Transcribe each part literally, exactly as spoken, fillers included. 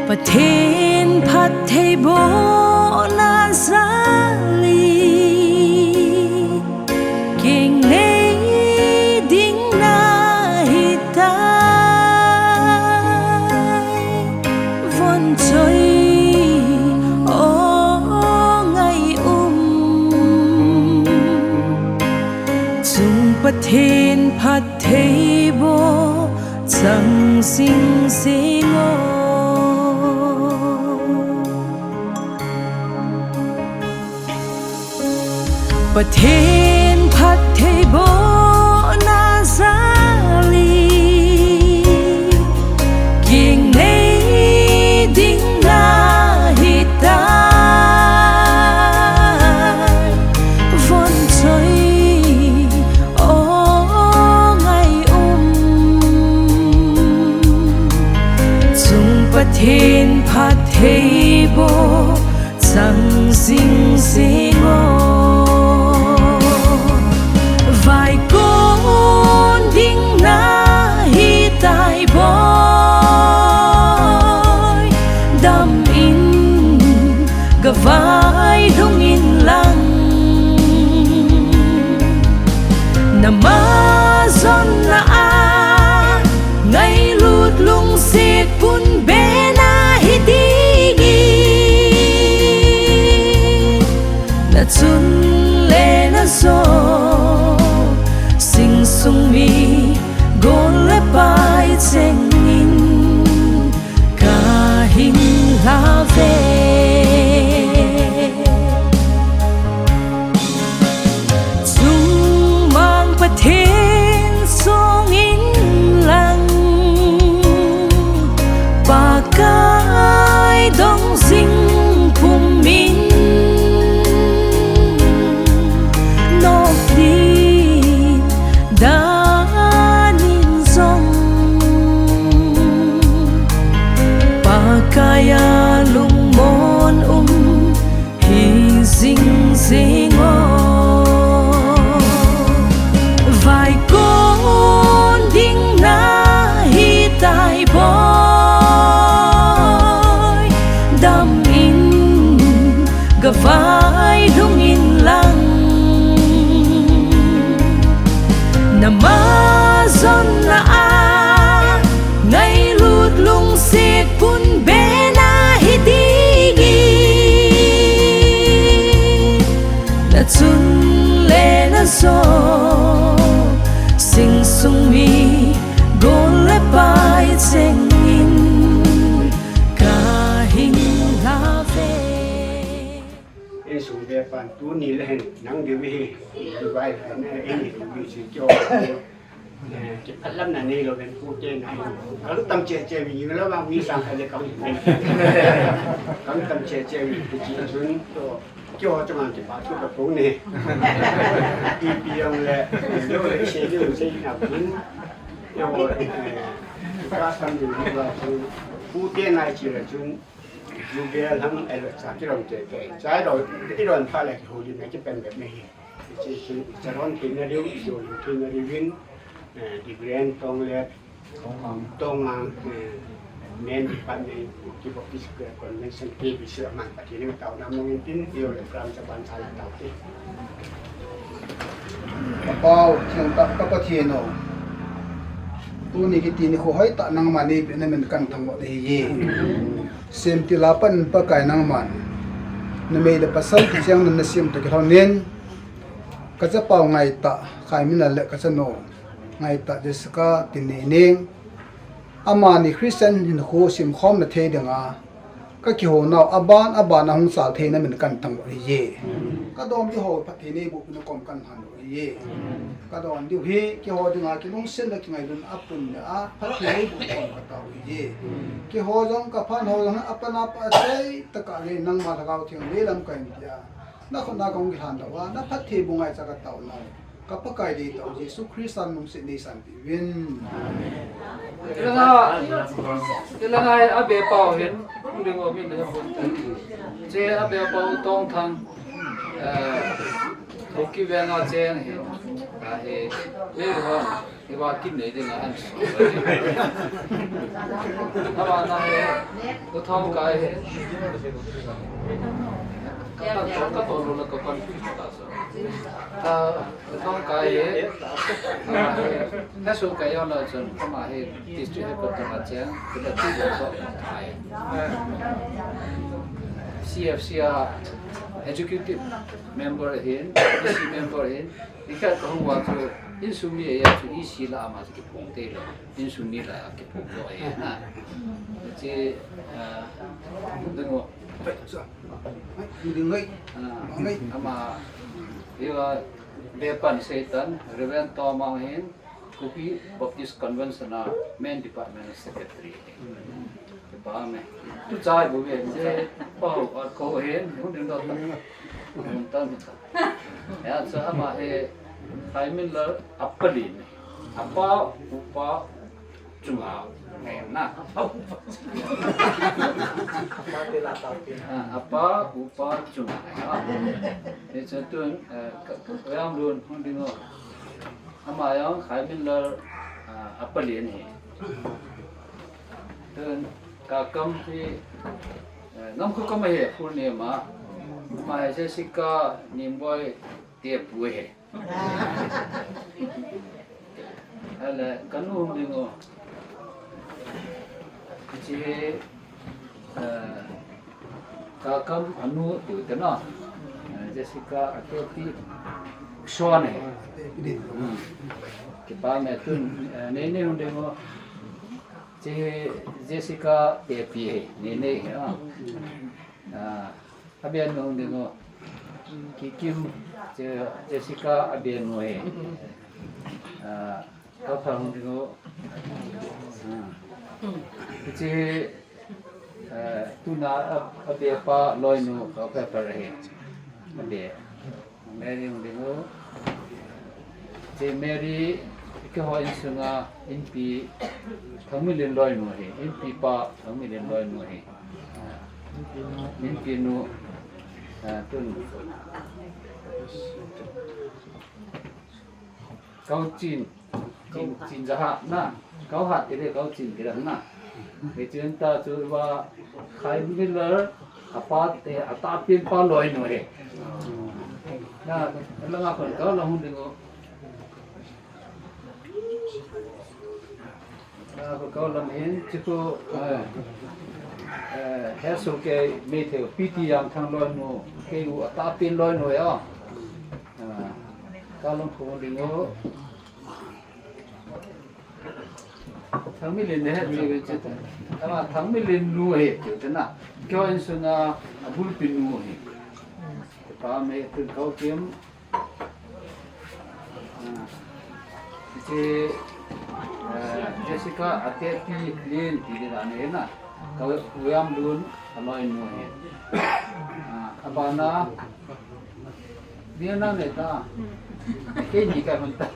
Pathen phattheibohna jal in kingnei ding nahitai. Von choi o ngai um, chung Pathen phattheiboh chang jing jing o. Pathen phattheibohna jal in kingnei ding nahitai. Von choi o ngai um, chung Pathen phattheiboh chang jing jing o. Vaikon ding nahitai boi, dam in gavai lhung in lang. Nangma jonna a ngailut lungset pun be nahi ding in, na chun le na jo, sing sung mi gol le pai cheng in ka hing lha ve. Chungmang Pathen song in lang, Pakai dong jing pum in, nok din dan in jong, Pakai a lungmon um hi jing jing o. Vaikon ding nahitai boi, dam in gavai lhung in lang. Nangma jonna a ngailut lungset pun be nahi ding in, na chun le na jo, sing sung mi gol le pai cheng in ka hing lha ve. Insung vepan tuni le hin nang diu hi, Dubai le hin, in hi tu mi si kyo. Eh, kiphatlamna neilou ven, pute na. Kam tam che che mi, ni la ba mi sang ka le kam. Kam tam che che mi, kichi chun to. Kyo chunga kipa chu ka pu ne. Ipi jong le, lo le che lo che na pun. Yo, eh, ka sam ni la chun. Pute na chi la chun. Ju bel ham, eh, cha kilom te te. Cha lo, kilom pha le ki ho li me ki pen be me hi. Chi chu, cha ron thei na diu, chu thei na diu vin, eh, di grand tong le, tong ang, eh, men di pan ne, ki bo ki square convention, ki bi sira man, pa ki ni tao na mong in tin, yo le pram cha ban cha la tao ti. Ka Pau, Thiang tah ka Pathen o. Tuni kiti nikho hoitah nangma nei pehna min kan thangvah nahi e. Semtil a pat in Pakai nangman numei le pasal kicheng na nasem toh kilhonin, ka chapau Ngaitah Khaiminlal le ka chanu Ngaitah Jessica tin nei ning. Amani Christian hinkho simkhomna thei dinga ka kihou nau aban aban a hung chal theina min kan thangvah nahi e. Ka don diu ho phatthei neiboh pina kom kan han nahi e. Ka don diu hi, kihou dinga kilungsetna kingailutna apun le a phatthei neiboh kom ka tao nahi e. Kihou jong ka phan hou jong apan apa sei taka nge nangma Lhagao Theng le lam ka in tia. Na khut na kong kilhan dau a, na phatthei bu ngaicha ka tao nau. Ka Pakai deitah Jesu Christa min in sanpeh uvin. Amen. Ilanga, ilanga a be pau hin, ding o min hin. Che a be pau Tongthang, eh, Kuki venga che hin. Ahi, mi ho, iwa kin nei ding a an so. Ama na he, u thong kai he. Ka ta ka to lo la ka confuse ta so. Ah, u thong kai he. Ah, he. Na so kai yo na chun, ama he district headquarter ma chen, ka ta ti so. C F C a executive member hin, E C member hin, Nikhat kahung uva chu, insung mi ahi a chu, E C la ama chu kiphong tei lou, insung mi la kiphong lou ahi na. Chu, ah, ding o. Ah, ama, hiva, Bepan Seitan, Reverend Tomang hin, Kuki Baptist Convention a Men Department Secretary. Kipa me. Tu chai bu ve, che, pa ho, a ko he, hun ding dot. Hun tan ta. Ya, so ama he, Khai Min Lal, apa lin. Apa, upa, chunga. He, na. Ah, apa, upa, chunga. He, so tun, eh, ka, ka, yang lun, hun ding o. Ama jong Khai Min Lal, ah, apa lin he. Tun, Kakam hi, eh, Namkho Kam ahi, full name a. Ama hi Jessica Nimboi te pu ahi. Ahile, kanu hung ding o. Hiche hi, eh, Kakam anu tiu te na. Eh, Jessica ate pi Sean ahi. Hmm. Kipa me tun, eh, nei nei hung ding o. Che Jessica te pi he, nei nei he, ah. Ah, abia nu hung ding o. Kikim, che Jessica abia nu he. Ah, ka pha hung ding o. Ah. Che, eh, tuna a, abia pa loinu ka pha pha he. Abia. Mary hung ding o. Che Mary, keiho insunga inpi Thangminlen loinu ahi. Inpi pa Thangminlen loinu ahi. Inpi nu, ah, tun. Kauchin. Chin, Chin Jaha na, Kauhat ti le Kauchin ti le na. Hichun ta chu va Khai Min Lal, apa te, atahpen pa loinu he. Na, langa kon ka la hung ding o. Na, ko ka lam hin, chu ko, eh, eh, he so ke me the, P T Jangthang loinu, kei u atahpen loinu ya. Ah, ka lam ko hung ding o. Thangminlen ne he, mi ve che ta. Ama Thangminlen nu he, che ta na. Keiho insunga, abulpi nu he. Pa me tun Kaukim. Ah, che, eh, Jessica ate pi Lin ti de da ne na. Ka u Yamlun, aloinu he. Ah, abana, Vietnam le ta. Kei ni ka hon ta.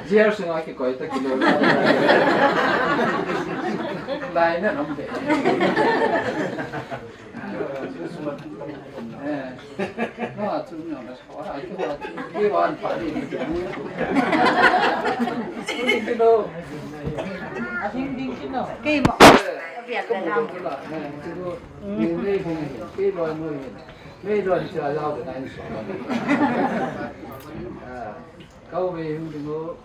Jail sunga kikoi ta kilo. Lai na nam de. Eh. No, chu no, na ko ha, ko ha, ki wan pa ni. Kilo. A hing ding kino. Kei mo. Vietnam. Kilo. Ni ni hung. Kilo mo. Mei don cha yau de nai so. Ah, kau ve hung ding o.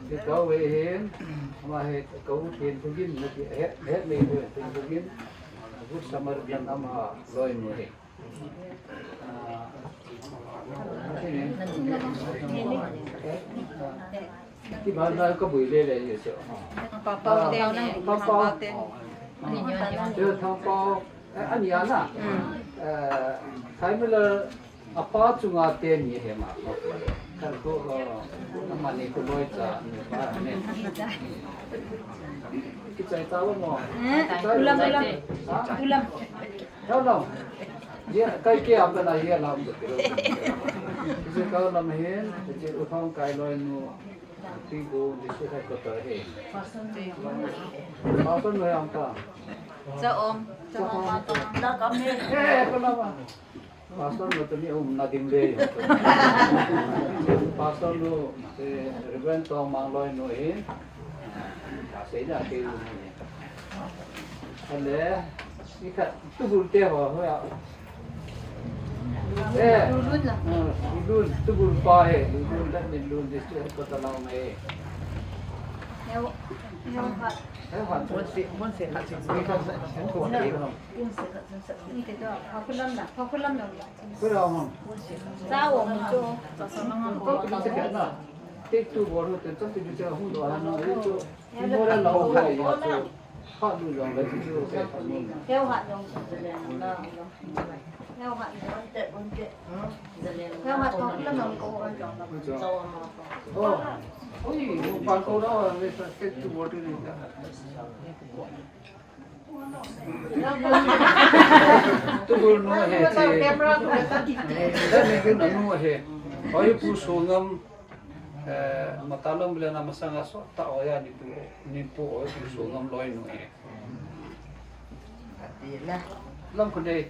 Ti kau ve hin, ama he kau Thien Thugin na ti, he, he mei ve Thien Thugin. Good Samaritan ama loinu he. Ah, ti ban na ka bui le le ye so. Pa pa te na, pa pa. Te thang pa. Eh, ani ana. Eh, Thai Miller Apa chunga teni he ma. Kan ko, uh, amani ko loi cha, pa ne. Kichai ta lo mo. Eh, ulam, ulam. Ha? Ulam. No, no. Ye, kai ke apa na ye lam to. Ye ka lam hin, ye u thong kai loinu. Ti ko, ye su hai ko ta he. Pastor no yang ta. Cha om. Cha om. Na kam he. Eh, ko na ma. Pastor nu tuni umna ding le. Pastor nu, eh, Reverend Tongmang Loi nu hin. Ah, sei da ke u ni. Ale, si khat, tu bul te ho, ho ya. Eh, Lulun la. Ah, Lulun, tu bul pa he, Lulun, that means Lulun district headquarter lang mai. Neo, neo ha. Neo ha. Mun se, mun se khat se. Mun se khat se. Mun se khat se. Ni te to, ha kulam la, ha kulam la. Kulam. Sa wo mun jo. Sa sa na. Ko tu se khat na. Take two bol ho, te to tu se hung do ha na. Mo la la ho ya to. Kha lu jong le chu se kha ni. Keu ha jong. Keu ha. Keu ha to la jong ko. Oh. Oi, pa ko da le sa ke tu bol ni. Tu bol nu he che. Da me ke nu he. Oi pu so ngam. Eh, Matalom bile na masanga so ta oya ni pu, ni pu o ni so ngam loi nu e. Ati la. Lam ko dei.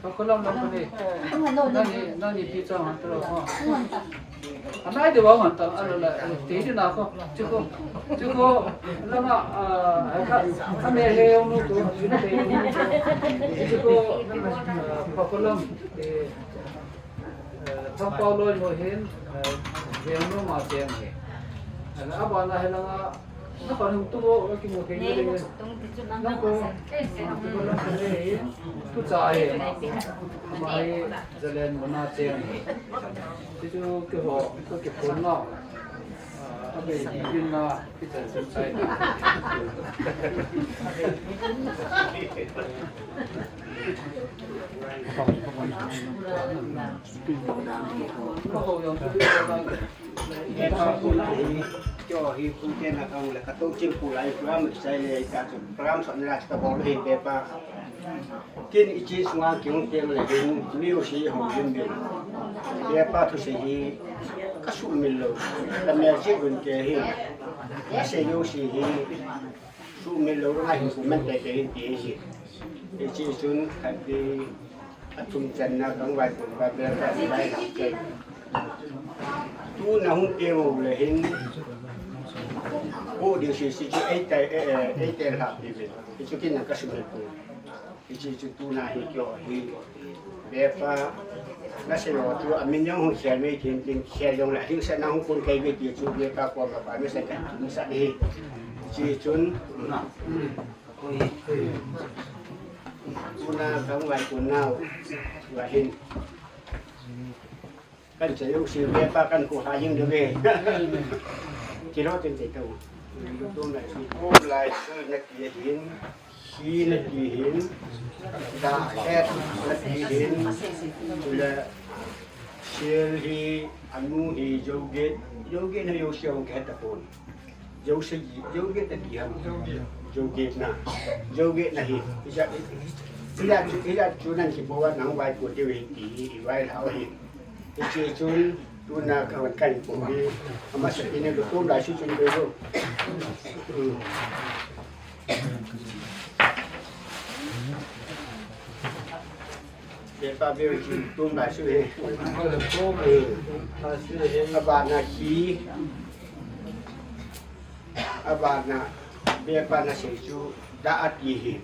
Pakulam, lam ko dei. Nani, nani pi chang han tro ko. Anai de wa han ta, ala la, te de na ko. Chuko, chuko, lama, ah, ka, ka me he nu ko, chuko, ah, pakulam, eh, Eh, Thangpao Loi nu hin, eh, Vengnom a cheng hi. Eh, abana hi langa, na kon hung tu bo, kimu thei ni. Nang ko, tu cha hi. Ama hi Zalen mun a cheng hi. Ti chu kiho, ko kiphun na. Kin i chi sunga kihung teng le hin, mi u si hung lim lim. Bepa thusei hi ka sumil lou. Ka mel si gun ke hi. Ka sei u si hi sumil lou, ka hin sumil te te hin ti hi. I chi sun khat ti a thum channa kang vai kun va bepa vai ha ke. Tuna hung teng u le hin. Ko di si si chu ei tai, eh, eh, ei tai ha pi ve. I chu kin na ka sumil pu. Hiche chu tuna hi keiho hi. Bepa, nasei ho chu, amin jong hung khel ve tin, tin khel jong le, hing sa na hung kun kai ve ti chu, bepa ko ka pa, nasei ka, nasei hi. Hiche chun, tuna kang vai kun nau, va hin. Kan cha u si bepa kan ko ha jing de ve. Kilo tin te to. Tum lai su, tum lai su na ti hin, hi na ti hin, da het na ti hin, chule sel hi, anu hi, joget, joget na u si hung het tapon. Jouse, joget na ti ham. Joget na. Joget na hi. Ija, ija chu, ija chu nan ki bo wa nang vai ko ti ve ti, i vai la hi. Hiche chun, tuna ka van kai ko hi, ama sa ine ko tum lai su chun ko lo. Bepa beu chun tum lai su he. Abana hi, abana, bepa nasei chu, da ati hi.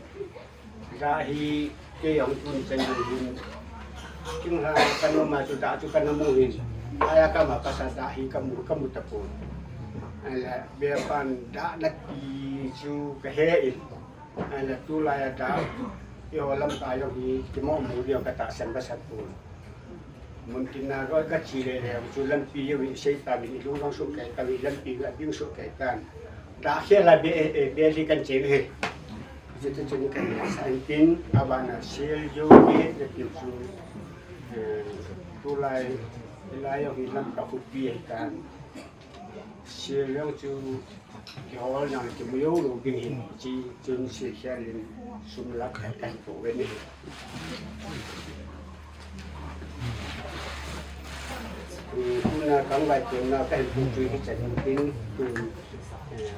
Da hi kei jong tun chang hin. King ha ka nom a chu da chu ka na mu hin. Aya ka ma ka sa da hi ka mu, ka mu tapon. Ala bepan da na ti chu ka he in. Ala tulai a da. Eiho lam ka jong hi kimo mu jong ka tahsan ba sat pon. Mun tin na roi ka chi le le chu lampi jong hi sei ta mi lung jong su kai ta mi lampi ga ding su kai tan. Da he la be, eh, be li kan che he. Chuti chun ka hi sa in tin, abana sel joget na ti chu, eh, tulai, lai jong hi lam ka khuti ahi tan. Sel jong chu kihol jong kimu jou lou ding hi, hiche chun sel sel in sum lakh khat kan po ve ni. Eh, tuna kang vai tuna ka hin pu chu hichan tin, tu, eh,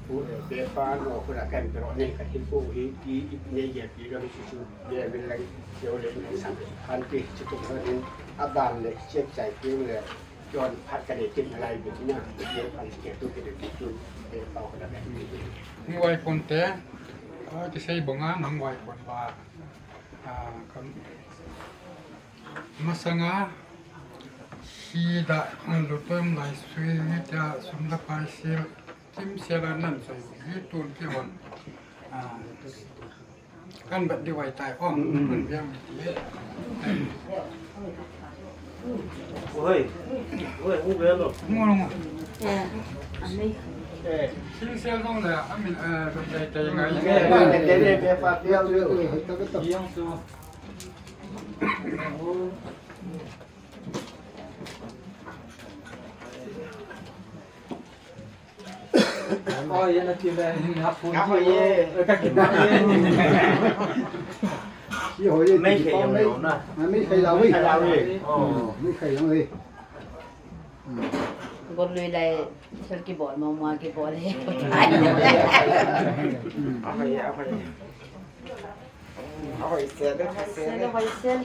Pu, eh, Bepa no, pu la kan pero ne ka hin pu hi, i, i, ne ye pi lo su su, ye bil lang, ye le ni sa. An pi chu tu ni, a ban le, check chai pi le, yon phat ka le tin lai bi na, ye an ke tu ke tu, eh, pa ko la. Nang vai pon te, a, kisei banga nang vai pon ba. A, kam, masanga, hi da, an lo toim lai sui, ta sum da pai sil. Kim sela nan sai, hi tun ki hon. Ah, kan bat di wai tai, oh, mm, mm, kun biang di. Oi, oi, hu be lo. Ngo lo ngo. Eh, amei. Eh, sim sel dong le, amin, eh, dong dai tai ngai. Eh, eh, eh, eh, eh, pa biang lo. Yang su. Oi, ye na ti le, ni na pu. Ka hoi ye. Ka ki na ye. Ki hoi ye, mei khai yang lo na. Mei khai la wi. Khai la wi. Oh. Mei khai yang wi. Bol lui lai, sel ki bol, mo mo ki bol he. A hoi ye, a hoi ye. A hoi sel, a hoi sel. Sel, a hoi sel.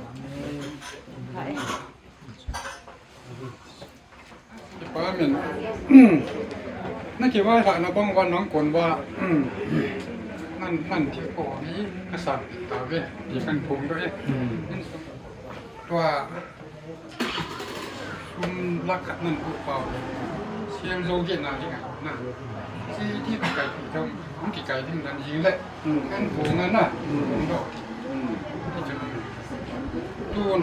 Hai. Kipa min. Na kivailhahna bang uva nang kon uva. Nan, nan thil ko hi ka sang ta ve. Ti kan phong doh e. Tua sum lakh khat nan ko pau. Sial jo ge na ding a na. Si ti ka kai pi jong, hung kikai ding dan jing le. Kan phong na na. Phong doh. Tun,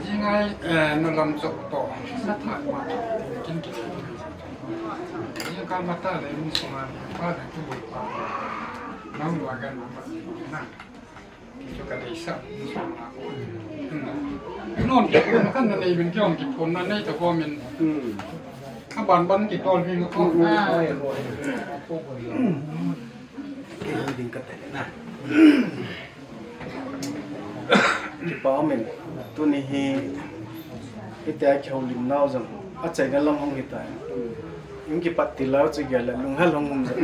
jingai, eh, na lam chok to, na thak ma, kin kin. Jing ka ma ta le, min suma, pa le, tu pa. Nang wa gan ma, na. Chu ka dei sa, min suma. Non, ki pon, kan na nei bin ki ong ki pon, na nei to ko min. Ka ban ban ki tol bin ko. Kei hung ding ka te le na. Kipa umin, tuni hi, hitia kihoulim nau jong, achaina lang hung hitai. Hung kipat til lou chu gel le lunghel hung um jong.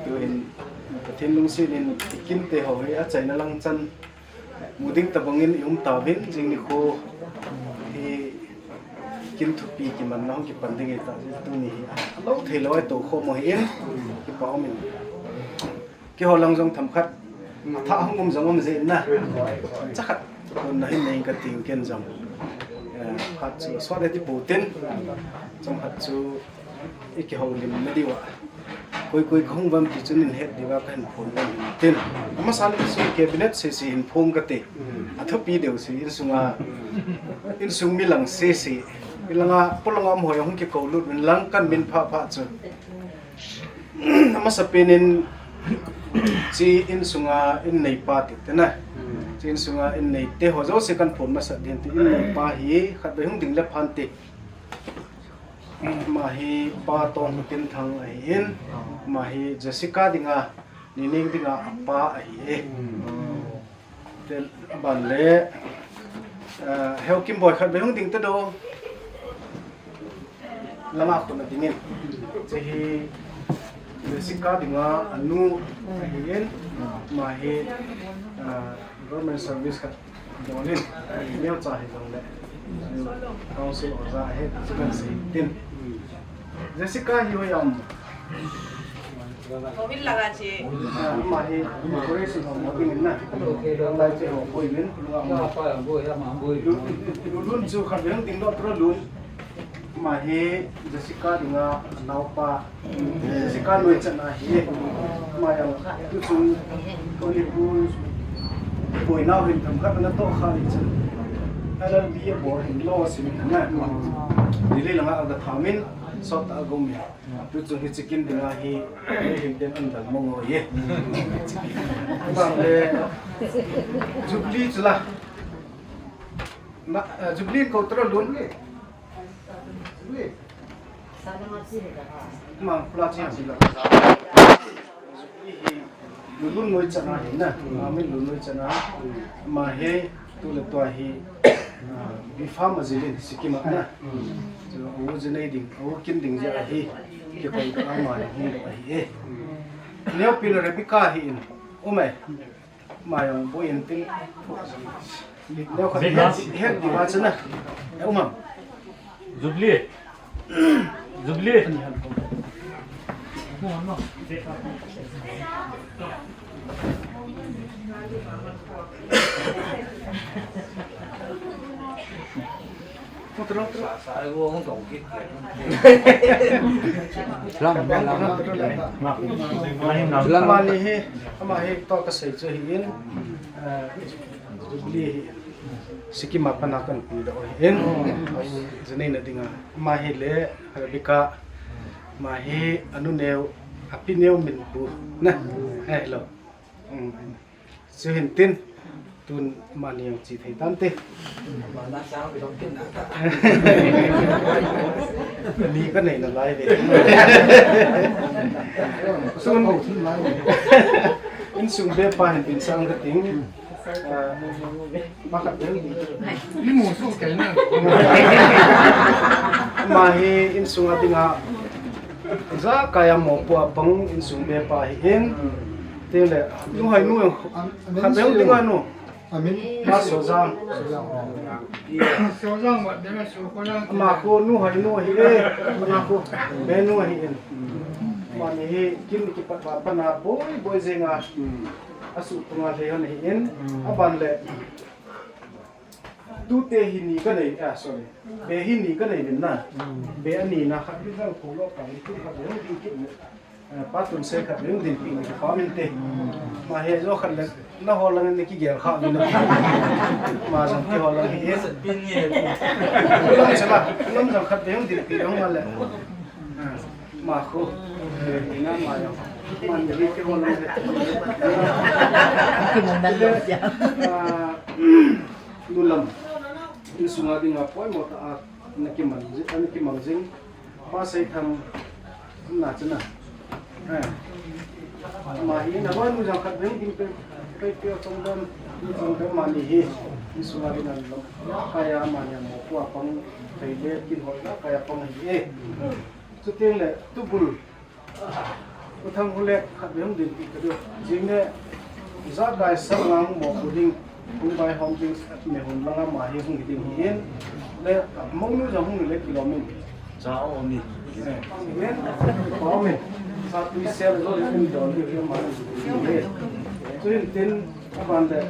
Tuhin, Pathen lungset in, i kin te ho hi, achaina lang chan, mu ding tabang in i um tauvin, jing nikho hi kin thupi kimanna hung kipan ding ahi ta, tuni hi, a lou thei lou a i tou khom u ahin, kipa umin. Keiho lang jong themkhat, athah hung um jong um jeh in na. Chakhat, kon na hin nei ka ting ken jong. Eh, khat chu, sot le ti pu tin, chomkhat chu, i kihoulimna diu a. Koi koi ka hung vam ti chun in het diu a ka hin phong vam hin tin. Amasa le chu cabinet sese hin phong ka ti. Athupi deu si insunga, insung mi lang sese. Ilanga, polanga um hoi hung kikou lut uvin lang kan min pha pha chu. Amasa pen in chi insunga in nei pa ti te na. Chi insunga in nei te ho jouse kan phong masa ding ti in nei pa hi khat vei hung ding le phan ti. Ama hi Pa Tongkhotinthang ahin, ama hi Jessica dinga, Nining dinga apa ahi e. Te aban le, eh, Heo Kimboi khat vei hung ding ta do. Langa khun a dingin. Che hi Jessica dinga anu ahin, ama hi, eh, government service khat Donin, neocha hi jong le, council oja hi, chu kan sei tin. Jessica hi hoi am? Hovin langa che. Ah, ama hi, Korea si hong hoi min na. Lai che hong hoi min, lun, lun chu khat vei hung ding doh tura lun. Ama hi Jessica dinga naopa, Jessica nuichan ahi. Ama jong tuchung Manipur boinau hin themkhat ana toh kha in chan. L L B abol hin law sim in ana. Delhi langa aga thamin, sot a gomin. Tuchung hiche kin dinga hi, hin ten an dal mong o ye. Bang le, Jubilee chu la. Na, eh, Jubilee ko tro lun. Mang pula chi hang sila. Lulun noi chana hi na. Ama min lulun noi chana. Ama hi tu le tua hi. Ah, B Pharm ajil in, Sikkim a na. So, a u ji nei ding, a u kin ding jeh ahi, kikoi ta ama hi hung lou ahi e. Neopi le Rebecca ahin, um e. Ama jong boi in tin. Neo khat het, het ding a chu na. E um am. Jubilee. Jubilee. Lam, lam, lam. Amani hi, ama hi toh kasei chu ahin, eh, Jubilee hi Sikkim a pat a kahin pe doh ahin. Ji nei na ding a. Ama hi le Rebecca, ama hi anu neo, api neo min pu na. Eh, hello. Um, Chuhin tin, tun amani jong che thei tante. Ni kanei nalai ve. Tun, insung be pa hin pinsang kating. Ah, Ama hi insung a ding a, ijakai a mopo a pang insung be pa ahin. Tin le, nu hai nu, khat beh ding a nu. Amin. Ma Sojang. Sojang. Ama khu nu hai nu ahi e. Ama khu be nu ahin. Amani hi kin kipat a pat a boi boi jeng a. Asuh panga lhei hon ahin. Aban le. Tute hi ni kanei, ah, sorry. Be hi ni kanei uvin na. Be ani na khat hi jong khu lo pa ni tu khat jong ding kit ni. Eh, pa tun se khat jong ding pi ni pa min te. Ama hi jo khat le na ho lang ni kigel kha ni na. Ama jong kihol lang hi. Pin ni. Lang se la, lang jong khat jong ding pi jong ma le. Ah. Ama khu, eh, ina ama jong. Ama ni kihol lang. Ah, nu lam. Insung a ding a poimo tah a, ana kimang jing, ana kimang jing. Pa Seithang, na chana. Eh. Ama hi, na loi nu jong khat beh ding pe, pe pe chong dan, ni chong dan amani hi. Insung a ding a lam. Kaya amani a mopo a pang, thei le kin hol na, kaya pang hi e. Chuti le, tubul. U Thang Hulek khat beh hung ding ti ka diu. Jing le, ijakai sang lang mo ku ding, hung bai hom ding, me hun lang ama hi hung ding hi in. Le, mo nu jong hung le kilom in. Cha o ni. Eh, men, pa men. Sa tui sel lo in don di ma. Chuin tin, aban de.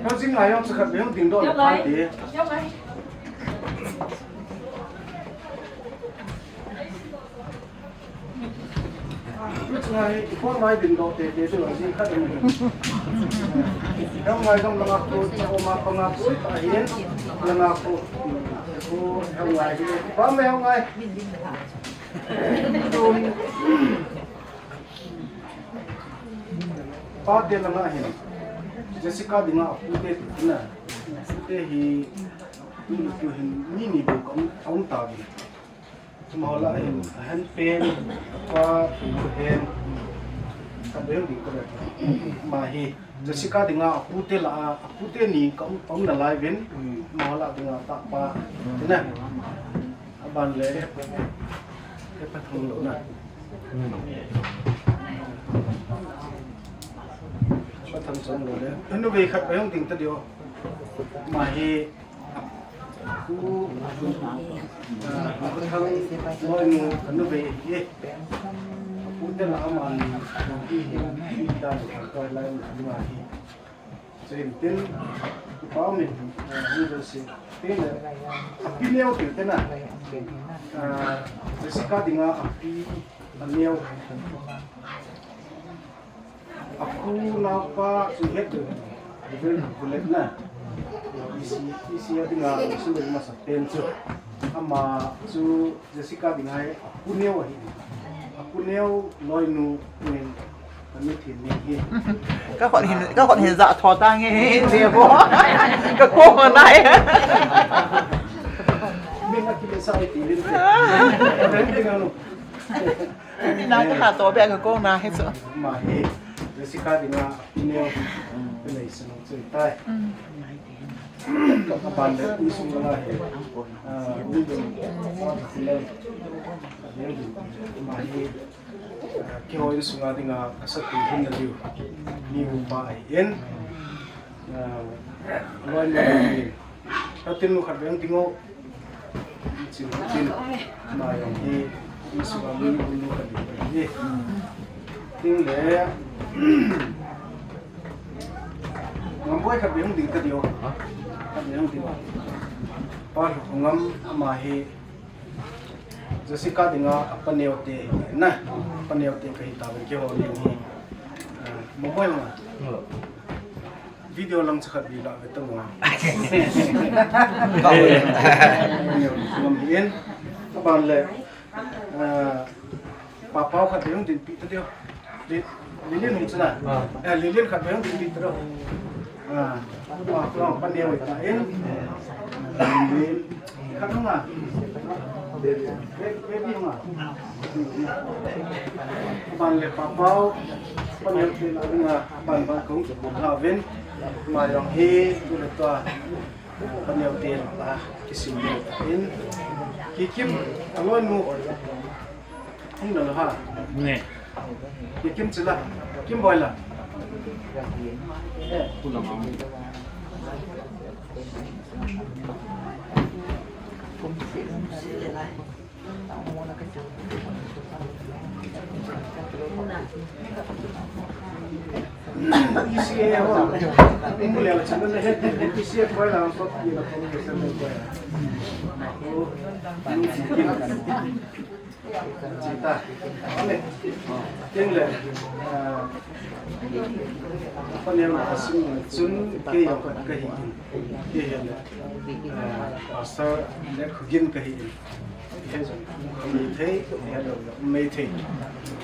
Hung jing ngai jong chu khat beh hung ding doh le pan ti. Tuchunga hi, ikhomai ding doh tete chu, jing khat in. Heungai gam langa khu, oma panga khu, ahin, langa khu. Khu heungai hi, pa me heungai. Pate langa hin. Jessica dinga, pute na. Pute hi, tu, tu hin, ni ni bu ka um, um ta bi. Amaho lah hin, ahin pen, apa, pen, ka beu ding ka beu. Ama hi, Jessica dinga, apute lah a, apute ni ka um, um nalai uvin, amaho lah dinga tapa, tina. Aban le, hepa thang lou na. Hepa thang chom lou le. Anu vei khat beu ding ta diu. Ama hi, Khu, ah, khu thang, loi nu, kanu bei, ye. Khu te la ama ni, hi, hi, hi, ta, ni, ka, lai, ni, ma, hi. Chuin tin, pa min, ah, ni do si. Tin, ah, pi neo tin, tin, ah. Ah, Jessica dinga, ah, pi, ah, neo. Akhu naopa chu het deu. Reverend Bullet na. E C, E C a dinga, Muslim masa pen chu. Ama chu Jessica dinga hi akhu neo ahi. Akhu neo loinu pen kami thin ni hi. Ka khut hin, ka khut hin ja tho ta nge he, he, he, bo. Ka ko ma nai. Min a kile sa ai ti lin te. Reverend dinga nu. Ni na ka to be ka ko na he so. Ma he, Jessica dinga, ine, pele sino chui tai. Mm. Aban le insung langa hi, ah, mi ding, ah, keiho insung a dinga kasatpi hinna diu mi upa ahin, ah, loi mi, ka tin nu khat veng ding o. Chin, chin. Ama jong hi, insung a mi ulu ka ding hi. Tin le, Ngamboi khat veng ding ka diu. Khat veng ding. Pa Lhungam ama hi, Jessica dinga apa neo te hi na. Apa neo te ka hi ta veng keiho ni hi. Ah, Ngamboi ma. Video lang cha khat video la ve ta mo. Ngam hi in. Aban le, ah, Pa Pau khat veng ding pi ta diu. Li, Lilin hung chuna. Ah. Eh, Lilin khat veng ding pi ta diu. Ah, Pa Pau pa neo ta in. Lilin. Khat hung a. Be, be, be hung a. Aban le Pa Pau. Pa neo te la hung a. Aban ban kong chu bun ha ven. Ama jong hi tu le tua. Pa neo te la kisim le ta in. Kikim aloi nu. Hung na lo ha. Ne. Kikim chila. Kim boi la. P C A ho. Mu le la chan le he. P C A koi la so ye la ko ke san koi. Chita. Tin le, ah, pa neo na sim chun kei jong ka hi in. Kei hi le, ah, Pastor le khugin ka hi in. He jong ka hi thei, he lo lo mei thei.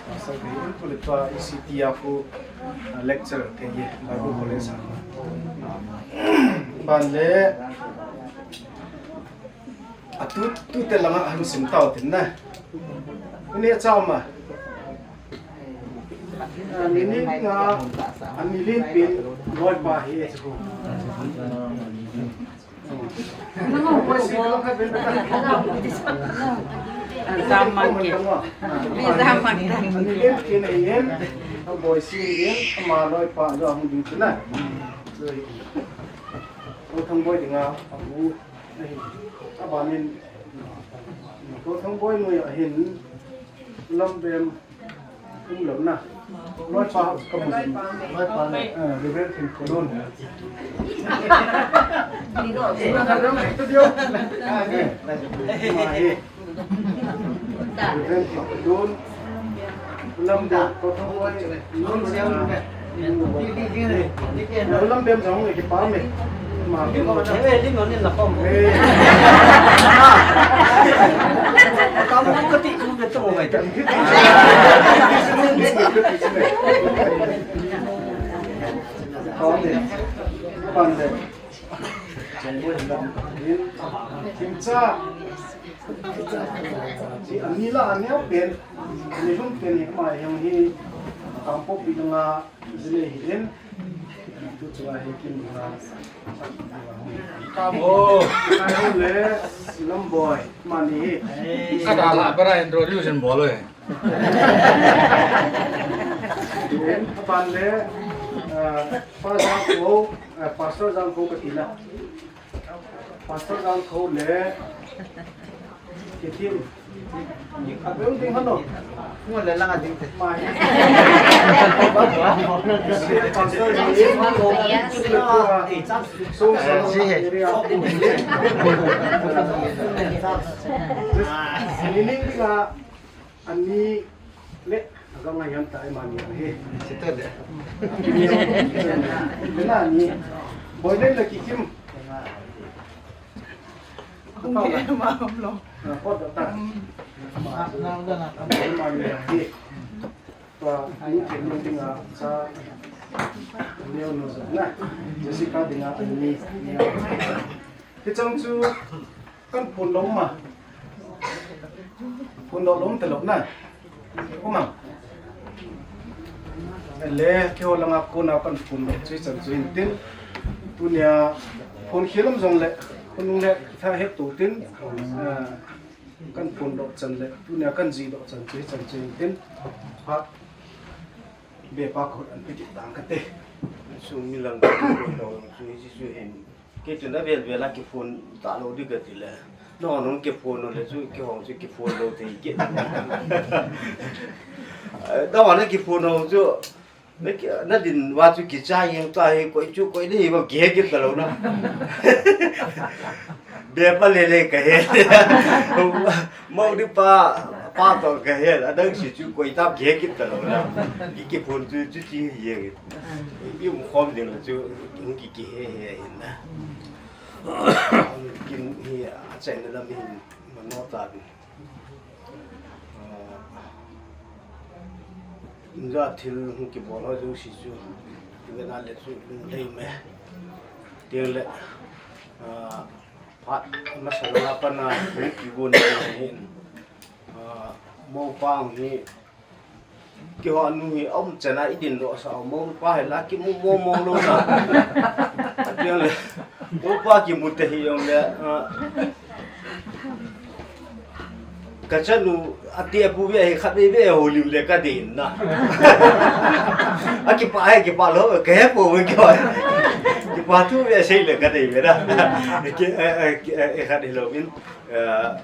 Pastor ka hi in, tu le tua E C T a khu, ah, lecturer ka hi, Bible College a. Ban le, A tu, tu te langa hung sim tau tin na. Uni a chau ma. A ni ni nga, a ni lin pin, loi pa hi e chu. Loi si ko kha ben ta. Zam man ke. Ni zam man ke. A ni lin pin e yen, a boi si yen, ama loi pa lo hung ding chu na. Ko thang boi dinga, a bu. Aban in, ko thang boi nui a hin, lam bem, um lo na. Loi pa, ka mu sin. Loi pa ne. Ah, Reverend Thinkhonun. Reverend Thinkhonun. Lam da, ko thang boi. Lam bem jong le kipa me. Ma. Lim on, eh, lim on in la pom. Eh. Ka mo ka ti ku be to mai ta. Pom de. Pom de. Chengbo hin lam. Hin. Kimcha. Chi ani la ani pen. Ani lum pen hi ma hi hi. Kampo pi nga zile hi in. Tu chua hi kin nga. Kamo. Kamo le Lamboi. Mani hi. Ka da la bara introduction bol le. Aban le, ah, Pastor Jangkho, ah, Pastor Jangkho ka ti na. Pastor Jangkho le, Kitim. A building hano. Ngo le langa ding te. Mai. Pastor Jangkho. So, so, area. Meaning, ah, Ani le, aga ngai yan ta ai mani he. Sita de. Bena ni. Boy le le kikim. Kung ke ma om lo. Na ko da ta. Ma na da na. Mani he. Pa ni ke ni dinga sa. Neo no na. Jessica dinga ani. Kichang chu. Kan phun lou ma. Phun lou lou te lou na. Ko ma. Le, keiho langa kona kan phun lou chu chan chu hin tin. Tunia phone khel um jongle, khonung le tha het to tin, ah, kan phone doh chan le, tunia kan ji doh chan chu hichan chu hin tin, phat be pa ko an pe kit dang kate. Sung mi lang ko lo chu hi chu hin. Kei chun avel vel a kiphone talou ding kati le. Nangho nahung kiphone u le chu, keiho chu kiphone lou thei kit. Nangho na kiphone u chu, na ki, na din uva chu kicha jeng ta hi, koi chu koi ding hi bou kihe kit talou na. Be pa le le kahe. Mou ding pa, pa toh kahe, adang si chu koi tam kihe kit talou na. Ki, kiphone chu, chu chi hi jeng. I um khom ding le chu, hung ki, kihe he hin na. Kin hi achaina lam hin mano ta ding. Ah, inja thil hung kibol ho jouse chu, ivet a le chu lunglhai me. Teng le, ah, phat masa langa pat a hung kigon ding hin, ah, mou pa hi, keiho nu hi aum chan a i din doh sa, mou pa hi la kimu mong mong lou na. Teng le, mou pa kimu te hi jong le, ah, ka chanu ati apu ve hi khat ve ve ho lim le ka din na. A kipa he kipa lou, ka he pou ve kipa. Kipa thu ve sei le ka dei ve na. Ki, eh, eh, ki, eh, eh, khat hilou in, eh,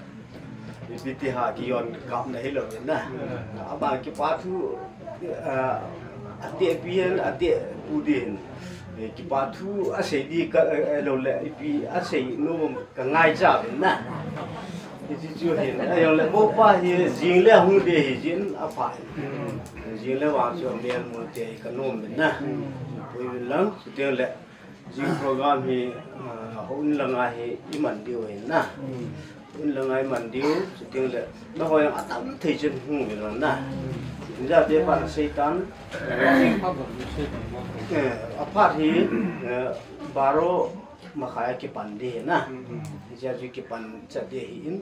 ipi ti ha kijon kap na hilou in na. Ama kipa thu, eh, ati api hin, ati apu din. Eh, kipa thu asei di ka, eh, eh, lou le, ipi asei nom ka ngaicha uvin na. Hiche chu hin, ajong le, mou pa hi jing le hung ding hi jin apha. Jing le vang chu amel mul te ka nom uvin na. Pui uvin lang, chuteng le, jing program hi, ah, houin langa hi i man diu ahin na. Houin langa i man diu, chuteng le, nangho jong atam thei chan hung uvin lang na. Inja te pa na sei tan. Eh, aphat hi, eh, baro makhai a kipan ding hi na. Hiche a chu kipan chat ding ahin,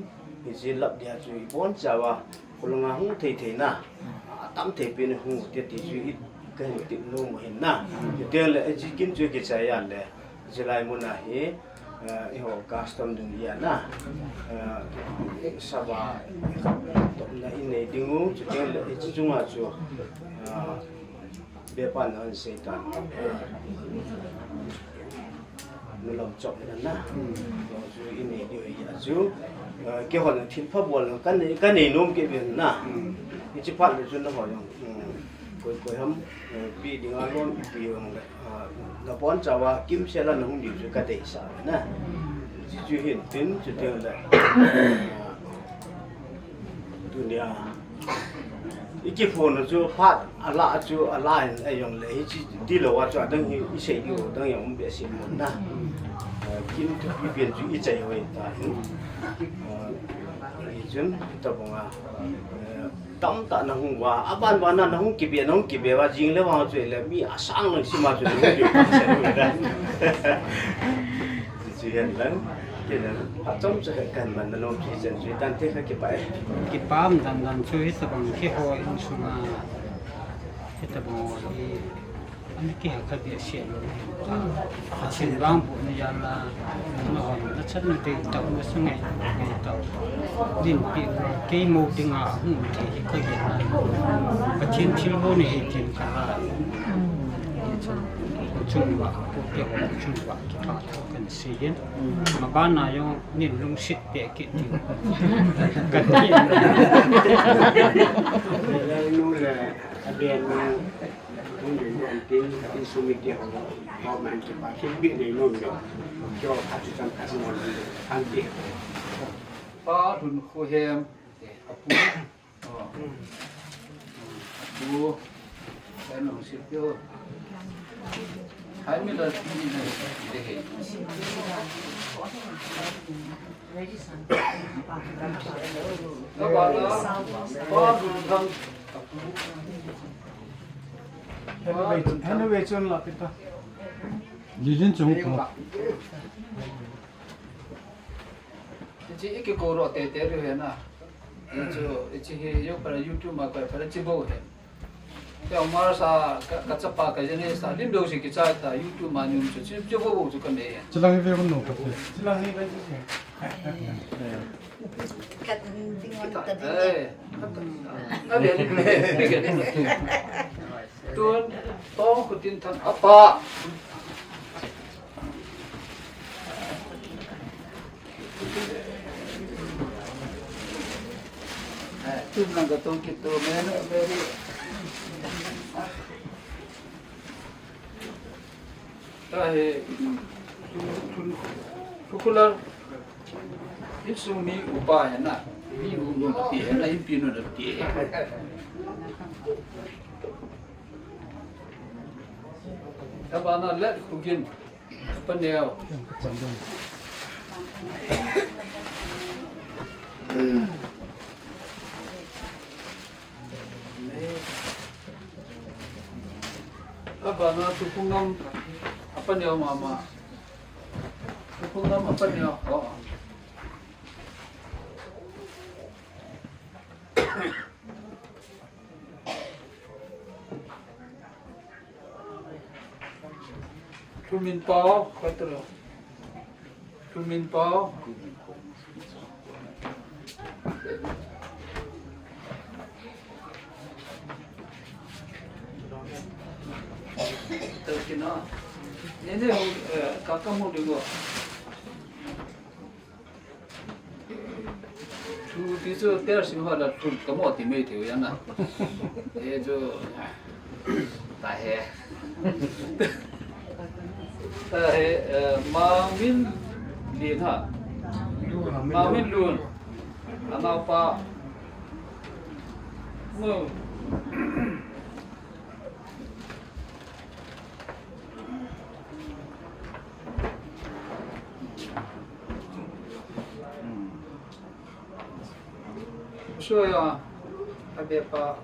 hiche lap dia chu ibonchauva, khulanga hung thei thei na. Atam thei pen hung u te ti chu i kahin tip nom u ahin na. Chuteng le, hiche kin chu kichai a le, hiche lai mun a hi, eh, eiho custom dungjuia na. Eh, saba topna i nei ding u, chuteng le, hiche chunga chu, eh, Be pa na an sei tan. Nu lam chop na na. Jong chu i nei diu ahi a chu. Ah, keihon thil pha bol ka nei, ka nei nom kit uvin na. Hiche phat le chu nangho jong, um, koi koi ham, eh, pi ding a lom i pi jong le, ah, nabonchauva kimsel a nahung diu chu ka deisah na. Hiche chu hin tin chuteng le, ah, tunia i kiphone u chu phat ala chu ala in ajong le, hiche tilou a chu adang hi i sei diu dang jong um behseh mo na. Eh, kin thupi pen chu i chai hoi ta hin. Eh, hichun tabang a, eh, tamtah nahung uva, aban uva na nahung kibe, nahung kibe uva, jing le vang chu le mi asang lang sima chu nahung kibe. Chu hihen lang, kei lang, achom cha kahin man na nom chu hichan chu hitan te ka kipah e. Kipah um dan dan chu hitabang keiho insunga, hitabang hi, ana kihakha behseh lou. Pathen vangbohna jal a, nahon nachatna deitah, nasei ngai, ngaitah. Dinpi, kei mou dinga hung thei hi ka gel a. Pathen thilbol nahi tin ka la. Hichu, chung uva, ko keiho chung uva, kipathu kahin sei in. Maban a jong, nin lungset peh kit ding. Kati. Nu le, aben nu, hung ding dong tin, insung mite ho, ho man kipa, kipah nei nom ding. Keiho khat chu chang khat nom ding, an ti. Pa Lhunkhohem, apu. Oh. Apu. Kan lungset peh o. Hai mi la, mi la, de he. Anyway, anyway, chun la pita. Jijin chung ko. Hiche i kikou ro tete ri he na. Hichu, hiche hi yo para YouTube ma ko para chi bo he. Kei Mars a ka, ka chapa ka Janice a lim deuh si kichai ta, YouTube ma ni um chu, chu, chu bo bo chu ka nei. Chilang hi ve kon no ka te. Chilang hi ve chu. Ka ding on ka ding. Eh. Ka ve ni. Tun, tong khu tin than apa. Tum lang ka tong kit tu, men, very. Ta he, tu, tu, tu kula. Insung mi upa he na, mi u nu ti he na, inpi nu ti he. Tabana let kugin. Apa neo? Abana tupungam apa neo mama? Tupungam apa neo? Oh. Thumin pao, koi talo. Thumin pao. Talo kina. Nene, eh, kaka mo digo. Thu ti chu ter sim ho la thu ka mo ti mai thei u ya na. E chu ta he. Ta he, eh, Mangminlun ha. Mangminlun. Anao pa. Mo. Sure, ya. Abe pa.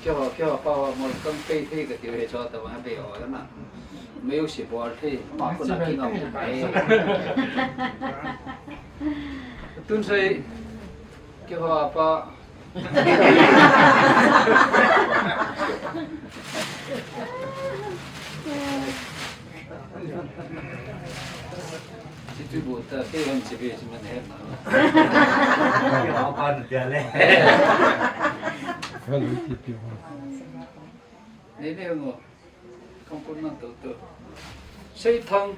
Kyo, kyo, pa wa mo kang pei thei ka ti we cho ta wa be o na. Me u si bol thei, ma ko na ki ngam. Tun sei, kyo, pa. Situ bu ta, kei hon sibi siman he na. Kei hon pa nu tia le. Hello, T P hon. Nei nei mo. Kong kun man to to. Sei thang.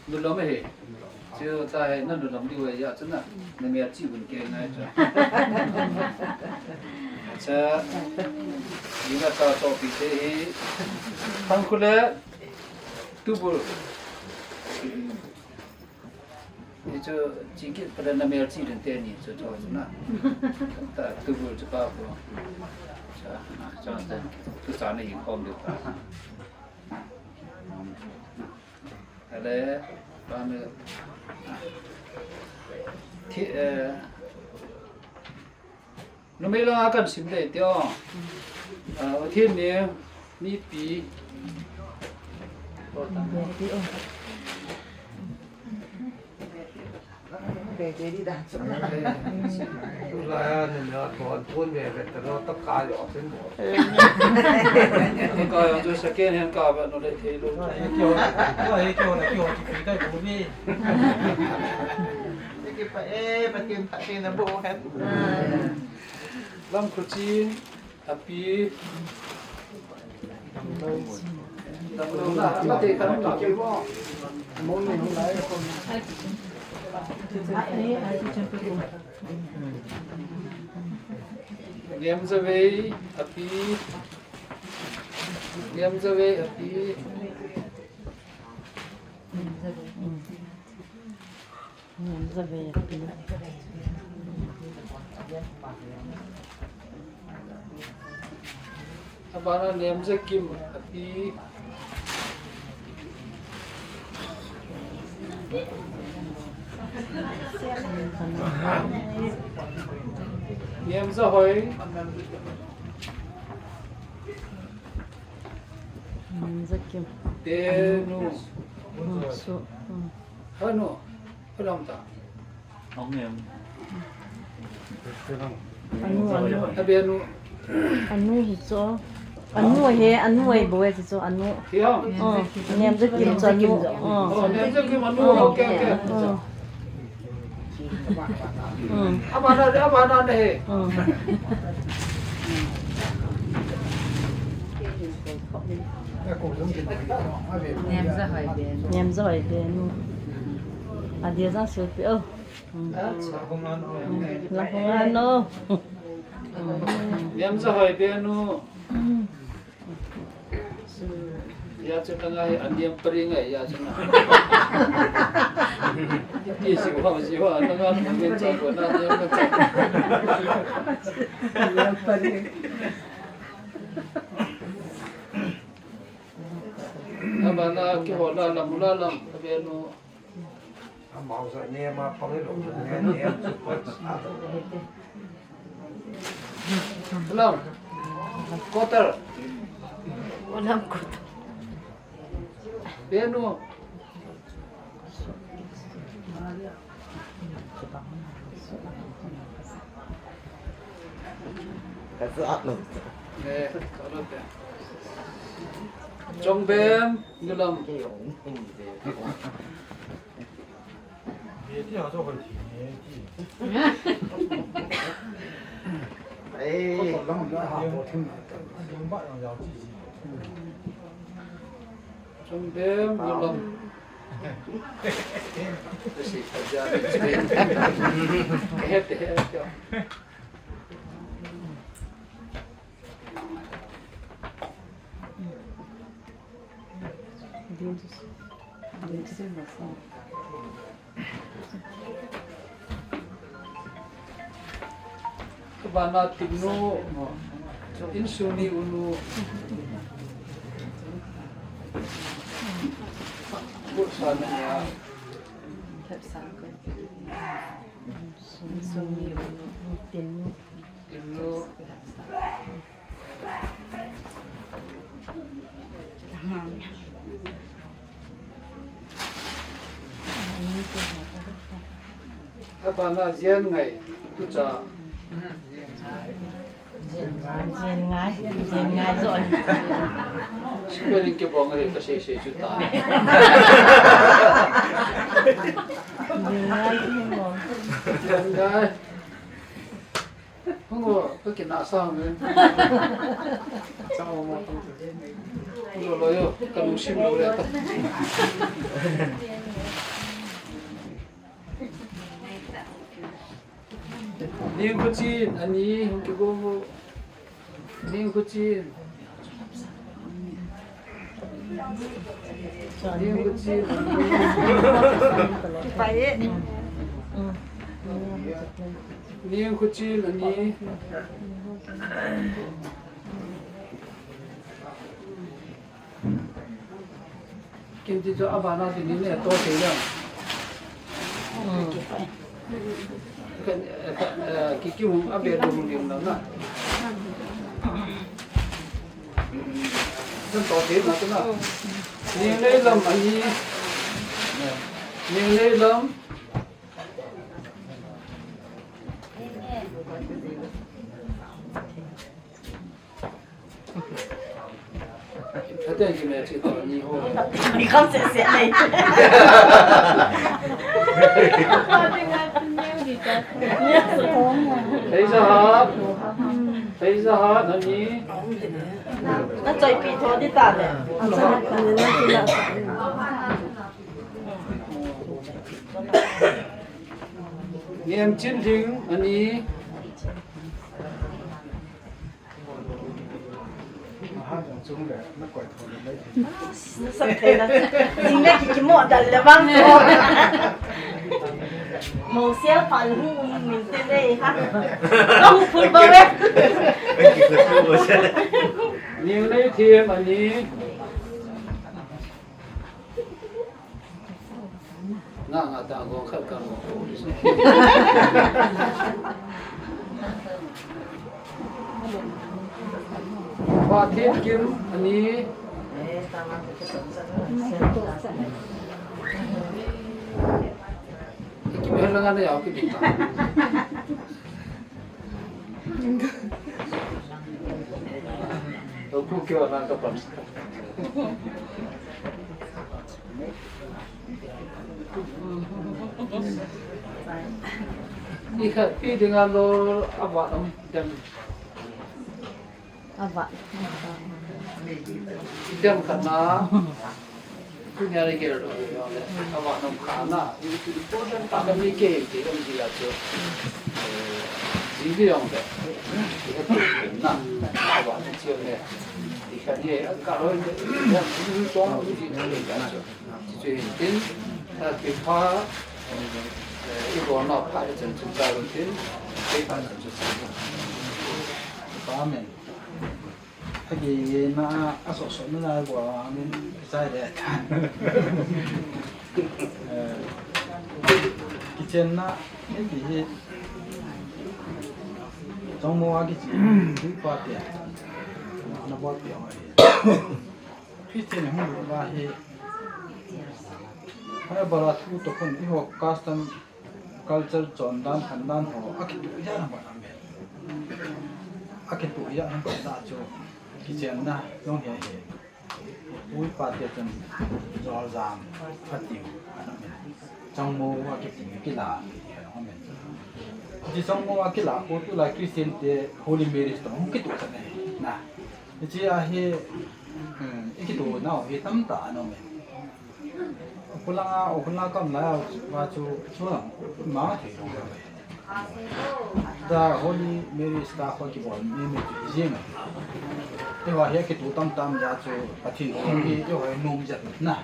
Nulom he. Chu ta he na nulom diu ya chu na. Na mi a chi bun ke ngai chu. Cha. Ni na ta so pi te he. Thang khu le. Tu bu. Ni chu chi kit pa na mi a chi den te ni chu chu chu na. Ta tu bu chu pa bu. Cha na cha ta. Tu cha na hi khom diu ta. Ale, bana, thi, eh, numei langa kan sim dei tio. Ah, Pathen ni, mipi. Be, be, di da. Tulai a ni na thon thon ve ve ta lo ta ka yo sin bo. Ta ka yo chu second hand ka ba no le thei lo. Ai kyo, ai kyo na kyo ti pi kai bo mi. Ki pa e, pa tin pa tin na bo hen. Lam khu chin. Api. Niam zavei, api. Niam zavei, api. Niam zavei api. Abana niam zakim api. Niam zahoi. Niam zakim. Tenu. Hmm, so, hmm. Hanu, hanu ta. Anu, anu. Abi anu. Anu hi chu. Anu he, anu ai bo e chu anu. Hiya. Oh, Nemjakim chu anu. Oh. Oh, Nemjakim anu. Oh. Okay, okay. Oh. Hmm. Abana, abana ne he. Hmm. Nemja Hoibenu. Nemja Hoibenu. Adia jang silpi o. Hmm. Lahunga no. Nemja Hoibenu. Hmm. Ya chu tanga hi aniam pari ngai ya chu na. Ti si wa si wa na nga na ngen cha ko na niam na cha. Aniam pari. Na ba na ki ho la la mu la la ka be nu. Amau sa ne ma pa le lo ne ne chu pa. Lam. Kotar. Lam kotar. Benu. Ka sa lo. Ne, ka lo te. Chongbem, nulam. Bana Timnu, insung mi unu. Kursa na ya. Insung mi unu. Timnu. Abana Jian Ngai, tucha. Jian Ngai, Jian Ngai zon. Spelling kibang re, ka sei sei chu ta. Jian Ngai, Jian Ngai. Jian Ngai. Hung o, ka kinah sa hung e. Sa hung o, hung o. Hung o lo yo, ka lungsim lo le ta. Ningkhuchin, ani, hung kigo. Ningkhuchin. Ningkhuchin ani. Kinti chu abana chu ni ne to thei jang. Kan, eh, kan, eh, ki, ki hung a be do hung lim lam na. Kan to thei na tu na. Ning nei lam ani. Ning nei lam. Ate ki me chi to ni ho. Ni kham se se nei. Pizza Hut. Pizza Hut ani. Na choi pi tho di ta le. Nemchinling ani. Nasat thei na. Jingna ki, kimo dal le vang ko. Mo sia pan hu min te le ha. Ko hu phul ba ve. Ning nei thiem ani. Nga nga ta gong khat ka mo ko. Pathen Kim ani. Ela nga na yau ki di ta. Lo ku ke wa na ka pan. Ikha pi dinga lo ava am dem. Ava. Idam khat na. Tunia le gel do le. Ava nom khat na. Important ta ka mi ke ke dam ji la chu. Ji le yong de. Iha tu na. Ava ni chi le. Ikha ni ka lo de. Ya tu tong ji le ya chu. Chuchu hin tin, a, kipha, eh, i bol nau pha i chan chun cha lun tin, kei pha chan chun cha lun. Amen. Agi na a so so na na bol a min chai de. Eh, kichen na, ni ki hi, Chongmo a kichi, hui pa te. Na bol pe ho. Christian hung lut uva hi, hoi bala thu toh khun eiho custom culture chondan khandan ho akituh jeh a na bol amen. Akituh jeh a na bol a chu kichenna jong hi hi. Ui pa te chun joljam phatiu ana um. Chongmo a kipu kila ana um. Hiche Chongmo a kila khu tulai Christian te Holy Mary toh hung kituh khat ahi na. Hiche a hi, um, i kituh nau hi tamtah ana um e. Khulanga, khulanga kam lai a va chu, chu lang ma thei lou. The Holy Mary Star kho kibol mi mi chu jing. Eiho hi kituh tamtah um jeh a chu Pathen hi eiho hi nom jat na.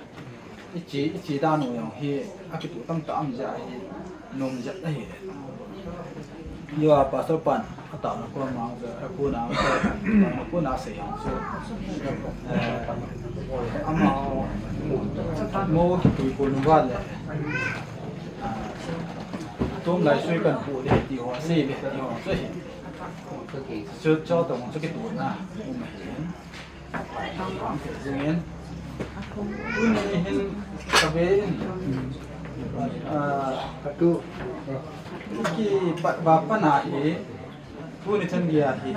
I chi, i chi dan u jong hi, a kituh tamtah um jeh a hi, nom jat ahi. Yo, a Pastor pan, a taona kon mang, a kona, a kona sei jong chu. Eh, ama, mo kipui ko nu va le. Ah, tum lai sui kan pu le ti ho, sei le ti ho, sei. Chu, chu tong chu kituh na. Tuni hin ka ve in, ah, ka tu, kipat va pana hi, tuni chan gei a hi.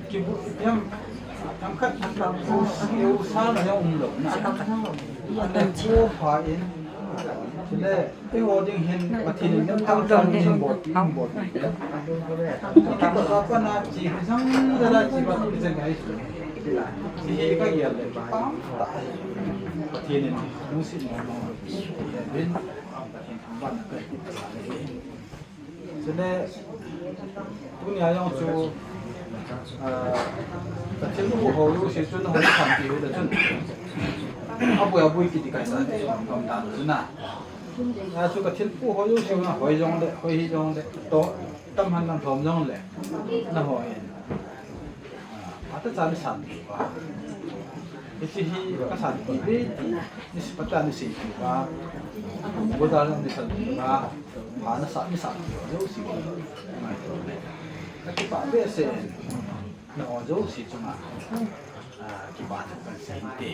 Ki bu, yam, yam khat, u sa na yam um lou na. Ko pha in, chule, Eiho ding hin Pathen in nang tang tang ding bol, ding bol. Kipa pa na chi sang da da chi ba ki jang ai. Chi hi ka ya le pa ta. Pathen in nung si mo mo. Bin Pathen thang ban ka. Chule, tunia jong chu, ah, ka thilpeh ho jouse chun hoi thampi u le chun. Aboi, aboi kiti kai sa ti chu kam dan chu na. Ah, chu ka thilpeh ho jouse na hoi jong le, hoi hi jong le, to, tam han lam thom jong le, na hoi. Ah, ata cha ni san ti ba. Hiche hi ka san ti be ti, ni si pa ta ni si ti ba. Bo da ni san ti ba. Pha na sa, ni sa, jouse. Ngai to le. Ka kipah behseh. Na o jouse chunga. Ah, kipah thu kan sei te.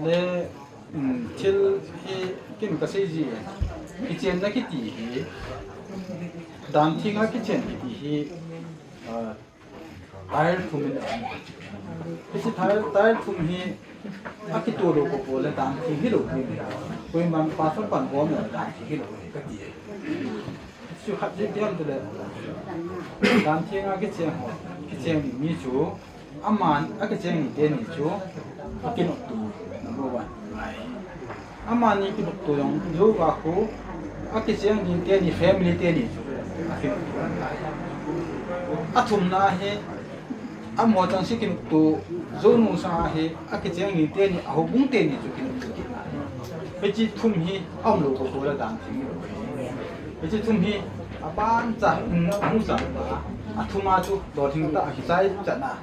Le, um, thil hi kin ka sei ji. Kichenna kiti hi. Dan thenga kichen kiti hi. Ah, Tile thum in a um. Hiche tile, tile thum hi akituh lou ko po le dan theng hilou hi. Koiman pastor pan bom le dan theng hilou hi kati. Chu khat ji tiam tu le. Dan thenga kicheng ho, kicheng ni mi chu. Aman akicheng ni teni chu. Akinoptu. Number one. Amani kinoptu jong, jou va khu, akicheng ding teni, family teni chu, akinoptu. Athumna hi, amaho chang se kinoptu, jounu sanga hi, akicheng ding teni, ahoubung teni chu kinoptu. Hiche thum hi, aum lou ko ko la dan theng. Hiche thum hi, aban cha, um, amu cha, athum a chu, lolhing tah a kichai chan a.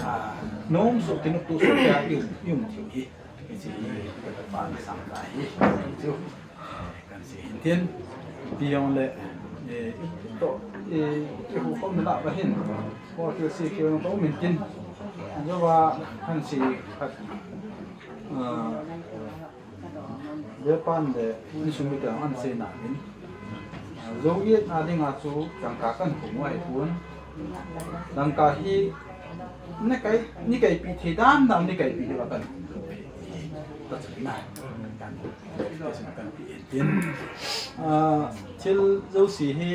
Ah, nom suh kinoptu suh tia i um, i um thei hi. Hiche hi, ka pa na sang ta hi. Chu, kan sei hin tin. Pi jong le, eh, to, eh, i hu kom na ba hin. Ko ke si ke ko min tin. Jo ba han si khat. Ah, Japan le insung mite an sei na min. Zo ye na ding a chu dangka kan kum wa hi pun. Dangka hi ne kai, ni kai pi thi dam dam ni kai pi wa kan kum. Ta chu na. Kan, kan pi en tin. Ah, thil zo si hi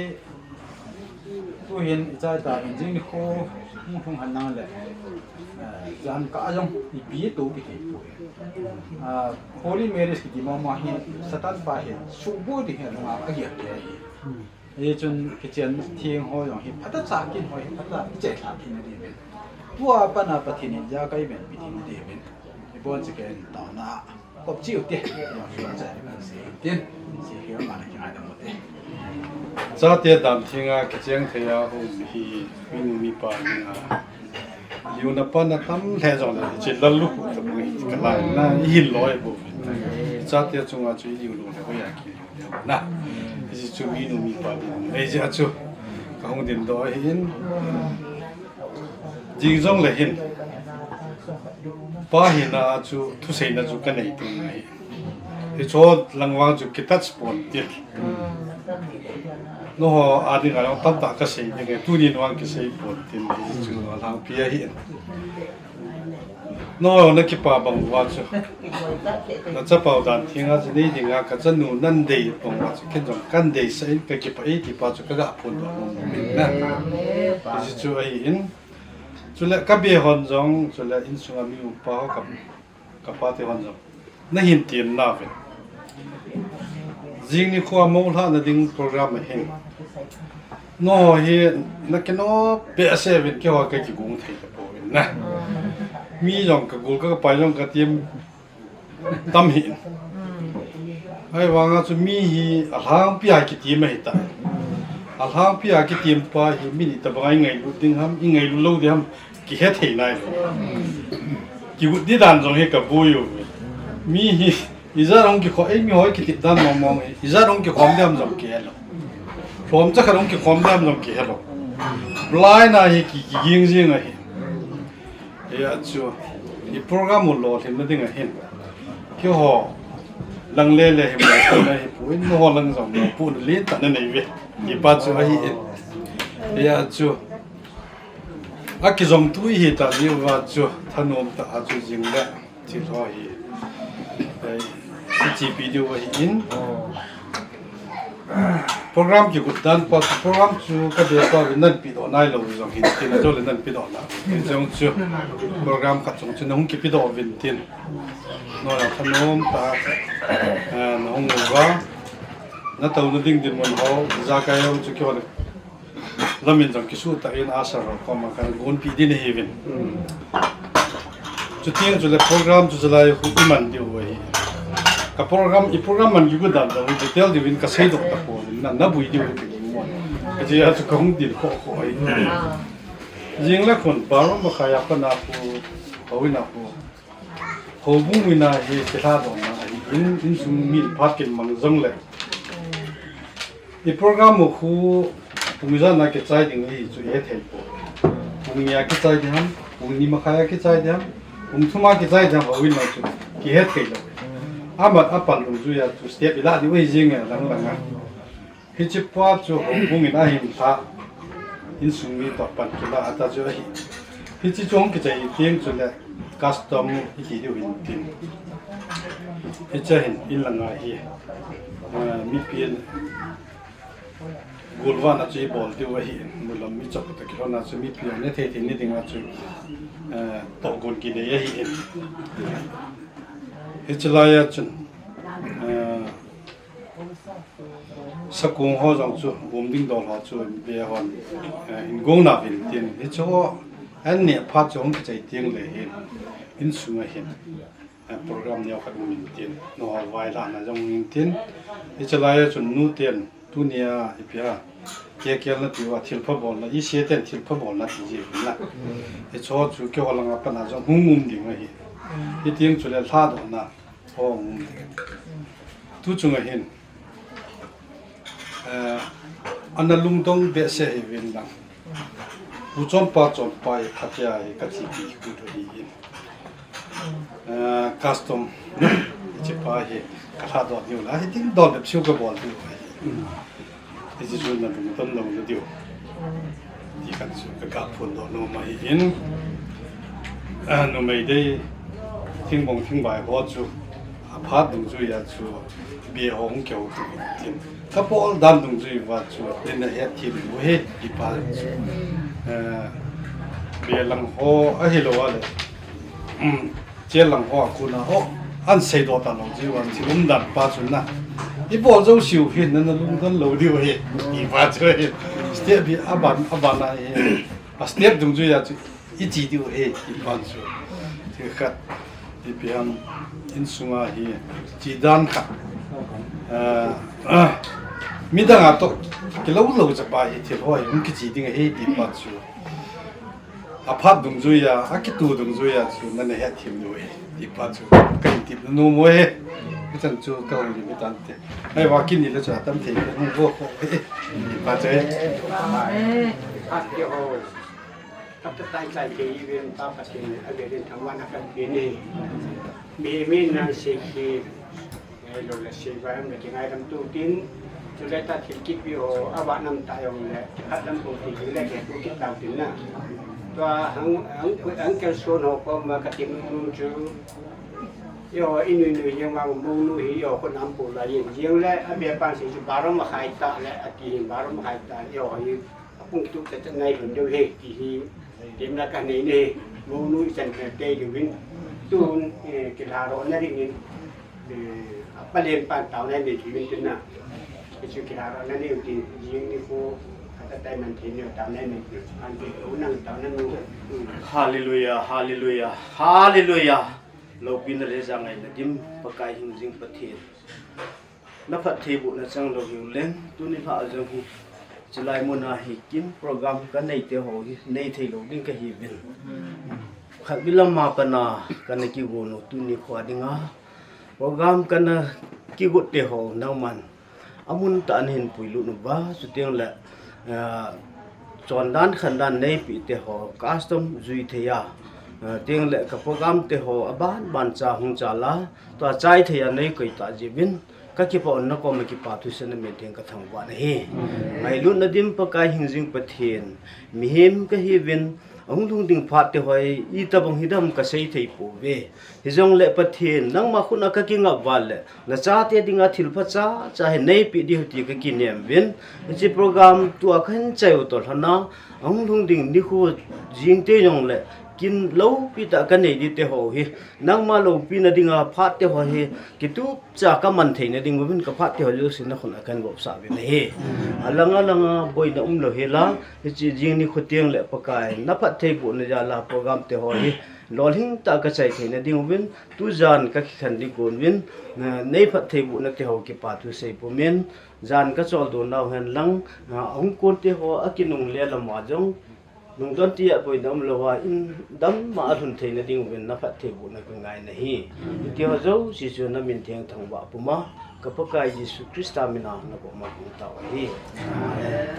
Tuhin i chai ta hin jing nikho hung hung han lang le, eh, jan ka jong ipi to kiti. Ah, holy marriage kiti mama hi Satan pa hi subo ding hi lunga a giak te hi. Hichun kichen theng ho jong hi phatah cha kin ho hi phatah i che thla kin ding. Tua pana Pathen in ja kai ben pi ding ding. I bon che ken ta na. Kop chiu te, tua chai kan sei tin, sei hi ma na ki ngai dam te. Chate dan thinga kicheng thei a um hi minu mipa dinga. Liuna pana tam le jong le chi lal lu ku ta bu hi ka lai na i hin loi bu. Chate chunga chu i liu lu le ko ya ki na. Hichu minu mipa ding. Ei je a chu ka hung din do hi in. Jing jong le hin. Pa hina chu thuseina chu ka nei ding ahi. Hicho langwang chu kitouch pon tin. Noho a dinga jong tamtah ka sei ding e, tuni vang kisei pon tin. Hichu langpi ahi. Noho na kipa bang uva chu. Na chapau dan thinga chu nei dinga ka chanu nan dei bang uva chu ken jong kan deisah in ka kipa e ti pa chu ka ga phon doh nom in na. Hichu ahi in. Chule ka be hon jong, chule insunga mi upa ho ka, ka pa te hon jong. Na hin tin na ve. Jing nikho a mo lhahna ding program a hin. No hi na kino pe ase vin keiho ka kigong thei ta pouvin na. Mi jong ka gol ka pai jong ka tim tam hi. Ahivanga chu mi hi alhangpi a kitim ahi ta. Alhangpi a kitim pa hi mi ni tabang a i ngailut ding ham, i ngailut lou ding ham, kihe thei nai. Kigut di dan jong hi ka boi u. Mi hi ijat hung kikhom, ei mi hoi kitip dan mong mong hi. Ijat hung kikhom ding ham jong kihe lou. Lhomcha khat hung kikhom ding ham jong kihe lou. Blind a hi ki, kiging jing ahi. Hia chu, i program u lolhinna ding ahin. Keiho, lang le le hi mo na hi pu in, ho lang jong mo pu na lin ta na nei ve. Ti pa chu ahi in. Hia chu, a kijong tu hi ta ni uva chu, thanom ta a chu jing le. Thil ho hi, eh, i chipi diu ahi in. Program kigot dan pa, program chu ka be pa vin nan pi doh nai lou jong hin tin, a jong le nan pi doh na. Hin jong chu program khat jong chu na hung kipi doh vin tin. No la thanom ta, eh, na hung uva. Na tou na ding dinmun ho, ijakai ho chu keiho le. Lamin jong kisu ta in a sa ro koma kan gon pi din hi vin. Chutiang chule program chu chalai khu i man diu ahi. Ka program, i program man kigot dan jong detail diu vin ka sei doh ta pon na, na bui diu ka ding mo. Ka ji a chu ka hung din kho kho ahi. Jing le khun baro ma kha ya pa na khu, hoi na khu. Houbung mina hi kilha doh na ahi in, insung mi phat kin mang jong le. I program u khu pung ijat na kichai ding hi chu i he thei po. Pung ni a kichai ding ham, pung ni makhai a kichai ding ham, pung thum a kichai ding ham, hoi na chu kihe thei lou. Amat a pan lung chu ya chu step i la diu ahi jing e lang lang a. Hiche pa chu houbung in ahin lha, insung mi toh pan kila a ta chu ahi. Hiche chu hung kichai tiang chule custom i ti diu hin tin. Hiche hin in lang a hi, eh, mipi in golvah na chu i bol diu ahi. Mulam mi chop ta kilhon a chu mipi in ne thei thei ni ding a chu, eh, tohgon kinei ahi. Hiche lai a chun, eh, Sakong ho jong chu, um ding dol ho chu, be hon, eh, in gong na vin tin. Hichu ho, an ne phat chu hung kichai tiang le hin, insung a hin, eh, program neo khat um in tin. No ho vailhahna jong in tin. Hichu lai a chun nu ten, tunia, ipi a, ke kel na ti uva, thilpha bol na, i se ten thilpha bol na ti ji na. Hichu ho chu keiho lang a pat na jong hung um ding ahi. Hitiang chule lha doh na. Hong. Tu chunga hin, eh, ana lungdong behseh hi vin lang. Pu chonpa chonpa hi khatia hi ka thipi hi kut hi hin. Eh, custom, hiche pa hi. Ka lhadoh diu la, hitin dol bep siu ka bol diu. Hiche chu na lungdon lou na diu. Ti khat chu ka ga phondoh nom ahin. Ah, numei dei, thingbong thingvai ho chu, aphat dungjuia chu, bia hung keu tu tin. Ka bol dan dungjuiya chu, nin na het thim u hi, ti pa chu. Eh, bia lang ho, ahilou a le. Um, Chel lang ho a kona ho, an seidoh talou jeh uva, thil umdan pa chun na. I bol jouseu hi, na na lungdon lou diu hi, ti pa chu hi. Step hi, aban, aban a hi. A step dungjuia chu, i che diu hi, ti pa chu. Thil khat, ipi ham, insunga hi, che dan khat. Ah, ah, midang a toh, kilou lou jep a hi, thil ho hi, hung kiche ding ahi, ti pa chu. Aphat dungjuia, akitu dungjuia chu nana het thim diu ahi, ti pa chu kahin tep nom u ahi. Hichan chu kahung lim hitante. Ahivang kini le chu atam thei kahung bol kho ahi, ti pa chu ahi. Amen. Ati ho. Ata tai tai ke i ven pa Pathen, a ven thangvah na kan pe ni. Mi, mi nan se ki. Ngailou le sei vai ham le kingaidam tu tin, chule ta thil kipe ho, avah nam ta jong le, khat lam pou ti le ke tu kit tau tin na. Tua hang, hang, hang kel son ho koma ka ti nom chu. Eiho, i nui nui jeng vang mounu hi, eiho, khut nam pou la jeng. Jeng le, abia pan sei chu baro makhai ta le, ati hin baro makhai ta le, eiho hi, apung tu ta ta nai hun deu he, ti hi. Temna ka nei ne, mounu i chan te te diuvin. Tun, eh, kilhadoh na dingin. Eh, a palen pan taona nei thei uvin tin na. Hichu kilhadoh na nei u tin, jing ni ko, kata tai man thei ni taona nei u tin. An te ko nang taona nu. Hmm. Hallelujah, hallelujah, hallelujah. Loupina le jangaina dim, Pakai hingjing Pathen. Na phattheibohna chang lou hiu leng, tuni lha jong hi, chulai muna hi kin program ka nei te ho hi, nei thei lou ding ka hiuvin. Khatvei lama kana, kana kigon u tuni kho dinga. Program kana kigot te ho nangman. Amun tah a nahin puilut uva, chuteng le, ah, chondan khandan neipe te ho, custom jui thei a, ah, teng le ka program te ho, aban ban cha hung chal a, tua chai thei a nei koi ta jiuvin, ka kipah un na koma kipa thusei na min theng ka thangvah na hi. Ngailutna dim Pakai hingjing Pathen, mihem ka hiuvin, ahung lhung ding phat te ho hi, itobang hidam ka sei thei pouve. Hijongle Pathen, nangma khut a ka kingap uva le, na chate dinga thil pha cha cha hi neipe diu ti ka kinem uvin. Hiche program tua kahin chai u toh lhon a, ahung lhung ding nikho jing te jong le, kin loupi tah ka nei di te ho hi, nangma loupina dinga phat te ho hi, kitup cha ka man thei na ding uvin ka phat te ho jouse na khut a kahin vop sah uvin ahi. Alang alang a boina um lou hel a, hiche jing nikho teng le Pakai, na phattheibohna jal a program te ho hi, lolhing tah a ka chai thei na ding uvin, tujan ka kikhen ding kon uvin, na, nei phattheibohna te ho kipa thusei pumin, jan ka choldo nau hen lang, na, ahung kon te ho a kinungle lama jong, Lungdon tia boina um lou a, in dam ma a lhun thei na ding uvin na phattheibohna ka ngai na hi. Hiti ho jouse chu na min theng thangvah puma, ka Pakai Jesu Christa mina na koma kong tao ahi. Amen.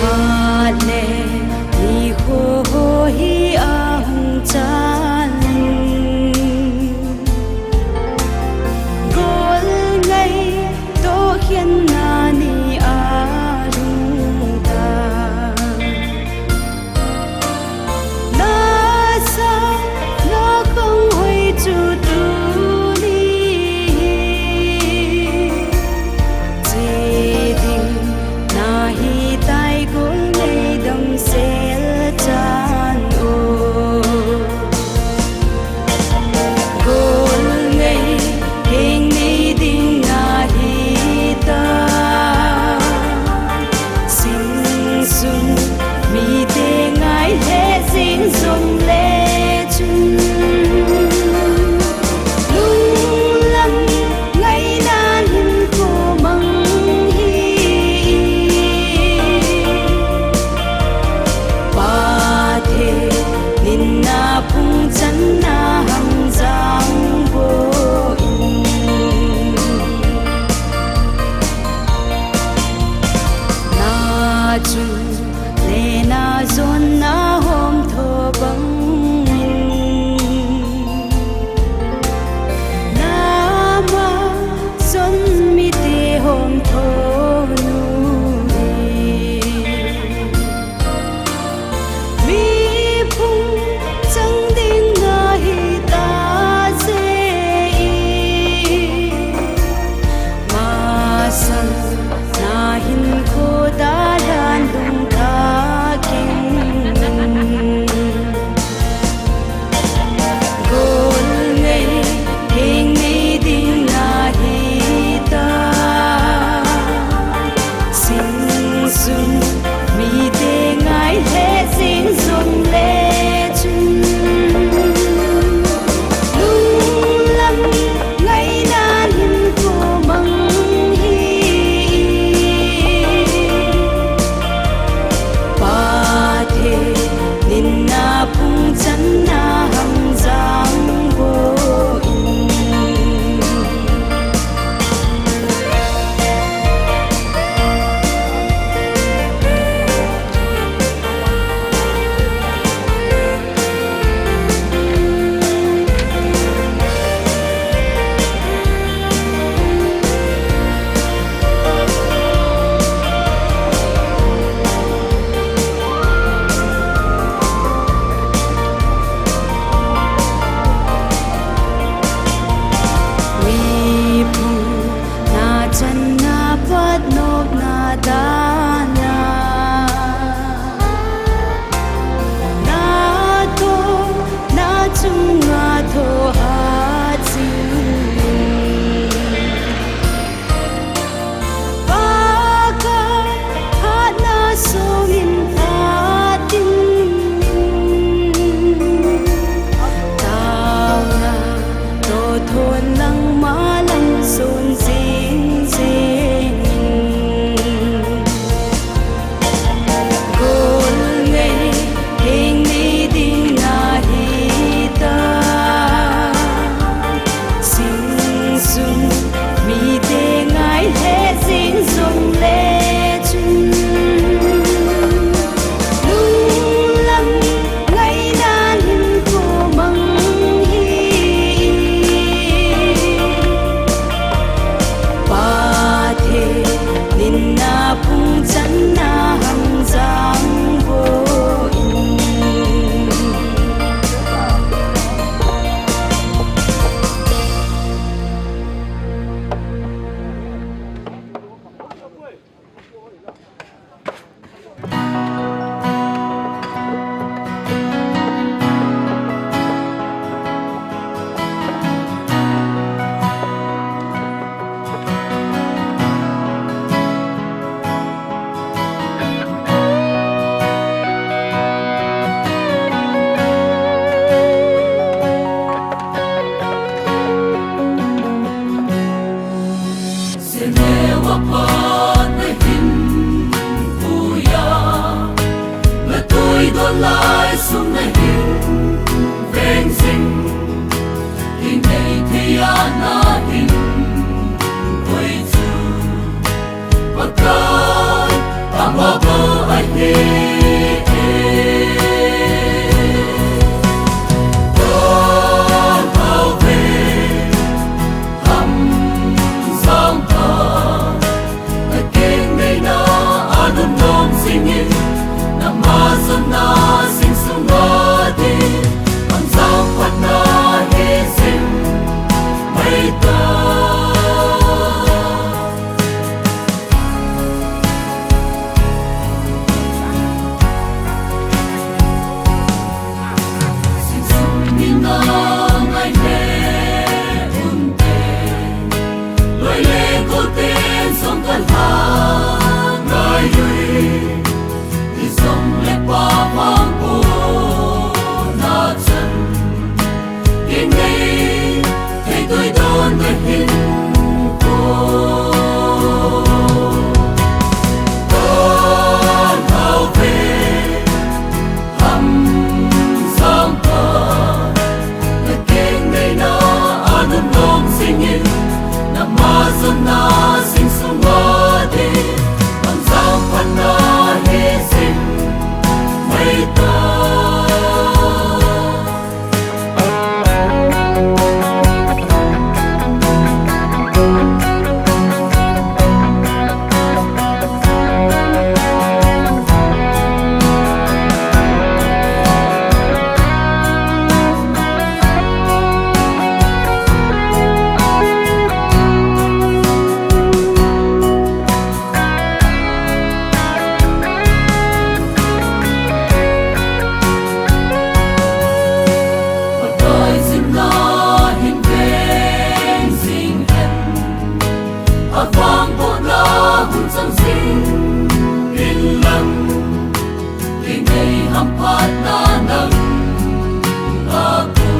Phat le nikho hi ahung chan in, gol ngai toh khenna ni a lhung Don lai sung na hin veng jing, i nei thei a na hin koi chu Pakai amabo ahi. Ko hau ve, ham jong pa, na keng neina a lungnom jingin, na majonna sing sunga ding, ham jong pa na hi jing mai ta. Sing sung ni na ngai le un te, loi le gol ten jong ka la ngai ui. I jong le pa vang po na chan, i nei thei toi don na hin ko. Ko hau ve, ham jong pa, na keng neina a lungnom jingin, na majonna sing sunga ding, ham jong pa na hi jing mai ta. Pakai jin na hin veng jing hen, avang bohna hun chang jing in lang, i nei hamphatna nang a ko.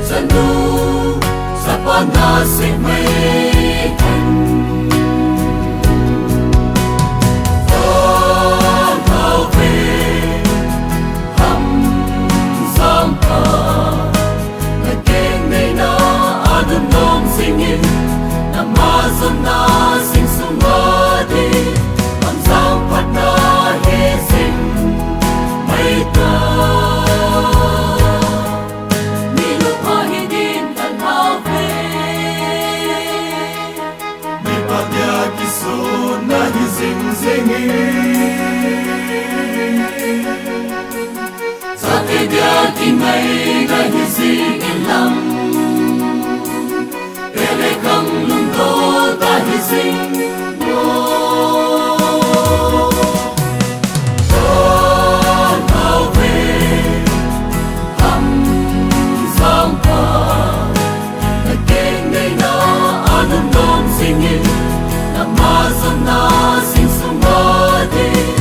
Chanu, chapa na sih mai hen. Ko hau ve, ham jong pa, na keng neina a lungnom jingin, na majonna sing sunga ding, ham jong pa na hi jing mai ta. Milu pa hi din kan hau ve. Mipa dia kisun na hi jing jing e. Chate dia kingai na hi jing in lang. Ele kang lungdon ta hi jing. Ko hau ve, ham jong pa, na keng neina a lungnom jingin, na majonna sing sunga ding,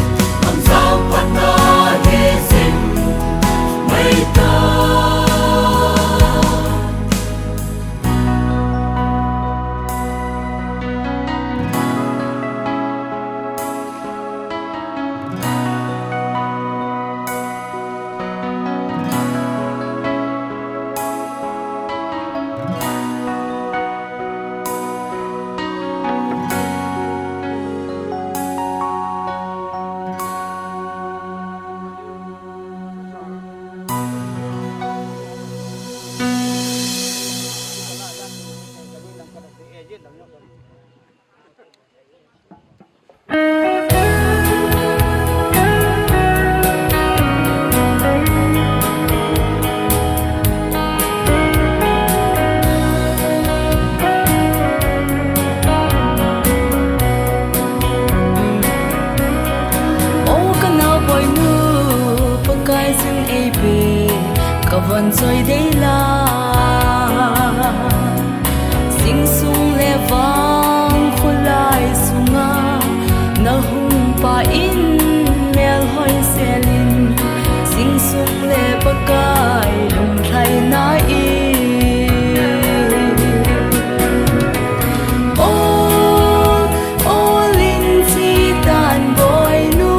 ham jong pa na hi jing mai ta. O ka naoboinu, Pakai jin ei pe, ka von choi dei la. Sing sung le vang khulai sunga, na hung pa in mel hoi selin, sing sung le Pakai lungthai na i. O, o lin chi tan boinu.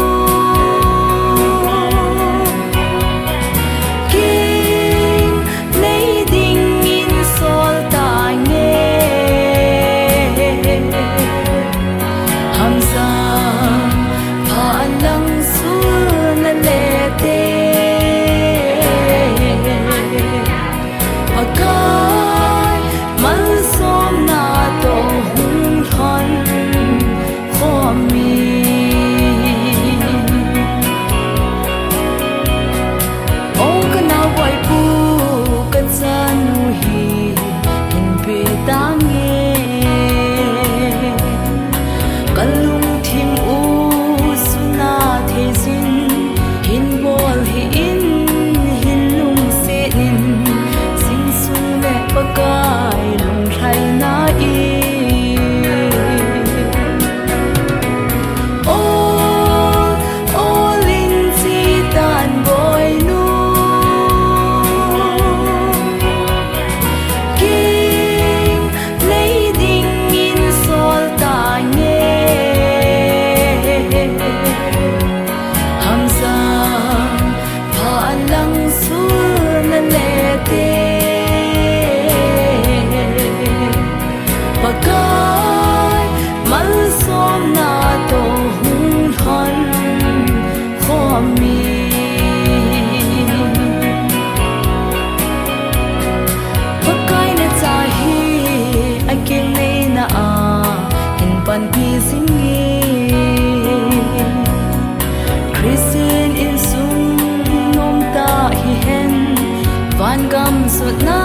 Gamsutna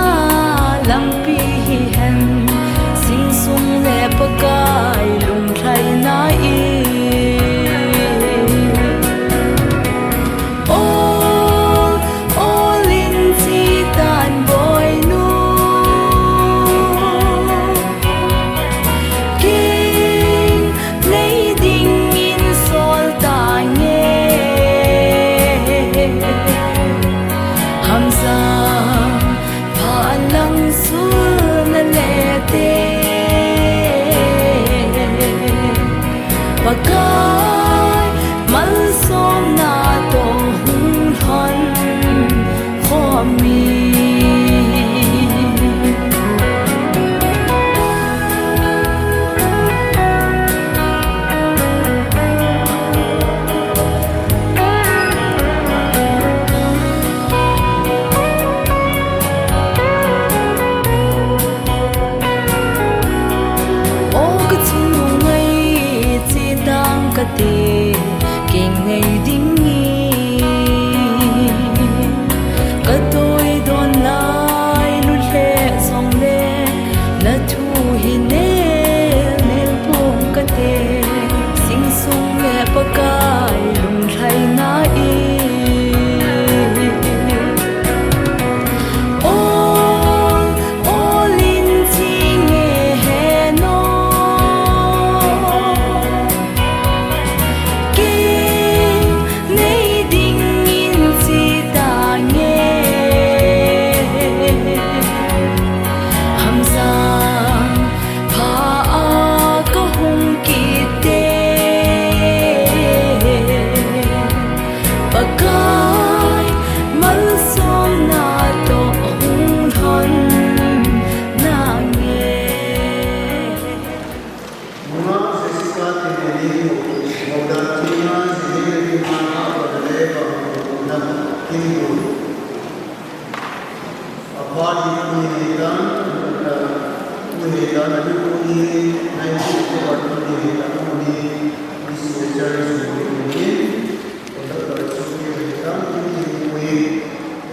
lampi hihen, singsung le Pakai lunglhaina in. Ol, ol in chi tan boinu. King nei dingin sol tange. Hamsang pha lang sulna le te. Pakai malsomna toh hung lhon khom in. O ka chungnung ngai, che tang kate, kei ngei ding in. Ka toi don lai, lut lheh jongle, na thu hi nel nel pong kate, singsung le Pakai lunglhaina in. Ol, ol in chi nge heno. King nei dingin chi tange. Hamsang pha a ka hung kit te. Pakai malsomna toh hung lhon nange. Muna Jessica Tineni, Maudan Tina, Zihele Tina, Abadale, Bamuna, Kingu. Apa di Pu Hetan, Pu Hetan, Pu Ni, nineteen October, Pu Hetan, Pu Ni, Miss Secretary, Pu Ni, Conductor, Pu Hetan, Pu Ni,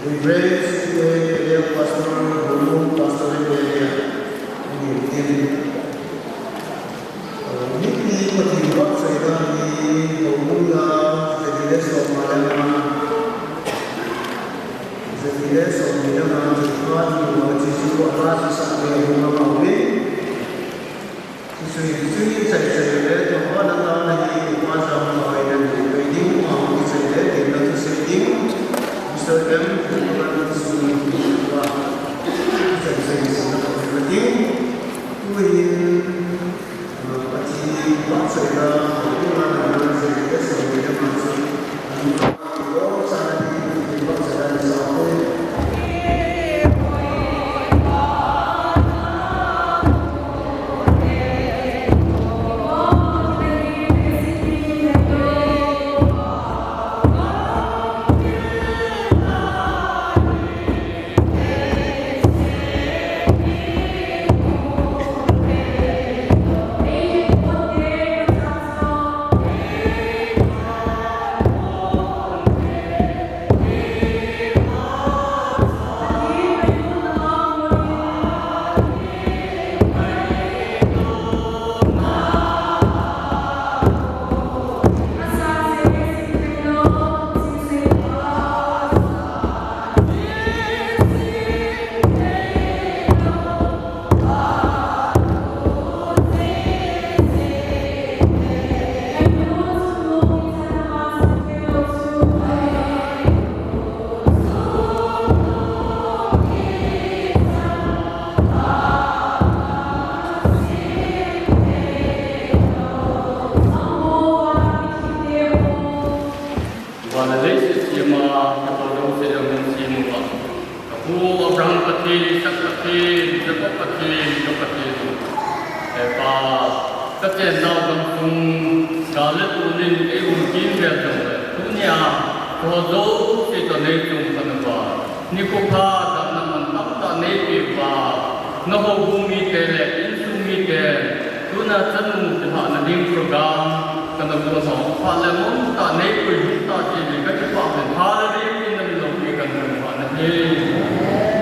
Reverend, Pu Pastor, Guru, Pastor, Pu Ni, Pu Ni. Mipi Pathen vahchoi dan hi, houbung a, jani le som le nga, jani le som le nga, jani le nga, jani le nga, jani le nga, Jesu, Jesu in chai chai le, thangvahna tana hi, Pathen vahchoi dan hi, ding a, chai le, ding na thusei ding, Mister M, Mister M, chai chai, chai chai, chai chai, tuin, Van le leiset siama, ka Pathen jouse a min siam uva. Ka pu Abraham Pathen, Isaac Pathen, Jacob Pathen, ka Pathen. He Pa, ka chennau gamsung, gal le tol in eihung kimvel jongle, tunia, kho jouse toh neichung khen uva. Nikho pha, damna mun tamtah neipeh uva. Na houbung mite le insung mite, tuna chanu kilhahna ding program, kana gon ho, phat le mun tah neipui hung tah jeh in kakipah in, Hallelujah, in na min loupi kan gon ho nahi.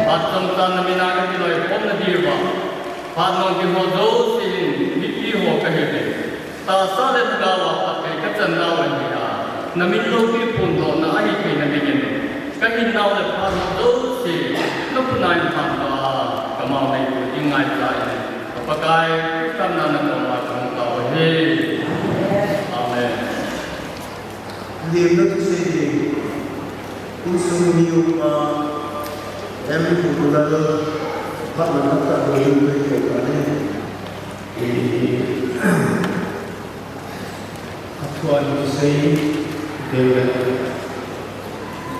Phat nong ding ho jouse hin mipi ho kahiuve. Tahsa le lhagao a phatthei kachan nau ahi a, namin loupi phondohna ahi theina dingin, kahinnau le phat nong jouse nakhut a hin lhangdoh a, kamao neitu ding ngaicha in, ka Pakai, Christa mina nakoma kahung tao ahi. Amen. Lemna thusei ding, insung mi upa M Kukulal, phatna tamtah boh in kahin tao ahi. Athuan kisei, tile,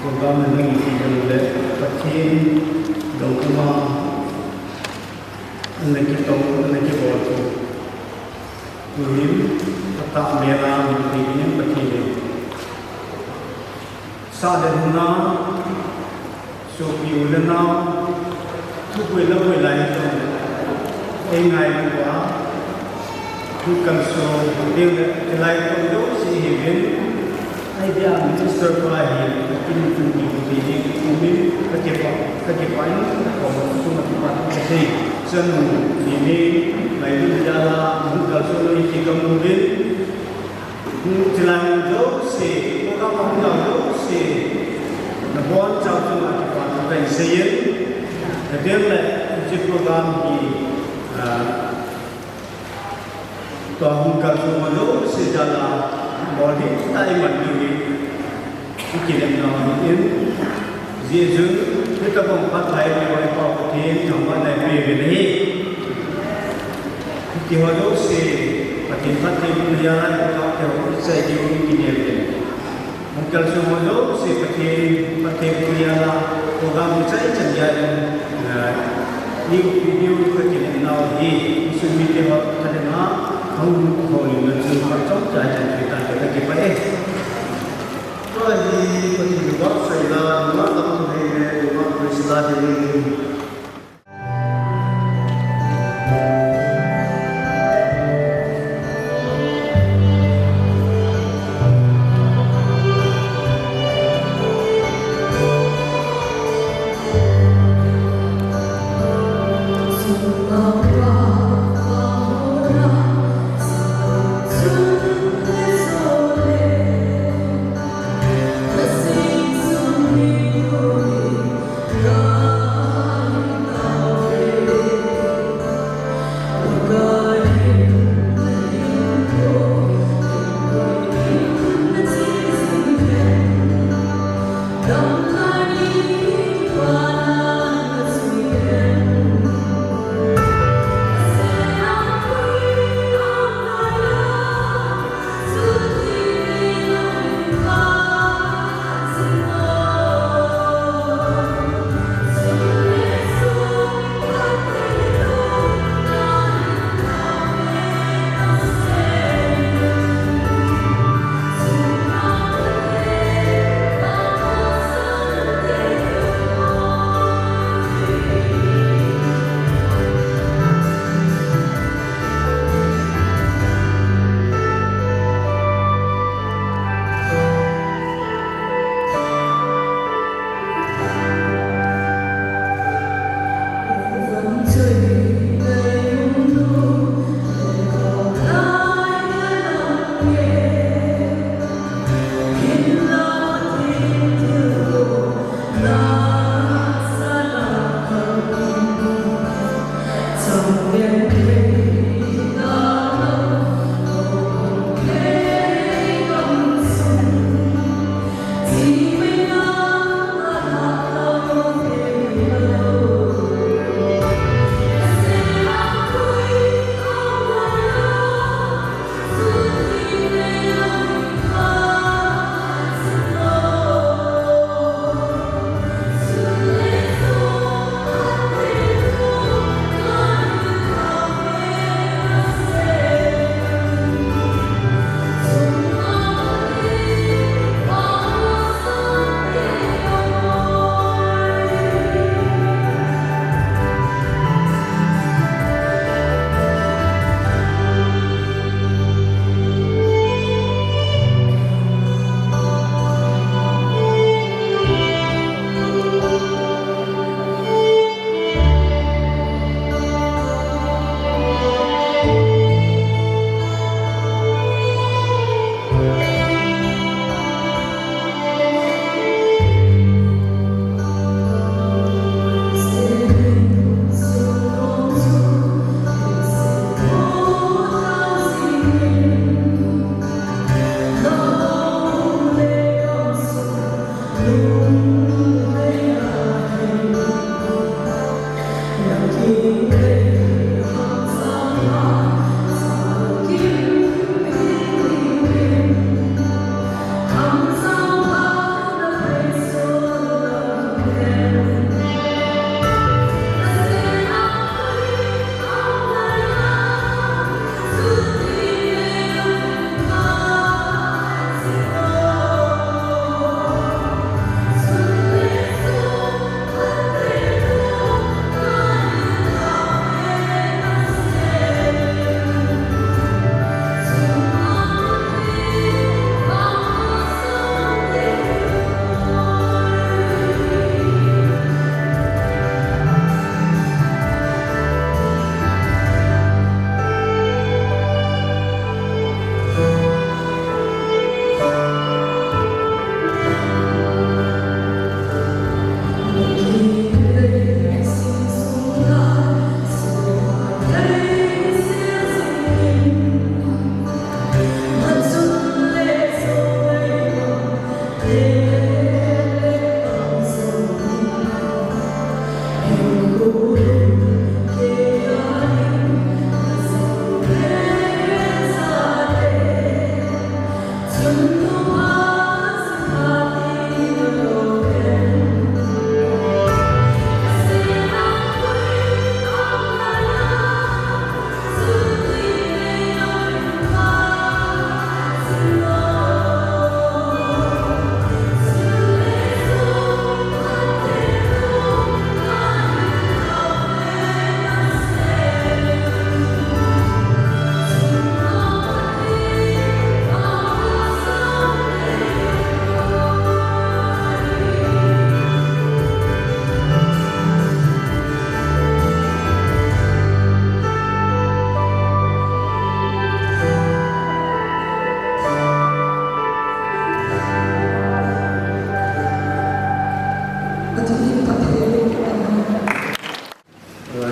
program na nang kidang le, Pathen, dou kuma, ana kitong, ana kibol tu. Tuhin, atah mela, mun ti hin Pathen in. Sah le lhunna, sopi u le nao, thupui lapui lai hijongle, eingailu uva, thu kalson, ding le, hilai kon jouse hiuvin, idea minister pa hi, kin thupui u ti ding, umin, kakipah, kakipah in, kakom sunga kipa thu kasei, chanu, nini, ngailu jal a, hung kalson u hi ti kamu uvin, Hung chilai jouse, program a hung jao jouse, nabonchau chunga kipathu kahin seiyin, chuteng le hiche program hi, ah, tua hung kalson ho jouse jal a, bol ding tah a iman diu hi. Ikinepnau ahin, hijeh chun, hitobang phatthei ipi ho i Pau Pathen thangvahna ipeuvin ahi. Hiti ho jouse, Pathen phattheibohna jal a, ichai diu ikinepin. Hung kalson ho jouse, Pathen phattheibohna jal a, program ichai chan jal in, ah, niu video kakinepnau ahi, insung mite ho, khatlena, hung houlimna chu, phat chomcha chan chu tah kakipah e. Tua hi Pathen vahchoila, nungah lam hei le, nungah Christa hi.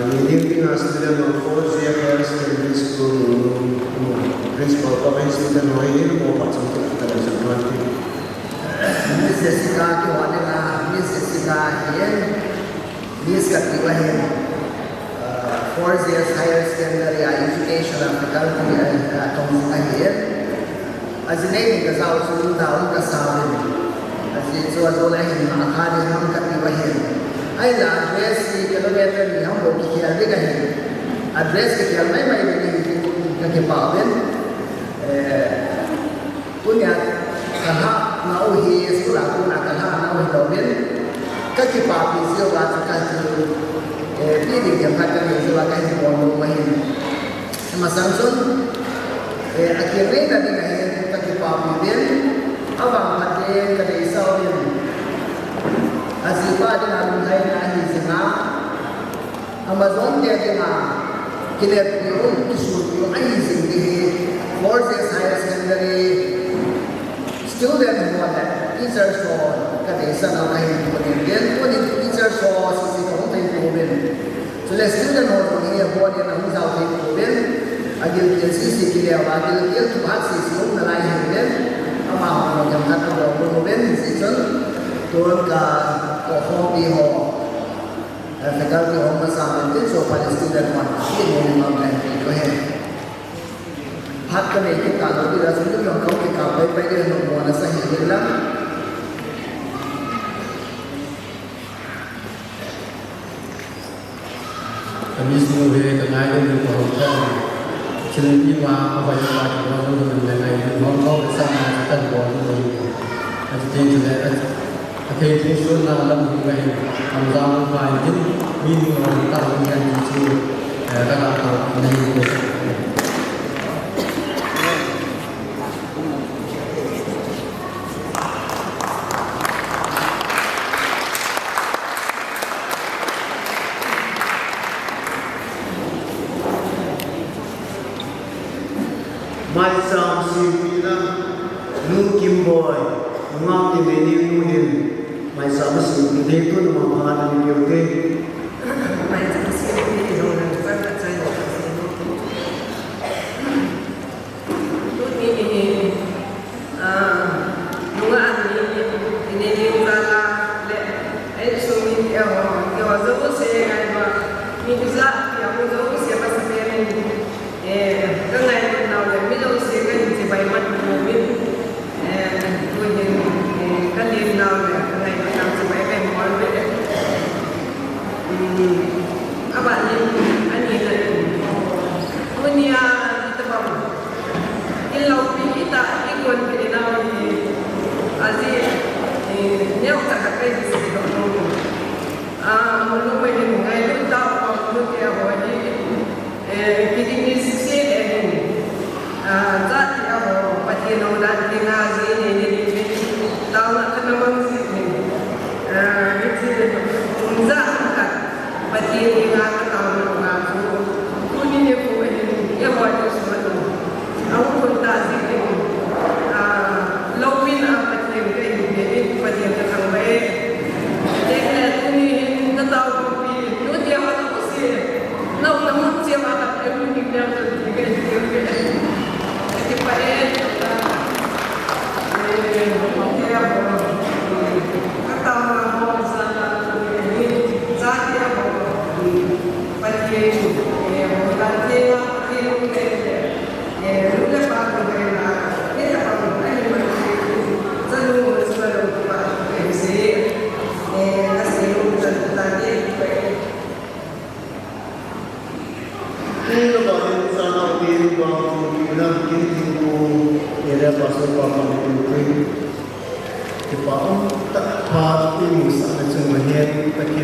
Ni ding ding a student ho, four J Higher Secondary School, Principal pa student ho hi, mo pa chung ki ta la jong ti. Miss Jessica ki ho ding a, Miss Jessica hi, Miss kati uva hin, uh, four J Higher Secondary a Education a faculty a, uh, tong jing ahi. Ajinei ni kajao chu daon kasa uvin. Ajeh chu ajol a hin ma kha ding ham kati uva hin. Ahinla address hi kilometer ni ham bou kikhel ding ahi. Address kikhel maimai ding ahi ti kakipah uvin. Eh, tunia kalhah nau hi, school a kona kalhah nau hilouvin. Kakipahpi jeh uva chu kahin, eh, pi ding themkhat kanei jeh uva kahin bol nom ahin. Masang chun, eh, akeng neina ding ahin kakipahpi uvin, avangphat in kadeisah uvin. Ajipa dinga lunglhaina ahi jing a, ama jong te dinga kineppi u, kisunpi u ahi jing ding hi, four J Higher Secondary student ho le teachers ho kadeisah nau kahin phunin, tunin teachers ho sese kahung thei pouvin. Chule student ho jong hi abon in ahung jao thei pouvin, agilkel sese kile uva, agilkel thupha sese um nalai ahiuvin, amaho jong themkhat kabol nom uvin, hijeh chun tun ka, ka houpi ho, eh, faculty ho masa uvin tin, chuphat le student hon, ti nom nom le ti u ahi. Phat kanei kit talou ding a, chun jong kahung kikap paipai ding, nommo nasa hih in lang. Ka miss nu hi kangaidam in kahung kha. Thil ipi ma avai pa kipa jong le ngai in hung kha le sa ma chu kan bol ding ahi. Achuti chule, athei thei suhna lam hung ahin, kamjam hung ahin tin, mi hung ahin ta hung ahin ti chu, eh, ka ga tao na hi ko. Maicham sempina, Nu Kimboi, nungah Kineini nu hin, maicham sempina, tun mangpha na nei peh u hite. Maicham sempina, tun mangpha na nei peh u hite. Tuni hi, ah, nungah Kineini, Kineini u jal a,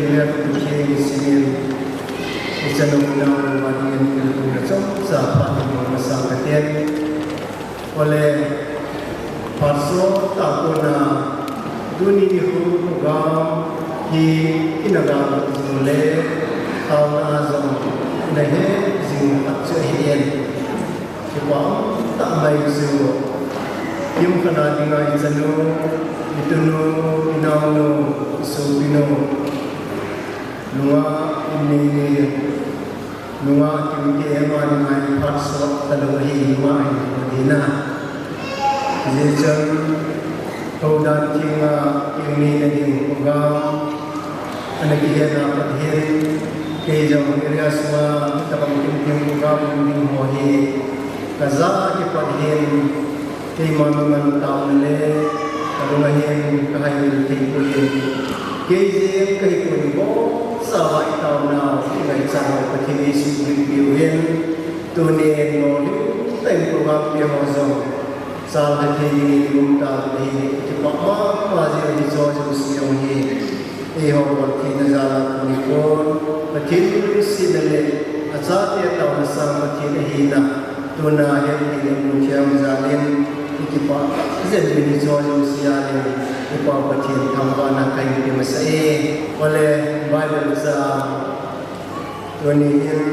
Nia kuthu khe ni sinin, ichanu nau mani ni kuthu na chom sa pa ni mo na sa ka ten. Ole, phaso ta ko na, tuni nikho program hi ina ga jing le, tao na jong ina he jing khat chu ahi in. Kipa um tah mai chu, kimkhat a dinga ichanu, itunu, inaonu, isopinu, nunga, inneini, nunga kimkhat a dinga iphaso talou ahi, nunga ahi, adina. Hijeh chun, houdan thenga, inneina ding, program, ana kihetna Pathen, kei jong area sunga, tabang kimkim program ding ho hi, ka ja a kipat hin, keima mimal taona le, ka lunga hin, ka haimil thei poi. Kei jeng ka hi poi, bou sa va i taona, i ngaichat ho Pathen in eisuhmil peh u hen, tunin lolhing tah in program pe ho jong, Chal hethei dingin i um tau ahi, kipah mama jing ahi, hiche jouse jong hi. Eiho bol theina jal a kon hi kon, Pathen lungsetna le achate taona sang Pathen ahina, tuna hethei le lungthem jal in, i kipah jeng in hiche jouse a le, i Pa Pathen thangvahna kahin pe masa e. Ole, Bible chang, tuni hin,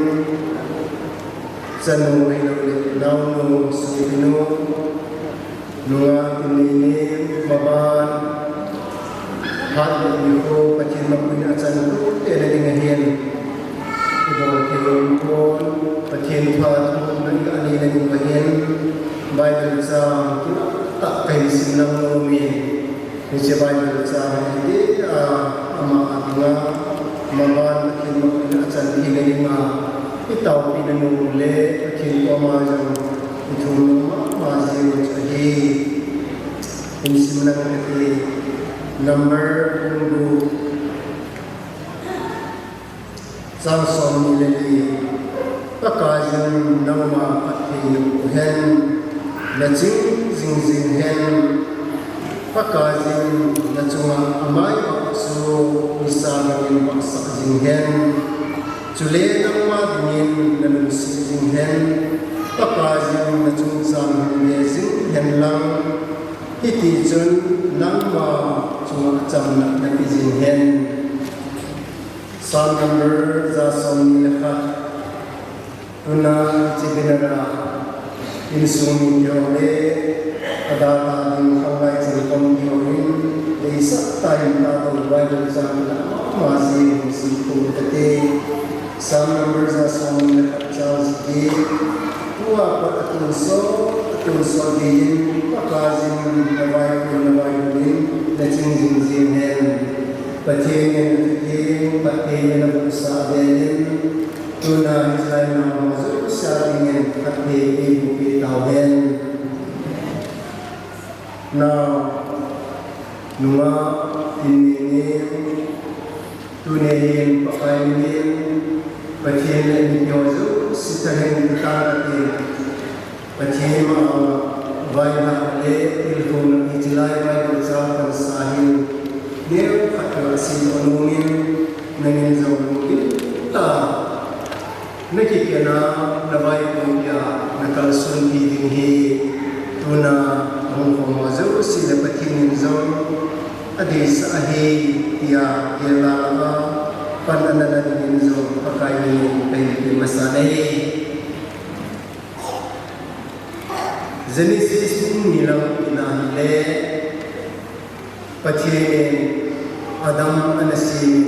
chanu ahilou le, naonu, sopinu, nunga, inneini, maban, phat le nikho, Pathen mapuina achan tute na ding ahin. I bol thei u kon, Pathen phat, na i anei na ding ahin. Bible chang, kila tah kahin sim lang nom in. Hiche Bible chang hi, a, ama a dinga, maban Pathen mapuina achan theina dinga, i taopina nom le, Pathen koma jong i thum nom mama jing u chu ahi. Hin sim lang kate, Number bung gup. Chang somni le li. Pakaiyin nangma phatthei neiboh hen, naching jing jing hen. Pakaiyin nachunga amai vah chu nisa bangin vahsah jing hen. Chule nangma dingin nalungset jing hen. Pakaiyin nachungchang hin ve jing hen lang. Hiti chun nangma chunga chamna nape jing hen. Psalm number ja somni le khat. Tuna hiche banner a insung mi kihou le, adalha ding khanglai chengkhom kihou in, deisah tah in tatou Bible chang mama jing in simkhom u hite. Psalm number ja somni le khat chang jiki. Tua pat atonsot, atonsot geiyin, Pakaiyin navaikon, navaikon in, naching jing jing hen. Pathen in athutheng, phattheina nabohsah vel in, tuna hichelai nao ho jouse a dingin phatthei eiboh peh tauhen. Nao, nunga, inneini, tuni hin Pakai minin, Pathen le mipi ho jouse thahin kitang katin, Pathen ma-anga vaihomna le tilkhouna hichelai Bible chang pansa hin, neokhat kasim nom in, nangin jong lungkim tah a, nakikhen a, navaikon peh a, nakalson pi ding hi, tuna ahung khom ho jouse le Pathen in jong adeisah ahi, tia gel a langa pan ana la dingin jong Pakai minin kahin pe masa e. Genesis bung ni lang ina hile, Pathen in Adam ana sem in,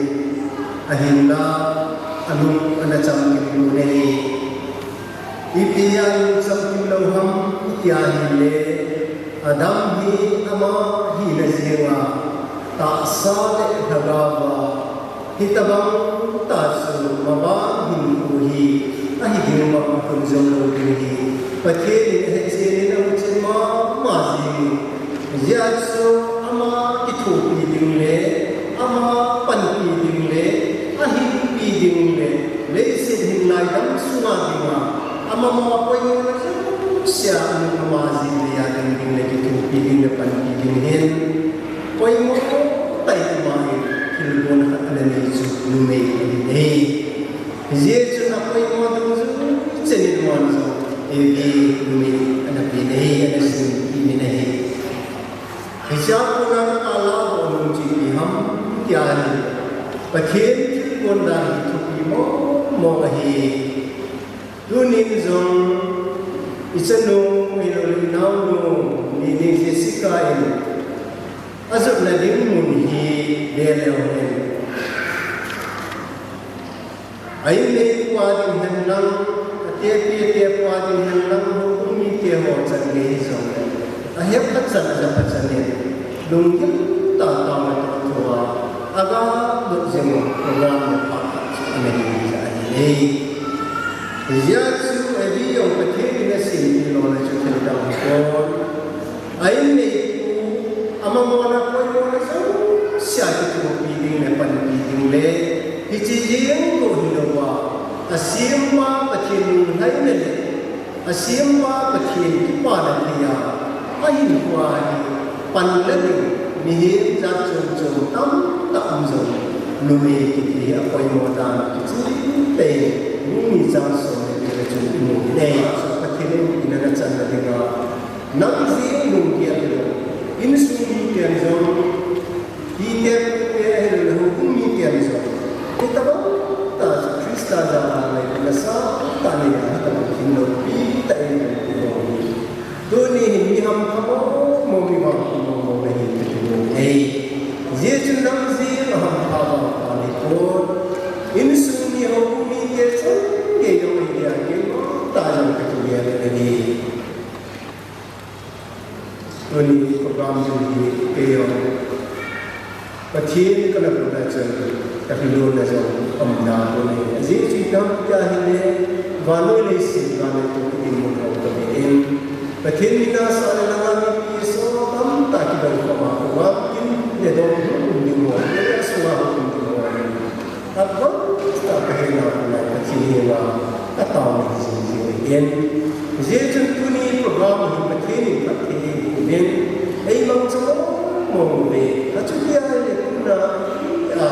ahinla alung ana chamkim lou ahi. Ipi a alung chamkim lou ham iti ahile, Adam hi ama hina jenga tahsa le lhagao a hitobang tah chu maban hinkho hi ahi ding bang ahung jom lou ding hi Pathen in ahechen in ahuchen mama jing in, hijeh chun ama kithopi ding le ama panpi ding le ahinpi ding le leiset hin ngaidam sunga dinga ama ma poimo jouse a anung ama jing le a ding ding le kithopi ding le panpi ding hin poimo tah in ama hin Thilgon khat ana nei chu numei ahi. Hijeh chun apoimo dungjuiyin John jong Evi numei ana pe ahi, ana sim kit in ahi. Hichea kona kala ho nung chu ipi ham tia ahile, Pathen thilgon dan hi thupi mong mong ahi. Tunin jong ichanu, inao, inaonu, Nini Jessica in ajotna ding mun hi veleu hen, a-in neipa ding hen lang, atepi atepa ding hen lang, houbung mite ho chan gei hijongle, ahet phat chan, aja phat chan in, lunggil tah tah a toh thua, aga dot jing u program le phat khat chu ana hi jeh ahi. Hijeh chun Evi jong Pathen in asem tilou le chu thil dang hipon. A-in neipu, ama mona poimona jousea kithopi ding le panpi ding le, hiche jeng bou hilouva, asempa Pathen lunglhaina le asempa Pathen kipana thei a ahinkhoa hi panla ding mihem jat chom chom tamtah um jong, numei kiti hi apoimo dan kicheh tah in, Rom ni chang som le get a chun imu in ahi. Pathen in ina nachanna dinga, nang jeng lunggel hilou, insung miten jong, pite pute ahiloule houbung miten jong, hitobang tah chu Christa jal a ngailutna nasatah nei a, hitobang thil loupi tah in imu u hi. Tuni hin mi hampha mong mong, mi vangpha mong mong nahi kati nom e. Hijeh chun nang jeng ahampha vangpha ahipon, insung mi, houbung mite chang gei jong ahi dia, keima tah jong kakigel in ahi. Tuni program ding hi kei jong Pathen kalungna chun kalhilona jong aum da pon ahi. Ajeh chu ipi ham tia ahile, vannoi leiset vannoi toh kidinmun ho kave in, Pathen mina sah le langa mipi sot tamtah kidong khoma, program kin le dong hung um ding ho, le asunga hung um ding ho, advance tah a kahetnau lai Pathen henga katao nahi jing jing in. Hijeh chun tuni program hi Pathen in phatthei eiboh uvin, eimangcha mong mong uve. Achuti ahile tuna a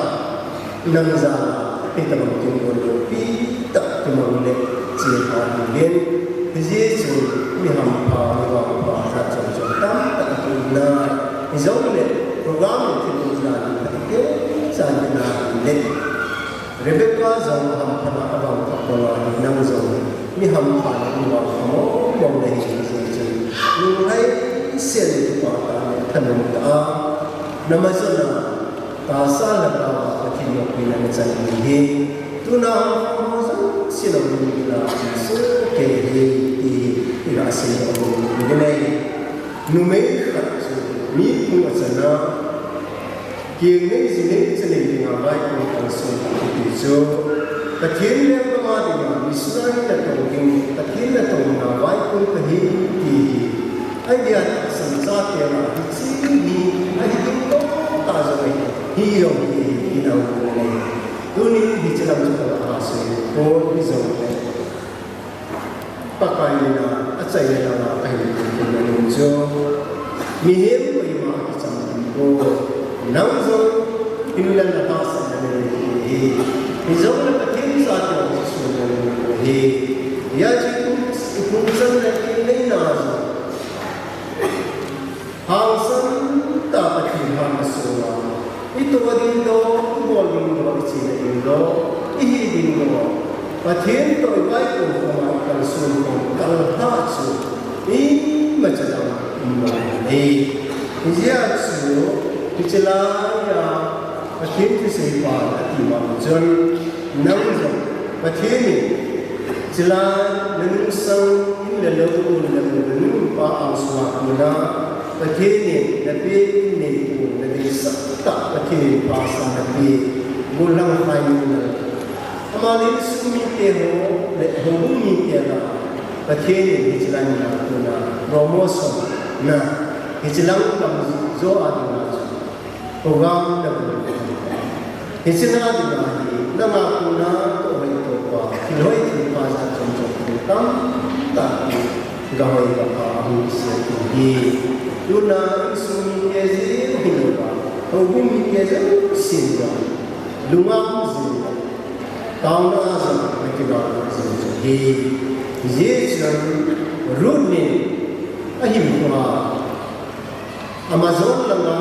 nang jal a hitobang thilgon loupi tah kimang le chepha dingin, hijeh chun mi hampha, mi vangpha jat chom chom tamtah akium nai. Hijongle program le thil umna ding khat keu chan ding ahile, Rebecca jong ahamphatna avangphat banga hi nang jong mi hampha le mi vangpha mong mong nahi, hijeh chun lunglhai sel le kipah tah le thanom tah a, namajona tahsa lhagaova Pathen lopina nachan ding hi, tuna hampha ho jouse lungthim a kisoh kei hi, ti hi iga sei nom u ahi. Numei khat chu mi phung achan a, keng nei ji nei cha nei dinga vaikun kalson kiti chu, Pathen lenggam a dinga missionary natong ding, Pathen natong dinga vaikun kahi ti hi, idea tahsan chate lah hiche hi ahi ding toh tah jong ahi, hi jong hi, hi nau nei. Tunin hiche lam chu kaga sei pon, hijongle Pakai mina achaina langa kahin tum tum nom chu, mihem koima akicham ding pon, nang jong hinla natahsan nanei hi, hijongle Pathen chate jong kisun nanei hi. Hijeh chun ikum, ikum chan le kinei na jong hangsan tah a Pathen hal a sunga, itoh ding doh, ibol ding doh, iche ding doh, ihi ding doh, Pathen toh ivaikon khoma ikalson khom kalhah chu imacha dang umlou ahi. Hijeh chun hiche laiya Pathen thuseipan ati ma chun, nang jong Pathen in chilai nanungsang in le lou, un le lou, nanu pa angsunga kona Pathen in napeh in neipu nadeisah tah Pathen in phasah napeh, gollhang khai nunal, ama le insung mite ho le houbung mite lah a Pathen in hiche lai muna kona promotion na, hiche lang lam jo a dinga chu program nabol. Hiche na dinga hi nanga kona toh hoi toh pa, thil hoi thil pha jat chom chom thil tamtah hi gahoi gapha ahung kisei ahi. Tuna insung mite jeng hilouva, Houbung mite jousen jong lungam jing, taona a jong ana kilom jing chu ahi. Hijeh chun Ruth in ahinkhoa Amazon langa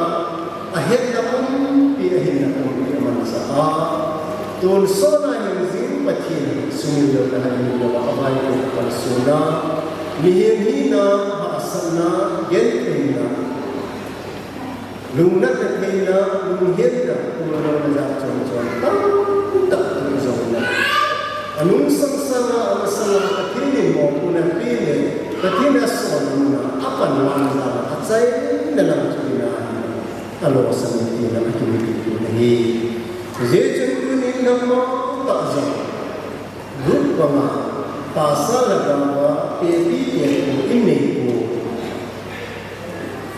ahetna pumpi, ahinna pumpi amanchah a, tonsot a hingjing Pathen sumil louna, haimil louna, avaipoh kalsonna, mihem hina, hahsatna, gentheina, lungnatna theina, lunghetna, umlouna jat chom chom tamtah toh jong anung sangsang a, amasanga Pathen in mopohna ape le, Pathen in asonna muna apan vang jal a achaina lam chu tina hi alosam in tina akimi tina ahi. Hijeh chun tuni nangma tah jong Ruth banga tahsa lhagaova tepi tepu in neipu,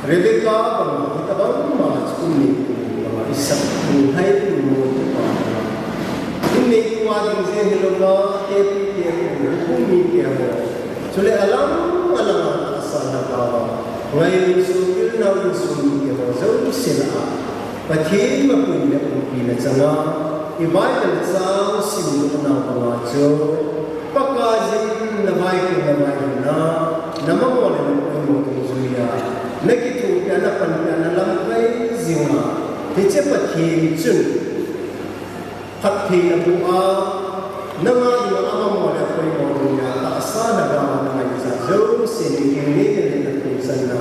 Rebecca banga hitobang ma chu in neipu banga Isaac, Pu Haipum motu pa banga in neipu a ding jeng hilouva, tepi tepu, houbung mite ho, chule alang alang a tahsa lhagaova ngailu sohkei nau insung mite ho jouse lah a Pathen mapuina le umpina changa i Bible chang simdoh nau banga chu, Pakaiyin navaipoh navailutna, namamole napoimo dungjuia nakithopi a, napanpi a, nalamkai jinga, hiche Pathen chun phatthei naboh a, nanga dinga amamole apoimo dungjuia tahsa lhagaova nangaichat jouse, nakingneina le nathohchanna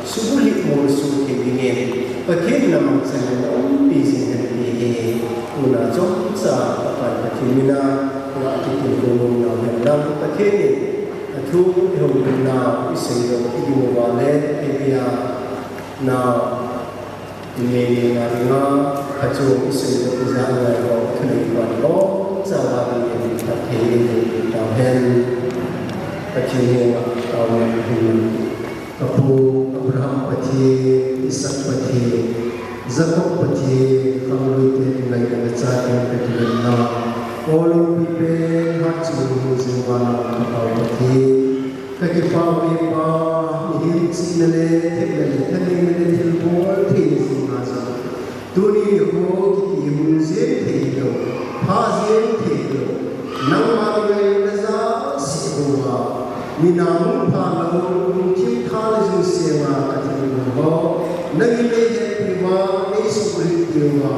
subulhit molso thei dingin Pathen in namangchan in naumpi jing hen ti hi tuna chomcha Pakai Pathen mina tua kitilkhou nom nau hen lang, Pathen in athu ihoulimnau iseidoh, igimuva le, idia nau inei neina dinga, phatchom iseidoh, ijat ngai ho, athuneipa ho, chava dingin Pathen in eipeh tauhen. Pathen henga taona hin Ka pu Abraham Pathen, Isaac Pathen, Jacob Pathen, khangluite kingaina le chaten kakivetna, olpi pen hatchungnung jing vana ka Pa Pathen, kakipah e Pa, mihem chihna le thepna le thaneina le thilbol theina jing a jong, tuni nikho kiti hung jeng thei hilou, pha jeng thei hilou, nangma ngailutna jahseh bouva, mina hung pha lou, lungthim tha le jui senga kathilbol ho, nangin neihetpi uva, neisubulhit peh uva,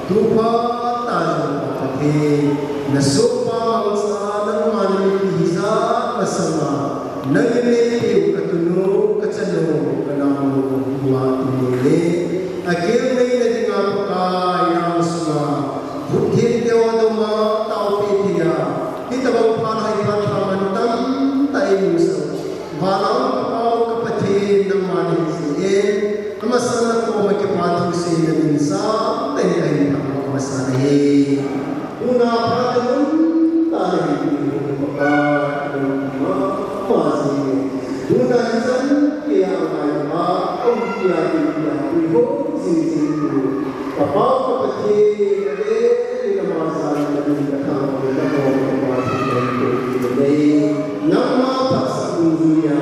tu phat a jong Pa Pathen, nasohpa mangcha a nangma namipi hijat masanga, nangin neipeh u katunu, kachanu, kanaonu, nunga tinei le, akelneina dinga Pakai, nang sunga, Buthin teho doma taopi thei a, hitobang phat a hi phat pha man tamtah eimusah u. Vanlanga ka Pa u ka Pathen nangma nahi jeh in, amasan nakoma kipa thu seiyin namin sangtah in kahin thangvah masa nahi. Tuna phat a mun tah a nahin pui u Pakai, nangma mama jeh in. Tuna hichan geiya ngai a, aumpi a, dinpi a, pui ho jing jing u. Ka Pa u ka Pathen, ale, ale, nangma jal in namin kathangvah in, nangma phatthei kahin pe u ahi. Nangma phatsah dungjuia,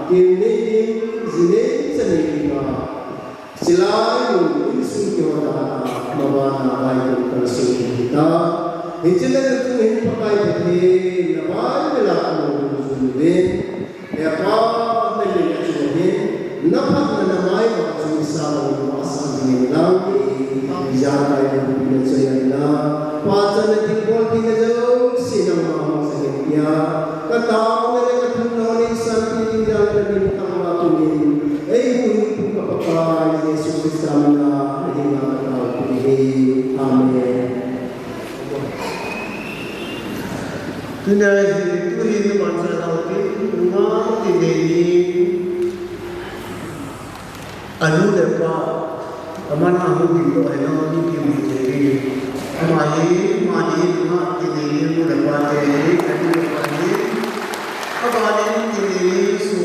kel nei ding, ji nei, cha nei dinga, chilai mun insung kihotna a, mabana vaihom kalson hita. Hiche le nachung hin Pakai Pathen, navaipoh a mo dungjuiyin. He Pa, namin achung hin, naphatna namai vang chu isah louvin vahsah jingin lang, ijakai loupina choi-atna, pachatna thilbol theina jouse nangma hung sah in tia, kataona le kathumna ho neisanpi ding jal namin thangvah tunin, eihuhhingpu ka Pakai Jesu Christa mina, nahenga kataopeh ahi. Amen. Tuna hi, tuhin vancha naote, nunga tinei ni, anu le apa, aman ahung ding lou ahi, nangho ni kimu thei ding. Ama hi, ama ni, nunga tinei ni, anu le apa te hi, anu le apa ni, abanin tinei ni, su,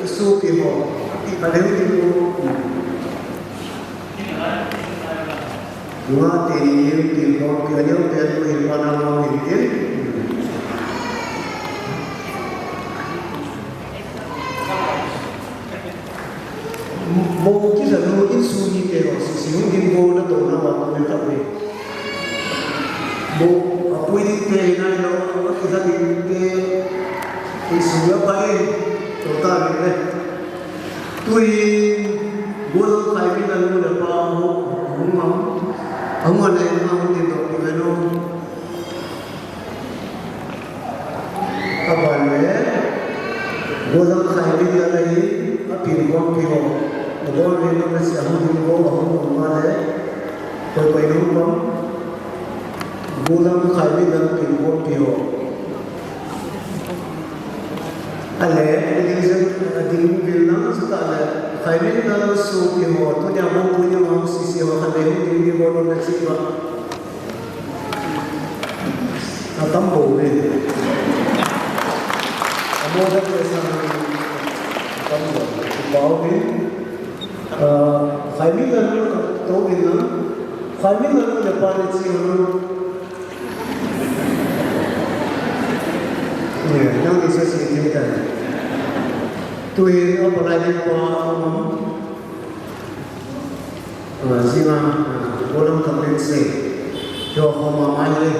sopi ho, ati kha ding ti ko. Nunga tinei ni, ti ko, ti ko, ti ko, ti ko, ti ko. Mo kisa nu, Suni te ho, sisi hung ding bou na to na wa ko ni ta pe. Bo, apui ding te na lo, a ki sa ding te, i su ya pa ni, to ta ni le. Tui, bo lo khai mi na lo na pa ho, hung ma, hung ma le, hung ma hung ding to ni lo. Aban le, gollhang khai min lal ahi, apin khompi ho. Abon le nung le sia hung ding ho, ahung ding ma le, koi koi nung pam. Gollhang khai min lal apin khompi ho. Ale, ading zen, ading vil lang, sita le, khai min lal sopi ho, tunia mo puni ho, sisi ho, khat le hung ding ding ho, nung le sia. Atam bou ve. Amo da ke sa atam bou. Bou ve. Ah, khai min lal to ve na. Khai min lal le pa ni chi na. Ye, nang ni sa si ke ta. Tu hi a pa lai pa. Ah, jing a, ah, gollhang thak le se. Kio ho ma ma le.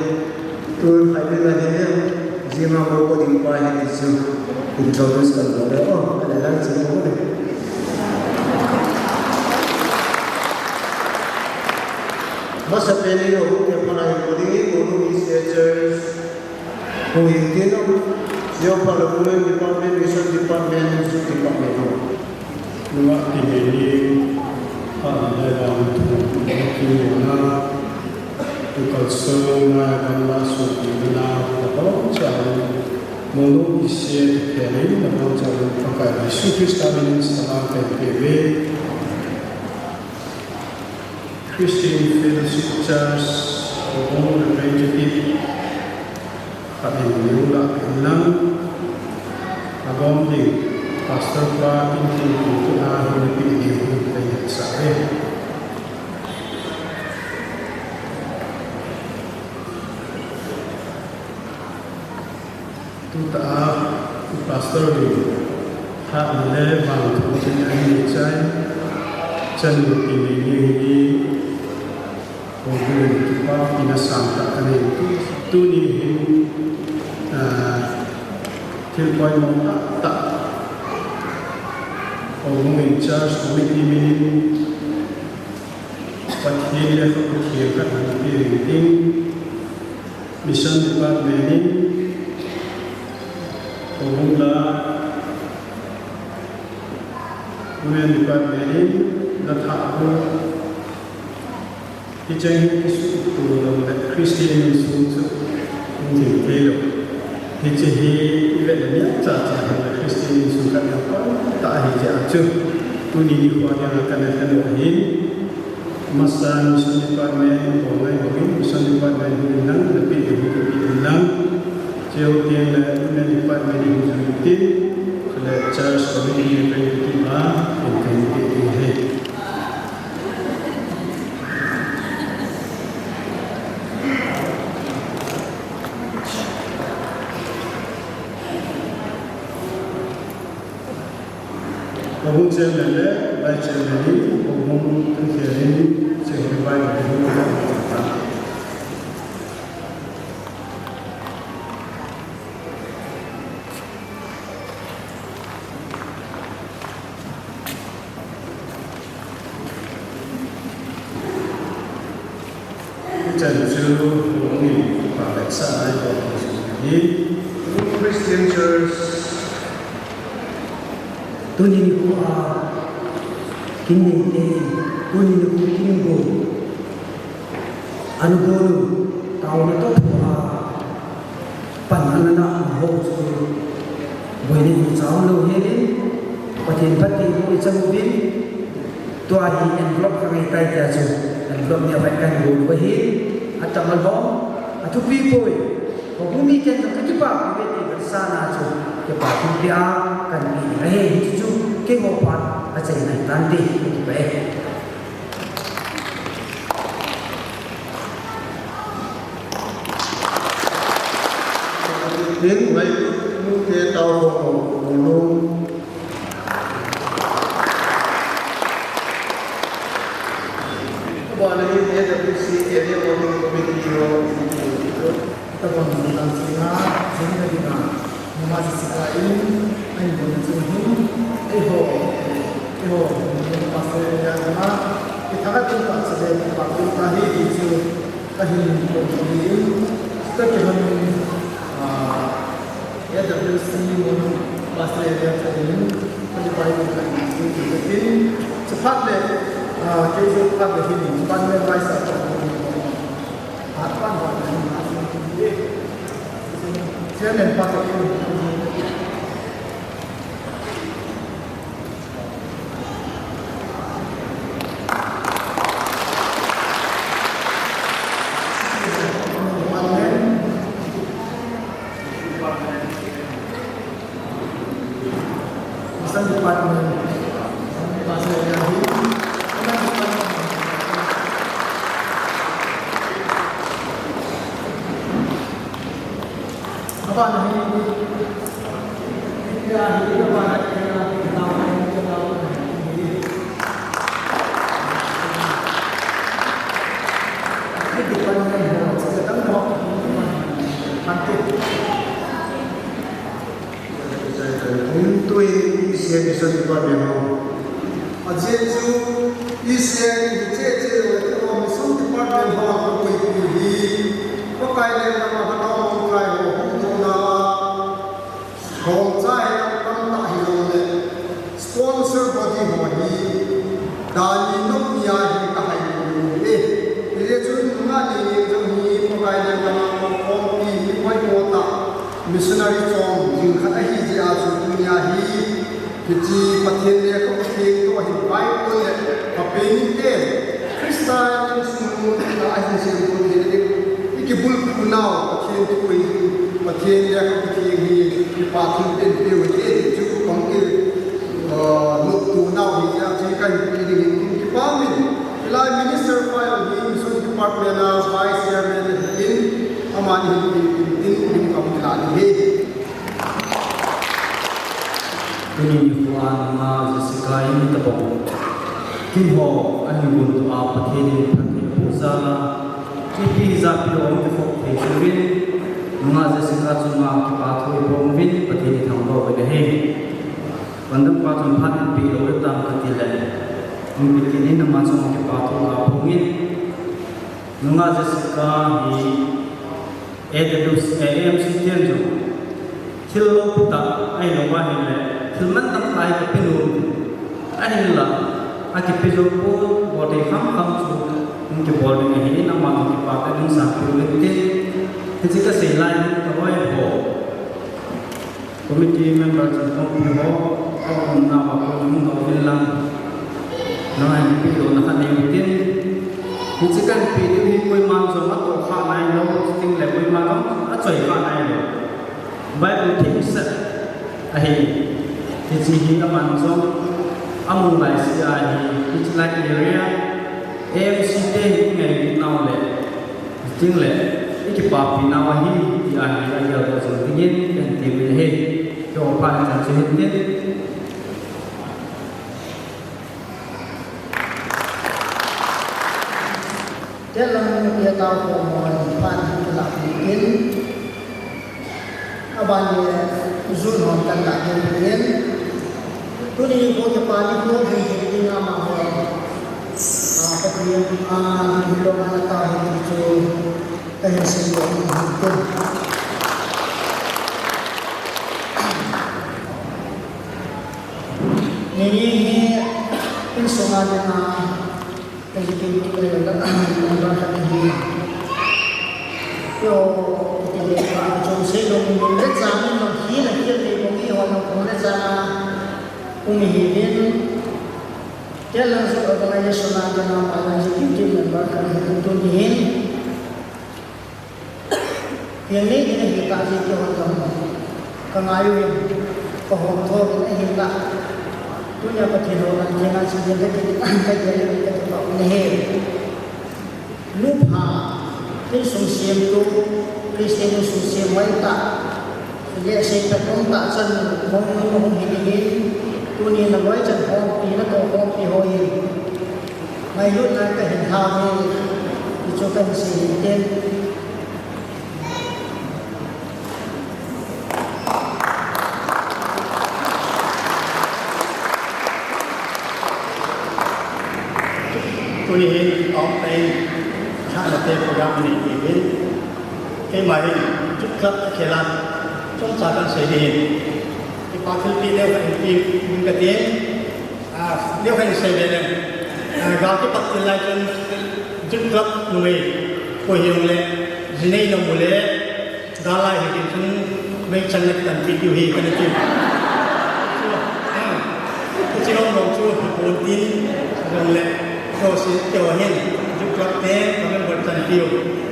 Tu khai le la le. Jing a mo ko ding pa he ni chu. Introduce kan ko le. Oh, ale lang chu ko le. Masa pe ni lo ke pa lai ko ding ko ni se church. Ko hin tin lo. Yo pa lo ko department, mission department, youth department lo. Nunga ti nge ni, a, le vang thu, ti nge na, tu kalsona, gamla su, ti na, na bang cha, mo no i se, ti pe ni, na bang cha, Pakai Jesu Christa min in salam pe pe ve. Christian Fellowship Church, Obong, Representative, Khat in nung la in lang, agom ding, Pastor pa in tin tin tu na hin pi ding hin pe sa e. Tuta, Pastor ding, ha le vang thu tin ai ni chai, chan ni ti ni ni ni. Houbung in kipah ina sangtah kanei. Tuni hin, ah, thil poimo tahtah. Houbung in church committee minin Pathen le Pathen khat napi ring ding. Mission department in, houbung la, women department in, la tha ko, Hiche hi kisuhto lou le Christian insung chu hung ding thei lou. Hiche hi i vet le mial cha cha hi le Christian insung khat a pang tah ahi jeh a chu. Tuni nikho a ding a kana khen u ahin. Masa mission department, ko ngai ko in mission department hin lang, na pi hin pi hin lang. Cheu teng le women department hin jui tin, le church committee hin pi tin ba, hin pi tin he. Houbung chairman le vice chairman in houbung thukhen in, Jehovah in houbung thukhen in. Hichan chu houbung in pa le sa nai ko hi. Christian Church. Tuni nikho a kin nei te, tuni nikho kin go. Anu go nu, tao na to pho a. Pan anana ho chu boina i chang lou helin, Pathen phatthei ho i chang uvin, tua hi envelope kha ngai tai tia chu, envelope ni a vat kan go lou ahi, atama lhom, athupi poi, houbung miten jong kakipah uve ti kasan a chu, kipa thupi a kan pe ding ahi, hichu chu keiho phat achai ngai tante, kakipah e. Tin, ngailutnute tao ho, ho, ho. Ahin, ahin, ka kihon, ah, A W C mun pastor area ka hin, ka Bible ka hin, ka hin, chaphat le, ah, kei jong phat le hin, department wise a ka hin, ah, pan ba hin, chairman pa ka hin, Tui E C A Mission Department ho. Ajeh chu E C A hi che che lo le Mission Department ho a koi pi hi. Pakai le nama ha tao kai ho hu do na. Hong cha he tam ta hi lo le. Sponsor body ho hi. Dani nok nia hi ka hai lo le. Ile chu nga ni ni chu hi pakai le nama ko pi hi koi ko ta. Missionary chom jing khat ahi jeh a chu tunia hi, hiche Pathen lekhabu theng toh hi Bible le Pakai in te Christa insung mun a ahin semdoh thei ding, i kibulphu nau Pathen thu hi, Pathen lekhabu theng hi, kipa thilpeh peu hite ti chu kong ki, uh, lupto nau hi jeh a chu kahin pe ding in kipah in. Hilai Minister pa jong hi Mission Department a Vice Chairman ahin, amani hin tin tin tin kam kila ding ahi. Tuni nikho a nungah Jessica in tabang. Kin ho ahin gontoh a Pathen in phatthei aboh jal a, ipi ijat pi ho hung kikhop thei jeh uvin, nungah Jessica chunga kipa thu ibol uvin Pathen ithangvah uvin ahi. Vandam pa chun phat in pe lou le tam kati le. Hung pe kit in ama chunga kipa thu kaphong in. Nungah Jessica hi A W C, A M C ten jong thil lou tah ahilou ahile, thil mantam tah hi kape nom. Ahinla, akipe jou poi, bol thei kham kham chu hung kibol ding ahin, ama jong kipa kahin seipi uvin tin. Hiche kasei lai hin kaloi ho. Committee member chun kong pi ho, kong um na wa kong um na uvin lang. Nang ai pi lo na khan nei tin. Hiche kahin pe diu hi koiman jong atoh kha nailou, chuteng le koiman jong achoi kha nailou. Bible thim sah ahi. Hiche hi aman jong amu lai sia hi, hiche lai area, A M C te hi ngai nau le. Chuteng le, ikipapi nau ahi, ti ahi, agel doh jing dingin, kahin temu ahi. Keiho phat chan chu hin tin. Telang tia tao ko mo phat kilah tin. Aban le, jun hon kan lah tin. Tuni nikho kipa nikho hin hin ding ama ho. A, Pathen, a, nikho ana tao hin chu. Kahin seidoh in ahi. Nini hi insunga dinga executive member khat ahi. Yo, kiti le pa chom sei lo min le chang in lo hi na hi le ko mi ho na ko le chang a. Ko mi hi din. Telang Youth Organization a dinga pa executive member khat ahi tuni hin. Hiche ni ni hi ta ji ki hon jong. Ka ngai uvin, ka hom tho uvin ahinla. Tunia Pathen lou nang jenga chi jen ka ti, ka ti, ka ti, ka ti, ka ti, ka ti, ka ti. Nupha, insung semthu, Christian insung sem hoitah. Sejeh sei phat um tah chan, hung, hung, hung hi ding hin. Tuni naloi chan khompi, natoh khompi ho hin. Ngailutna kahin thah e, ti chu kahin sei hin tin. Tuni hin, tong teng, thah le Program ni ti hin, keima hin Youth Club a khel a chomcha kan sei ding hin, kipa thilpeh neo kan pe ding kati. Ah, neo kan sei be leng, ah, gal kipat til lai chun Youth Club numei koi hijongle, jinei nom u le, gal lai hi chun meichang na kitanpi diu hi kan ti. Hiche lom lom chu hipon tin, jongle, keiho si, keiho hin, Youth Club te, ka member chanpiu,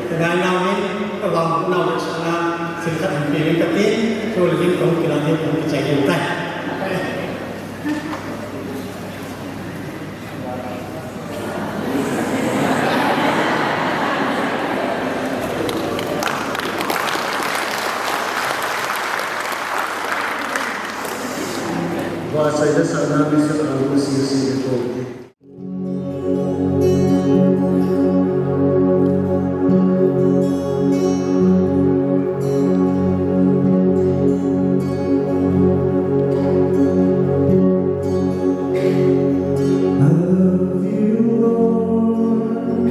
ka ngainau hin, ka vangboh nau le sanga, thil khat hin pe ding katin, chule hin kahung kilah diu, kahung kichai diu tai. Vahchoina sahna Mister Alu C C report. I love you, Lord,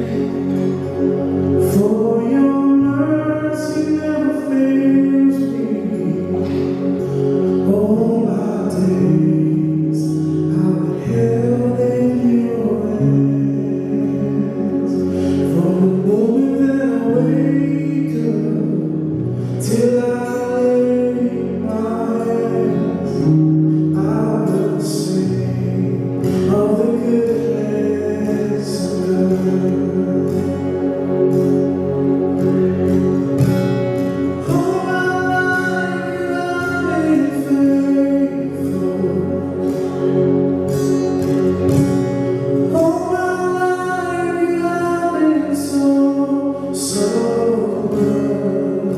for your mercy never fails me. All my days I've been held in your hands. From the moment that I wake up till I lay my head, I will sing of the goodness of God. All my life you have been faithful. All my life you have been so, so good.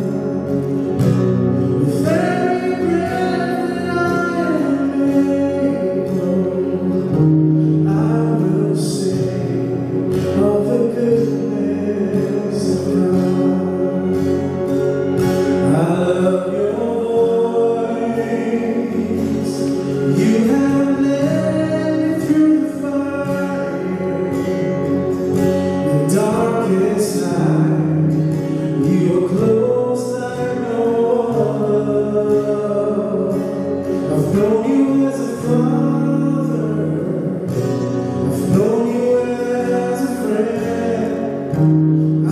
With every breath that I am able, I will sing of the goodness of God. I love your voice. You have led me through the fire, the darkest night. You are close like no other. I've known you as a father. I've known you as a friend. I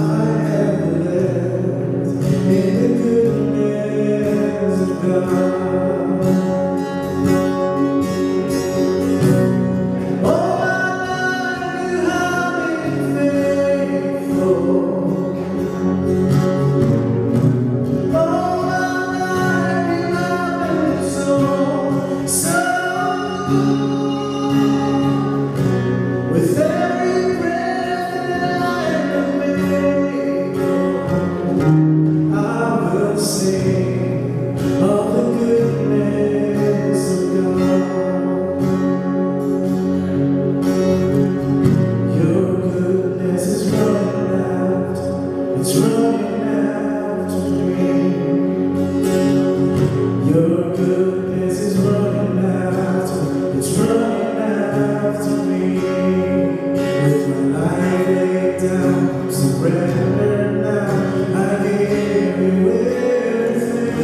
have lived in the goodness of God. All my life you have been faithful. All my life you have been so, so good. With every breath that I am able, I will sing of the goodness of God. Your goodness is running after, it's running after me. Your goodness is running after, it's running after me. With my life laid down, I'm surrendered now. I give you everything.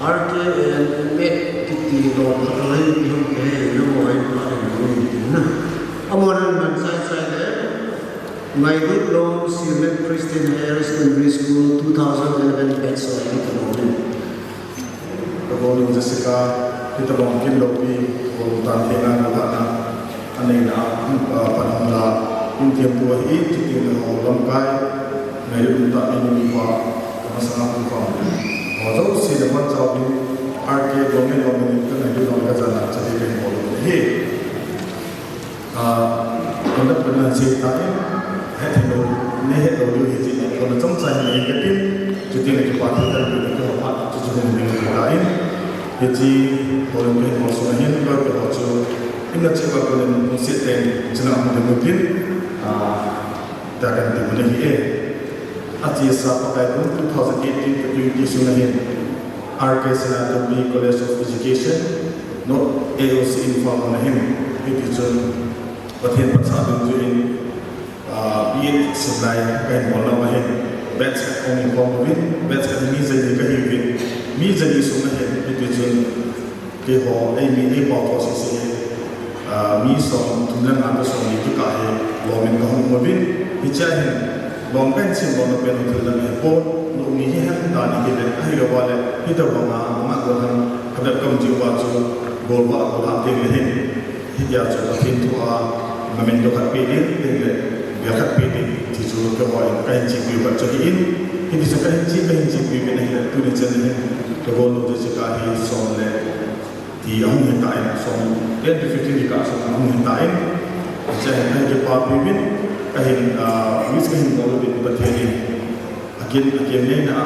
R K and M Ed kiti lom khat ahi, kihong kei, namo ahi pa ahi, namo ahi tin na. Amahon man chai chai le, Ngailut Lom Silmet Christian Higher Secondary School two thousand eleven batch ahi, kihong kei. Ka golnung Jessica, hitabang kin lopi, goltan thei na, goltan na. Aneina, ah, panhong la, in tiam tu ahi, chuteng le ho lamkai, ngailut umtah mi numi pa, ka masanga pu pa. Ho jouse le pan chau in, R K Government of Minute ka ngailut lam ka jana, chate ka hin bol u ahi. Ah, conduct pan la sei ta in, het lou, nei het lou diu hi chi, kona chomcha hin nei ka tin, chuteng le kipa thei ta in, ka ho pa, chu chu hin nei ta in. Hiche, ho lam ka hin bol sung ahin, ka, ka ho chu, Ina cheh pa konin hung seh teng chuna hung ding utin, ah, tia kan ti u ahi e. Achesa Pakai kum two thousand eighteen to twenty sung ahin, R K Sinnathamby College of Education, North A O C Imphal hung ahin, hiti chun Pathen phatchomna dungjuiyin, ah, B Ed simlai ka hin bol nau ahin, batch khat hung khom uvin, batch khat mi jani ka hi uvin, mi jani sung ahin, hiti chun, Keiho, eimi, eipao tho sese, ah, mi som thum le nga toh som li kikah hi, lom in kahung um uvin, hichea hin, lom kahin sem lona pen u thil dang ahipon, lom mi hi hen dan ahile, ahilou vale, hitobanga, ama gollhang, abep kaum jiuva chu, golvah, golhang teng le hin, hitia chu Pathen thua, memento khat pe ding, teng le, bel khat pe ding, ti chu keiho in, kahin chepiu khat chu ahin, hiti chu kahin che, kahin chepiu pen ahile, tuni chan hin, ka golnu chu Jessica hi som le, Ti ahung hin tan, som, ten to fifteen kikah sung ahung hin tan. Hichea hin kahin kipapi uvin, kahin, ah, wish kahin bol uvin Pathen in. Akin, akin ngeina,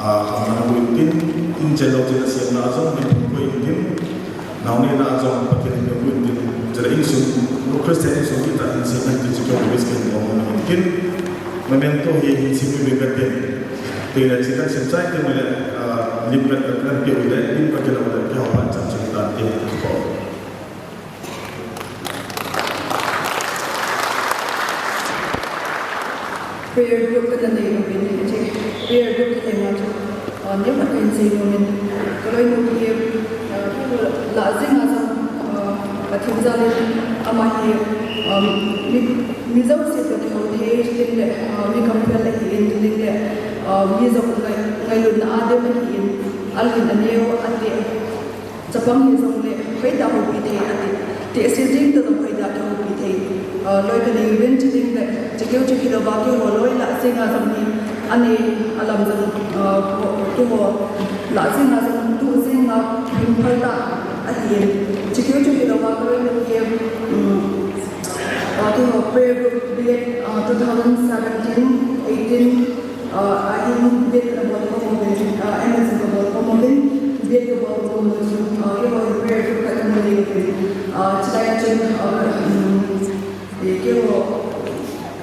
ah, hamna uvin tin, in chelou chun asemna jong, min thum ko in tin, nao neina jong Pathen in uvin tin, chule insung, Christian insung kita in seina ti chu kahin wish kahin bol uvin tin. Memento hi hin sem uvin katin. Tile, chi kan sim chai teng ule, ah, lim kan, kan pe ule, lim kan pe ule, keiho pan chan chu tante, kipa. Prayer group kana nei uvin, hiche prayer group kana nei chu, ah, neokhat kahin sei nom in, kaloinu hi, ah, keiho lah jenga jong, ah, Pathen jal in ama hi, ah, mi, mi jouse toh kihou thei, chuteng le, ah, mi kamphel ahin, chuteng le, ah, mi jong ngai, ngailutna a dem ahin, alhin aneo ati. Chapang hijongle, hoitah houpi thei ati. Tehse jeng toh jong hoitah kihoupi thei. Ah, loi kanei uvin chuteng le, chukeu chu hilouva keiho loi lah jenga jong hi, anei alam jong, ah, keiho lah jenga jong tu jenga himphal tah ahin. Chukeu chu hilouva kaloinu hi, um, ah, keiho prayer group B Ed, ah, two thousand seventeen, eighteen, Ah, ahin B Ed kabol khom uvin, ah, M S kabol khom uvin, B Ed kabol khom uvin, ah, keiho prayer group khat kanei uvin, ah, chulai a chun, ah, um, eh, keiho,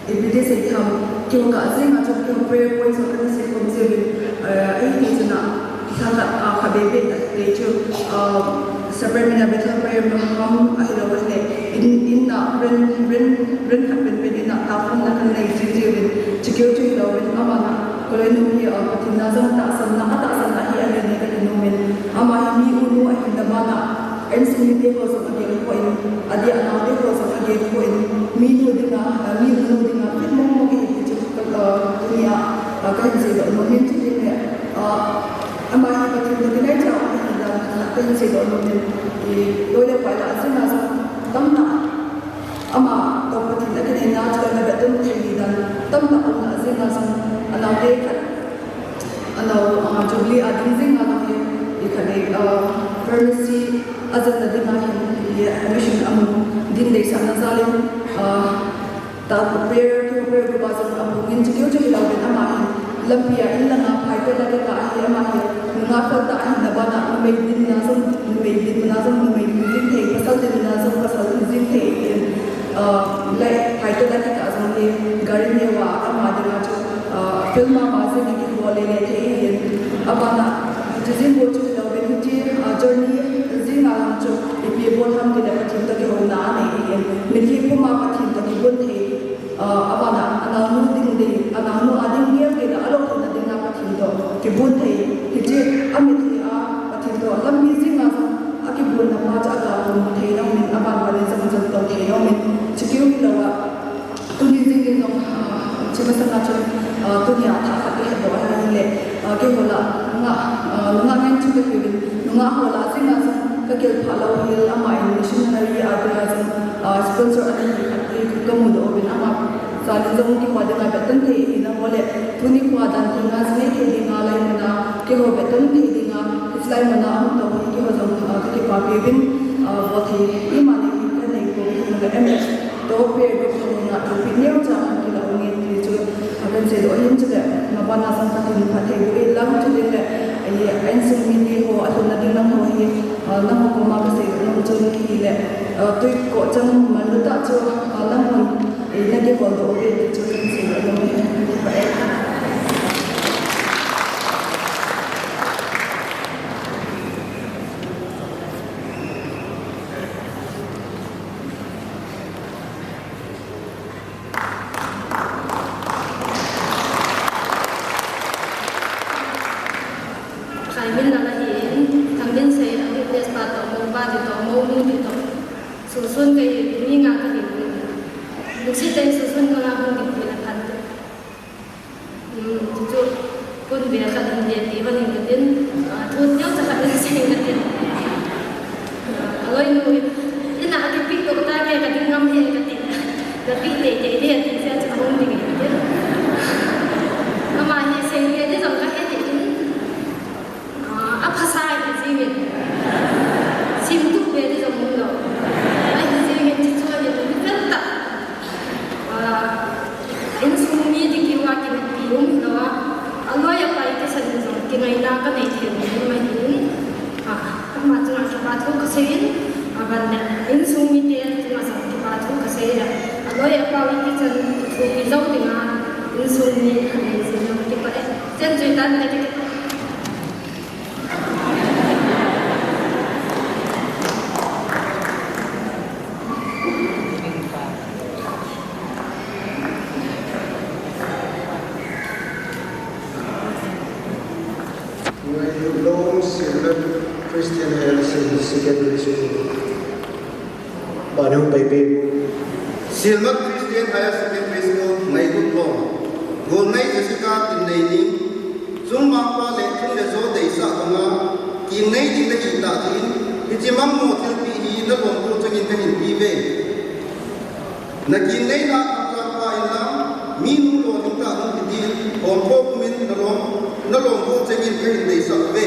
eh, ipi ti sei diham, keiho kah jenga chun keiho prayer points ho kana set khom jiuvin, ah, ahiti chun a, lhakhat, ah, khatvei vei tah te chu, ah, Separate mina Bethel prayer room ham ahilou le, in, in a rent, rent, rent khat pen pen in a takhomna kanei ji ji uvin, chukeu chu hilouvin, aman a, kaloinu hi, ah, Pathen a jong tahsanna, atahsanna hi alen e kati nom in, ama hi mi unu ahin, aman a, insung mite ho jong agel khom in, adeh a anaote ho jong agel khom in, mi nu dinga, ah, mi unu dinga, fit mong mong ahi ti chu, ah, tunia, ah, kahin seidoh nom in, chuteng le, ah, Ama hi Pathen toh kinaicha um ahi dan, kahin seidoh nom in, i, loi le pai lah jenga jong tamtah, ama toh Pathen a kinaina chu kana vetton thei ahi dan, tamtah um lah jenga jong, anaote khat, anao, ah, Jubilee a ding jenga jong hi, i khat le, ah, pharmacy a jotna dinga hin, i, admission amu ding deisahna jal in, ah, Ta prayer, keiho prayer group a jong amu in, chukeu chu hilouvin ama hin, lampi a in langa phai tah a kikah ahi, ama hin, nungah fel tah ahin, abana numei dinmun a jong, numei dinmun a jong, numei ding jing thei, pasal dinmun a jong, pasal ding jing thei, in, ah, le phai tah a kikah jong hi, gari neo a ama dinga chu, ah, fel mama jing in kihou lele thei in, abana, chu jing bou chu hilouvin, hiche, ah, journey jing a lang chu, ipi bol ham tile Pathen toh kihouna anei in, mitlhi puma Pathen toh kibon thei, Ah, abana, anaonu ding ding, anaonu a ding ding ding, alolhinna dinga Pathen toh kibon thei. Hiche, a Keiho lah, nungah, ah, nungah ngen chu kahiuvin, nungah ho lah jeng a jong kakilphah lou hel, ama in missionary a dia jong, ah, sponsor ana hi khat hi kamudoh uvin, ama jal in jong keiho dinga vetan thei ahina ho le, tuni khoa dan thei nga jong nei thei dinga lai muna, keiho vetan thei dinga, hiche lai muna ahung tou hi keiho jong, ah, kakipapi uvin, ah, bol thei ima nei hi kanei poi, keiho jong ka M F Doctor Doctor Nina Thangpi neocha a kilah u nge ti chu, a, kan seidoh ahin, chule, mabana jong Pathen in phatthei boh in lang, chule le, a, a insung mite ho, alhunna ding lang ho hi, a, nangho koma kaseidoh nom chu ahile, a, tui koh chang manlu tah chu, a, nanghon, a, nakihol doh uve ti chu kan seidoh nom ahi. Khai min lang ahin, Thangminsei a witness pa toh, mou pa ti toh, mou nu ti toh. Susun kahi, mi nga kahi. Lungset tah in susun ka nga hung ding pui na phan tu. Hmm, chu chu. Kun ve khat in ve ti hon in katin. Ah, thu neocha khat in sei katin. Ah, aloi nu in, ina kipe toh ta ke kading ngam e katin. Kape teitei ding ti sia chu hung ding e katin. Ama hi sei ve ding jong kahe ding in. Ah, aphasa ahi jingin. Simtuh ve ding jong umlou. Ahi jingin chu chu ahi jingin vel tah. Ah, insung mi ding kiva kineppi umlou a. Aloi apai kisan in jong kingaina kanei thei um ahin. Ah, ama chunga kipa thu kasei in. Aban le insung mite chunga jong kipa thu kasei e. Aloi apai kisan in kithopi jou dinga insung mi kanei jing jong kipah e. Chen chui tan le kiti. Ngailutluong Silmet Christian Higher Secondary School. Bana hung paipe. Silmet Christian Higher Secondary School, Ngailutluong. Golnei Jessica Tinneini. Chungmang pa le chun le jo deisah banga, kingnei ding nahi tah jeh in, hiche mangmo thilpeh hi nalom ho chengin kahin pe uve. Nakingnei na thangvah in lang, minu lolhing tah hung hiti, hom pho pumin nalom, nalom ho chengin kahin deisah uve.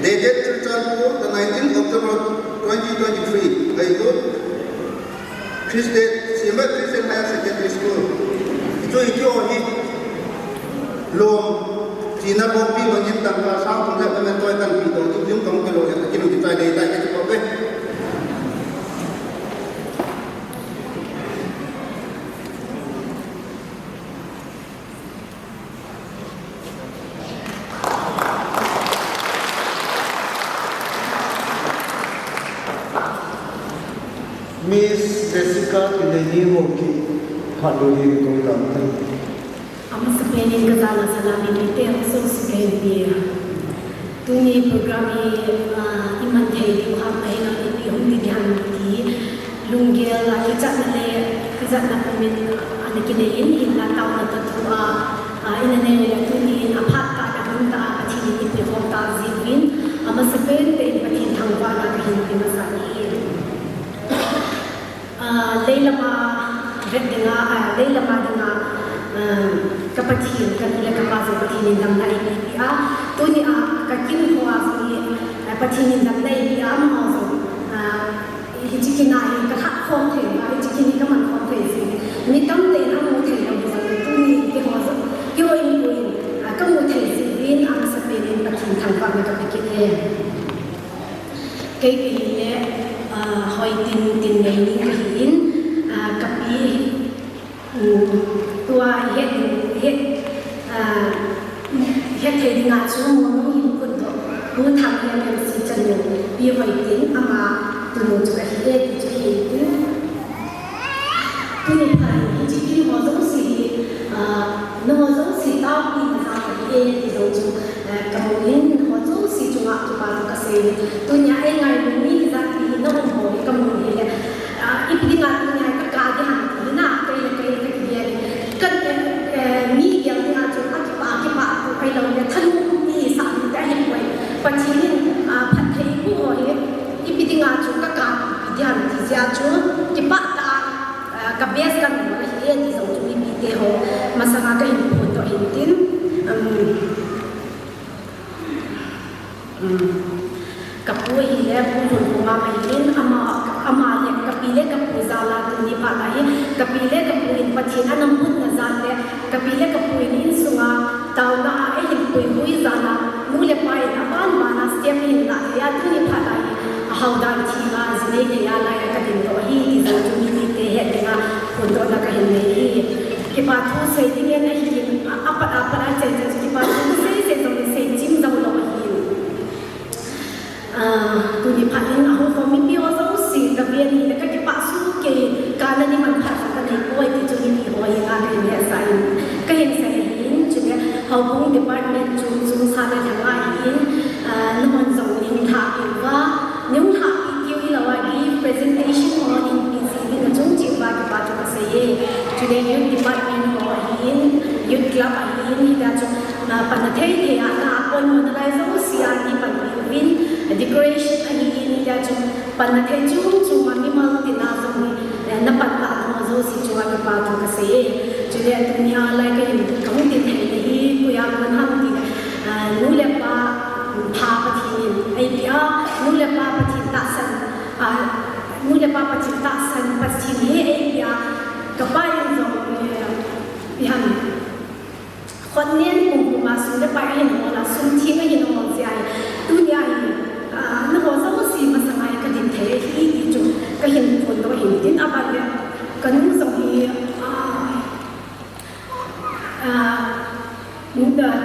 Dated Churachandpur, the nineteenth October twenty twenty-three, Ngailut. Christian, Silmet Christian Higher Secondary School. Hichu, hichu hi lom, china bompi bangin tangka sang thum le payment toh kanpe doh, jum jum kahung kilo le, kilo kichai dei tai, kati poi. Miss Jessica Tinneini ho kiphat lou ding kong tao tai. Amasapen in kajana salami mite ho jouse kahin pe e. Tuni program hi, ah, iman thei diu ham, ahinla ipi hung ding ham ti lunggel a kichatna le kijatna pumin ana kinei in, hinla taona toh thu a, ah, ina nei le tuni in aphat tah a hun tah a Pathen in ipi hom tah jeh uvin, amasapen in Pathen thangvahna kahin pe masa e. Ah, leilama vet dinga, ah, leilama dinga, ah, ka Pathen, kanu le kapa jong Pathen in damna eipeh a, tuni a kakin hoa jong hi, ah, Pathen in damna eipeh a, amaho jong, ah, hiche kin a hi kalhah khom thei uva, hiche kin hi kaman khom thei jeh. Mi tamtah in amu thei lou jong, tuni keiho jong, keiho in, ah, kamu thei jeh uvin, amasapen in Pathen thangvahna kape kit e. Kei kahile, ah, Hoitin Tinneini kahin, ah, kapi, um, tua het, het, ah, het thei dinga chu Molnung Hinkhut toh Pu Thanglen M C chanu, Pi Hoitin ama tunu chu ahi e ti chu hin tin. Tuni phat hiche kin ho jouse hi, ah, nangho jouse taopina jal ahi e ti jong chu, ah, kamu in, nangho jouse chunga kipa thu kasei in. Tunia eingailu mi ijat pi hi naum ho hi kamu in ahile, ah, ipi dinga tunia kakap ding ham ti hi na, kei le kei kakigel in. Ka, eh, eh, mi gel dinga chu akipa, kipa thu ahilou le, thanop Pathen in, ah, phattheiboh ho hi, ipi dinga chu kakap ipi diham ti jeh a chu, kipah tah a, ah, ka best kahin bol ahi e ti jong chu mipite ho masanga kahin phondoh ahin tin, um, um, kapu ahile Pu Lhunpum Mam ahin, ama, ama le kapi le kapu jal a tuni phat a hi, kapi le kapu in Pathen ana munna jal le, kapi le kapu in insunga taona a eihin puipui jal a, nu le pa in aban ban a step eihin lah thei a, tuni phat a hi, ahao dan theng a, ji nei thei a lai a kadindoh ahi ti jong chu mipite het dinga phondohna kahin nei ahi. Kipa thu sei ding in ahi, a, apat apat a chen chen kipa thu sei sei jong le sei chim jong lou ahi. Ah, tuni phat in ahung khom mipi ho jouse, kapi ani le kakipah sukei, kana ni manphat kanei poi ti chu mipi ho henga kahin hetsah in, kahin sei ahin, chule houbung department chom chom sa le lhanga hin, ah, nahon jong neihin lhahpi uva, neihung lhahpi keu hilou a gift presentation ho neihin pe ji uvin achung cheh uva kipa thu kasei e. Chule youth department ho ahin, youth club ahin, hita chu, ah, panna thei thei a, na appoint mo nalai jouse a neihin panpi uvin, decoration ahin, hita chu panna thei chom chom a mimal tina jong hi, eh, napan tah ho jouse chunga kipa thu kasei e. Chule tunia lai kahin, kahung din thei na hi, koiya kon ham ti, ah, nu le pa pha Pathen in eipea, nu le pa Pathen tahsan, ah, nu le pa Pathen tahsan, Pathen hi eipea, kapa in jong, eh, ipi ham, khutnen pum pum a sum le pai ahin hol a, sum theng ahin hol jeh a hi, tunia hi, ah, nangho jouse masanga hi kadin thei ahi ti chu kahin phondoh ahin tin, aban le kanu jong hi, ah, ah,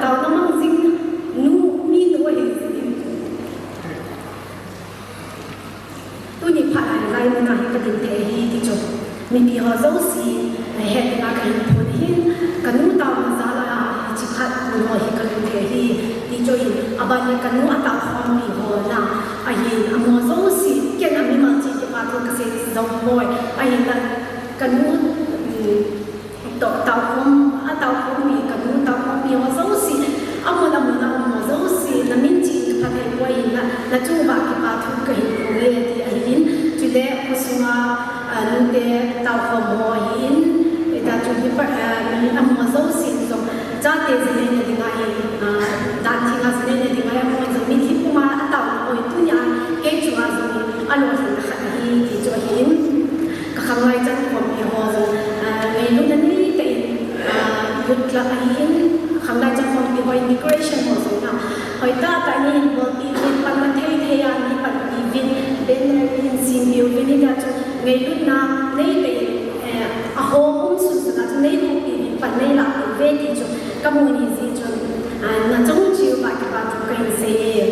taona mang jing nu, minu ahi jeh in. Tuni phat a lai muna hi kadin thei ahi ti chu mipi ho jouse, eh, het dinga kahin phon ahin, kanu taona jal a hiche khat mun ho hi kalhung thei ahi ti chu ahin, aban le kanu ataokhompi ho na ahin, amaho jouse, ken amimal cheh kipa thu kasei jong poi, ahinla kanu, um, Tao, taokhom, ataokhompi, kanu taokhompi ho jouse, amun amun a um ho jouse, namin cheh in kaphatthei boh in, na, nachung uva kipa thu kahin phon e ti ahin, chule khosunga, ah, nute taokhom ho ahin, hita chu depart, ah, um ho jouse jong, chate jinei na dinga hi, ah, dan theng a jinei na dinga hi, amaho jong mitlhi puma ataona ho hi tunia, kei chunga jong hi, alolhinna khat ahi ti chu ahin. Ka khanglai chan khompi ho jong, ah, ngailutna neitah in, ah, youth club ahin, khanglai chan khompi ho in decoration ho jong na, hoitah tah in neihin bolpi uvin, panna thei thei a neihin panpi uvin, banner in sempi uvin, hita chu ngailutna neitah in, eh, ahom um sunsun a chu neihoupi uvin, pan neilah uve ti chu kamu ahi jeh chun, ah, nachung cheh uva kipa thu kahin sei e.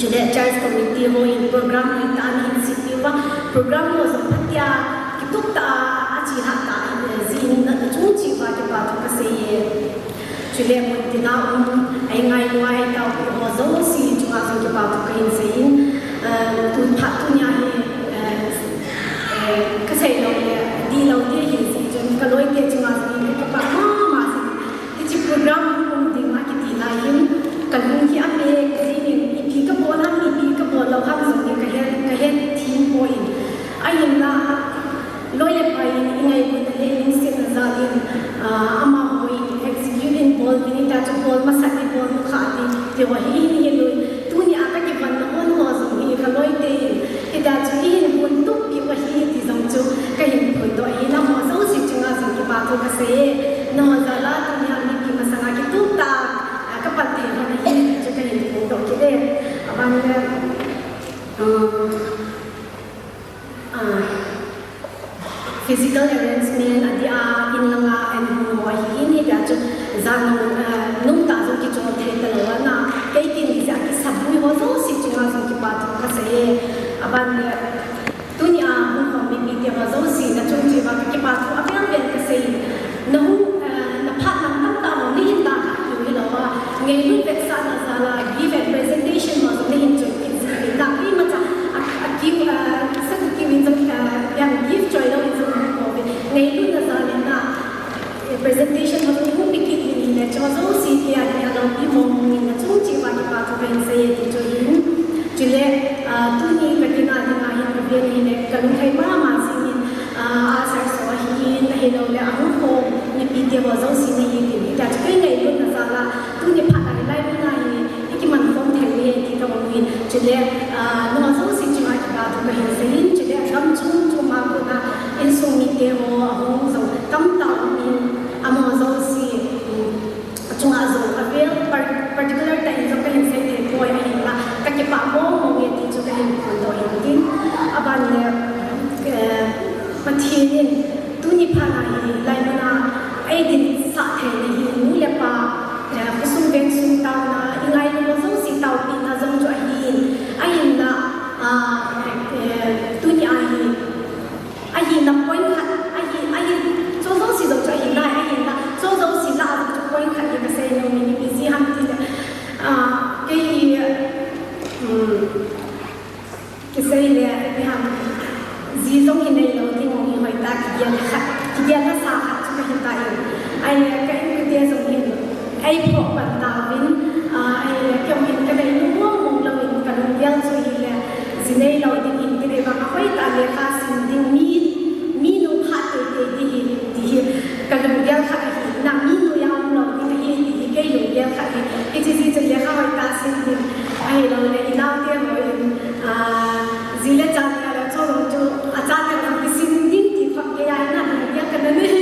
Chule church committee ho in program hoitah in hin sempi uva, program ho jong phatea kitup tah a, achelhah tah a, eh, jin nachung cheh uva kipa thu kasei e. Chule mun tina um, eingailu a eitaopi ho jouse chunga jong kipa thu kahin sei in, eh, tun phat tunia hi, eh, eh, kasei lou le, dihlou ding ahi jeh chun kaloite chunga jong hi kakipah mama jing. Hiche program hung um ding akiti lai hin, kalung hi apeh jing in, ipi kabol ham, ipi kabol lou ham jong hi kahet, kahet them poi. Ahinla, loi le pai in, ingailutna le ilungsetna jal in, ah, amaho in execute in bol ding, hita chu bol masat in bol nukha ding, ti ho hi, hi loi. Tunia kakivon na hon ho jong hi kaloite in, hita chu eihin hon tup piu ahi ti jong chu kahin phondoh ahin, amaho jouse chunga jong kipa thu kasei e, nangho jal a tunia mipi masanga kitup tah a, ah, kapan thei lhon ahi ti chu kahin phondoh kit e. Aban le, ah, ah, physical arrangement adeh a, in langa an hung ho ahin, hita chu jan, ah, nungtah jong kichol thei talou ana, kei tin hijeh a kisabui ho jouse chunga jong kipa thu kasei e. Aban le, tunia hung khom mipite ho jouse nachung cheh uva kipa thu avel vel kasei. Nahung, ah, naphat man tamtah ho neihin dalhah kit u hilou a, ngailut vetsahna jal a gift and presentation ho jong neihin choi kit jing uvin, na keimacha a, a kiu, ah, sa kiu in jong, ah, yang gift choi lou in jong hung pouvin, ngailutna jal in na, eh, presentation ho jong hung pe kit in, in le chu jouse kei a ding a loupi mong mong in nachung cheh uva kipa thu ka Sei ti chu hin. Chule, ah, tuni ka tina dinga hin ka ven hi le, ka lunglhai mama jing in, ah, a sar so hi in, ahilou le, ahung khom mipi te ho jouse na hi tin. Tia chu kei ngailutna jal a, tuni phat a hi lai mun a hi, i kiman khom thei u hi ti ka mu in. Chule, ah, nangho jouse chunga kipa thu ka hin sei in, chule, gam chom chom a kona, insung mite ho, ahung jong, tamtah um in, amaho jouse, um, chunga jong avel par-, particular tah in jong kahin sei thei poi, ahinla kakipah mong mong e ti chu kahin phondoh in tin. Aban le, eh, Pathen in tuni phat a hi lai mun a eidinsah theina hi nu le pa, eh, khosung vengsung taona, i ngailu ho jouse taopina jong chu ahin, ahinla, ah, eh, tuni a hi Ahina point khat, ahi, ahi, chu jouse jong chu ahi nai, ahinla, chu jouse lah a jong chu point khat hi kasei nom in, ipi jeh ham tile, ah, kei hi, um, kisei le, ipi ham, ji jong hi neilou ding, hoitah, kigel khat, kigel hahsa khat chu kahi tan, ahile, ka inkote jong hin, Ei phoh pan tauvin, ah, ahile kei jong hin ka deilu mong mong louvin ka lunggel chu hile, ji neilou ding hin ti dei vang a hoitah lekha sim ding mi, minu pha teitei ding hi, ti hi ka lunggel khat ahi, na minu jong umlou ding ahi, ti hi kei lunggel khat ahi, hiche jeh chun lekha hoitah sim ding, ahilou le inaote ho in, ah, ji le cha neiya le chong chu, achate ho kisim ding ti khop kei a hi na lunggel kana nei.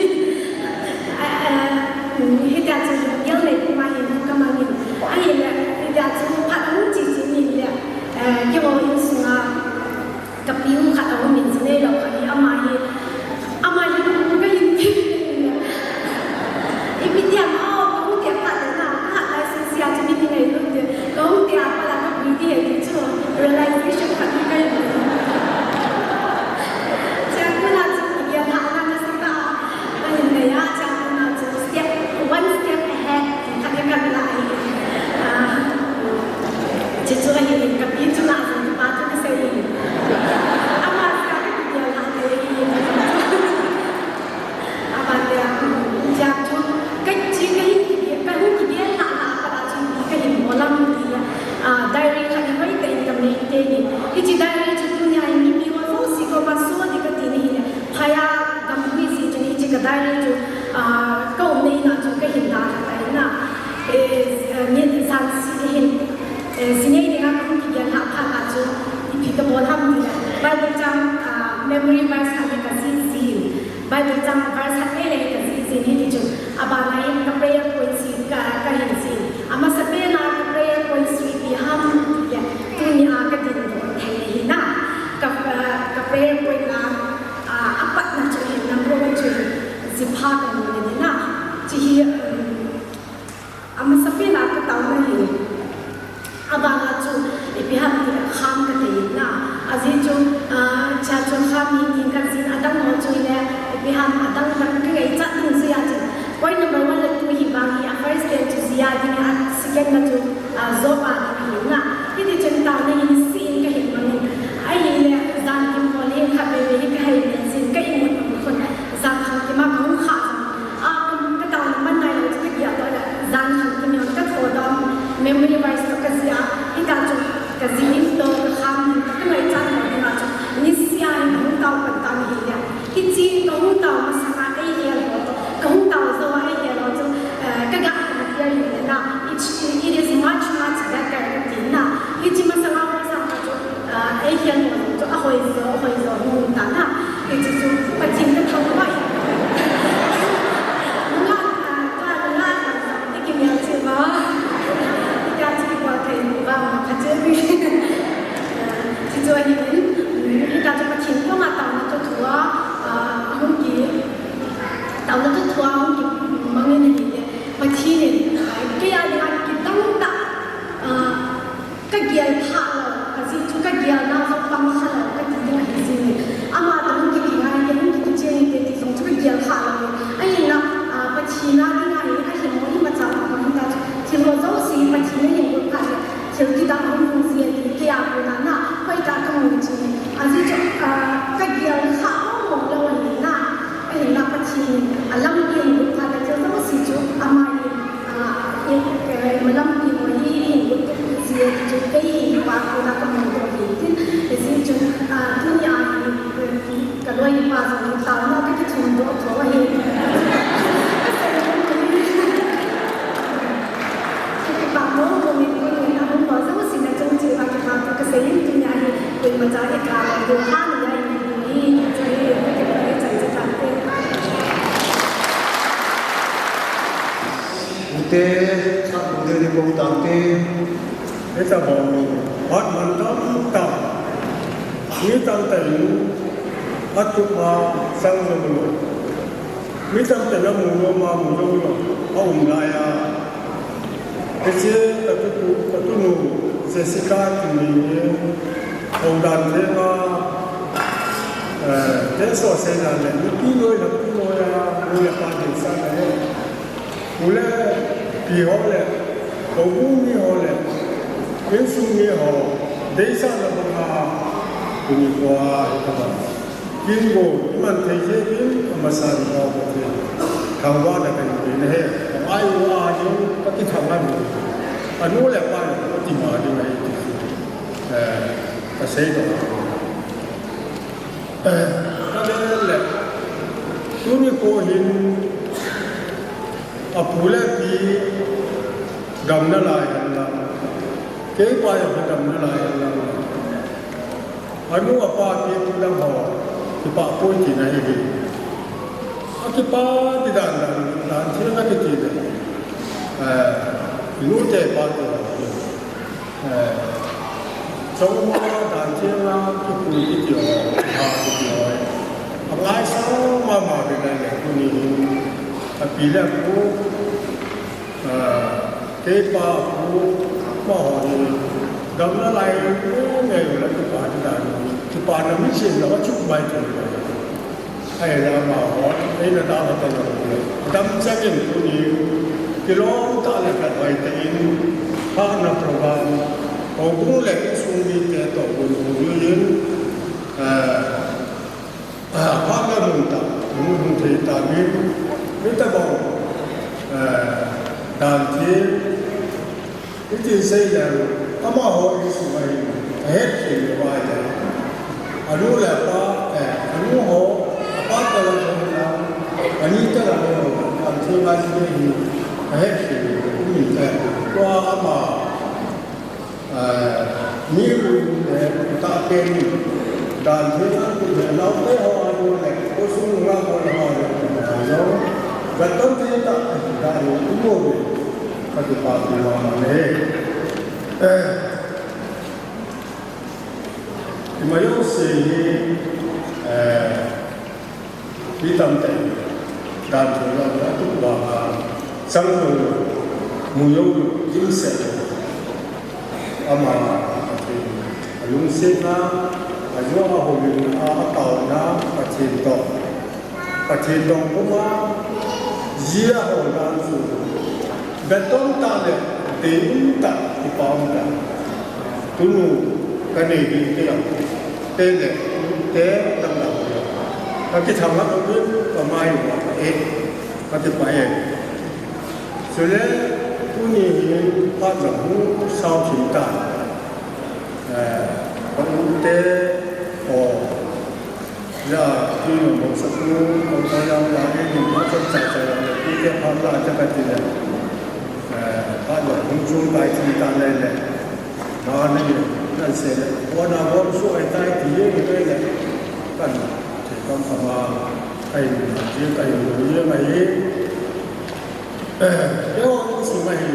Ah, ah, Hitia chu lunggel nei puma hin ka mang in. Ahile, hitia chu phat ahung che che in le, eh, keiho insung a ka pi u khat aum in, ji neilou khat hi ama hi, ama hi ka hin pi in le. Ipi ti ham, oh, ka hung tia phat le na, ka hat lai sin sia chu mi ti ngailut te. Ka hung tia phat la ka pi ti he ti chu, realization khat hi ka hin. Chea kona chu kigel lhahna ka sa ta. Ahin nei a, chea kona chu step, one step ahead, khat hi kan la ahi. Ah, hiche chu ahi, ka pi chu na jong kipa thu kasei in. Ama chu ka kigel lhah thei ahi. Aban le, chea chu, ka chi ka hin kigel, ka hin kigel lhah lhah a pat a chu ipi kahin bol ham ti le, ah, diary khat hi hoitah in ka maintain in. Hiche diary chu tunia hi mipi ho jouse koma so ding kati na hile, Phaya gam hui ji chun hiche ka diary chu, ah, ka umna in a chu ka hin dalha tai na. Eh, eh, min jan si hin, eh, ji nei dinga ka hung kigel lhah phat a chu, ipi ka bol ham tile. Bible chang, ah, memory verse khat hi ka jih jin. Bible chang verse khat lele hi ka jih jin hiti chun. Abana in ka prayer points hi ka, ka hin jih. Amasapen a ka prayer points chu ipi ham tile. Tunia ka dindoh thei ahi na. Ka, ah, ka prayer point a Ah, apatna chu hin, number one chu hin, jipha ka nina ding na. Chu hi, um, amasapen a ka taona hin. Abana chu, ipi ham tile kham ka thei na. Ajeh chu, ah, chea chu kham hi tin ka jih in adang ho chu le, ipi ham adang dang ka ngaichat ding jeh a chu. Point number one le two hi vang hi, a first ten chu jia ding a, second na chu, ah, jop a ding ahi na. Hiti chun taona hi niseh in ka hin mang in. Ahile, jan kim ho le hin khatvei vei hi ka hei men jin ka imut mang khun. Jan khang kim a ka hung khah jong. Ah, ka taona man nailou chu ka gel doh le. Jan khang kim jong ka thodoh in. Memory verse toh ka jih a. Hita chu ka jih in toh ka kham in. Ka ngaichat mo ding a chu. Niseh a hin hung tao pan tan ahile. Hiche ka hung tao masang a eihil ho toh, ka hung tao jou a eihil ho chu, eh, ka ga compare in na, it, it is much, much better ka ti na. Hiche masang a hung sang a chu, eh, eihil ho chu ahoi jo, ahoi jo hung ta na. Hiche chu Pathen ka thangvah in. Nunga, ah, ka nunga, ah, i kimel chu ba. Ika chu kibol thei ba, ka che ni. Chuchu ahin, hita chu Pathen koma taona chu thua, ah, ahung ki, taona chu thua ahung kimang in ahile, Pathen in, ah, kei a dinga kidang tah, ah, ka gel kha lou, ajeh chu ka gelna jong pang kha lou, ka ti ding ahi jing e. Ama toh hung kikingaiye, hung kikicheng e ti jong chu ka gel kha lou e. Ahinla, ah, Pathen a dinga hi, ahin mo imacha a mo hita chu, thil ho jouse hi Pathen a hin got phat le, Thil kidang hung hung ji e ti kei a kona na, hoitah ka mu chi. Ajeh chu, ah, ka gel kha mong mong lou ahi na. Ahinla Pathen in alampi ahin got phat le thil jouse chu ama in, ah, in, eh, malampi mo hi ahin got ji e. Chu kei hi pa kona kamu doh hi tin, hijeh chun, ah, tunia hi, eh, kaloi pa jong hi taona kakithum doh tho ahi. Kasei nom ahi. Kakipah mong mong in, koiin ahung ho jouse na chung cheh uva kipathu kasei in, tunia hi koimacha ikah lou diu ahi, ahi, ahi, ahi, kakipah e, chang che tante. Ute, khat ute ni kong tante. Hitabang phat mantam tah, mi tamtah in atup a sang jong lou, mi tamtah in amu nom a mu jong lou, aum lai a, hiche katutu, katunu Jessica Tingneng hi houdan thenga, eh, teso seidan le, nupi noi, nupi noi a, nu le pa deisah le, u le pi ho le, houbung mi ho le, insung mi ho deisahna banga, tuni khoa hitabang kin go iman thei jeh in, amasan Lhagao Pathen thangvahna kahin pe ahi. Ka ngai uva ding, kakithang a ding, anu le apa in ati ma ding ahi ti chu, eh, kasei doh. Eh, ka le le, tuni kho hin, apu le api damna lai hen lang, kei pa jong damna lai hen lang, anu apa api apu dang ho kipah poi tina ahi. Akipah ti dan dan, dan thil na kiti le, eh, nu te pa te, eh, chongma dan thil na kipui kiti ho, ha kiti ho, angaisang mama ve lai le, tuni hin api le apu, ah, kei pa pu, amaho hi damna lai nge nge le, kipah ti dan, kipana miching lou a chu mai thei. Ahile amaho, eina dalha talou le, dam chang in tuni, kilom tah le khatvai tah in, phatna program, houbung le insung mite toh gon gon in, eh, ah, phatna mun tah, mun hung thei tauvin, hitabang, eh, dan thil, hiti sei le, amaho insung a hin, ahet khel le uva ahile, anu le apa, eh, anu ho, apa te lang ho, ani te lang ho, dan thil ngai ji hi, ahet khel le, um in te, tua ama, eh, mi un le, tahpen in, dan thil ngai ji le, naote ho anu le, khosung lang ho le, ho le, ho le, dan thil tah, dan thil um le, kakipah pi mama e. Eh, ima jouse hi, eh, mi tamtah in dan thil lou a atup vanga, sang lou, mu lou, dimset lou. Ama, Pathen, alungsetna, ajo a houlimna, ataona, Pathen toh, Pathen dong puma, ji a hol dan chu, betom tah le, deium tah, kipa um tah. Tunu, kanei ding te jong, te le, te dang dang. Kakithang a uvin, kamai uva, eh, kakipah e. Chule, tuni hi, phat jong hung sao thim tan. Eh, ka u te, o, ja, tui nom hung sa tu, o, o, jang la, e, ni, ma, chom cha, cha, jang le, tu te, phat la, cha, ka ti le. Eh, phat jong hung chom kai thim tan le le. Ma, ni, nan se le. O, na, o, su, ai, tai, ti, ye, ni, le, le. Kan, te, kam, kama, kai, ni, je, kai, ni, ye, ma, ye. Keiho insung a hi,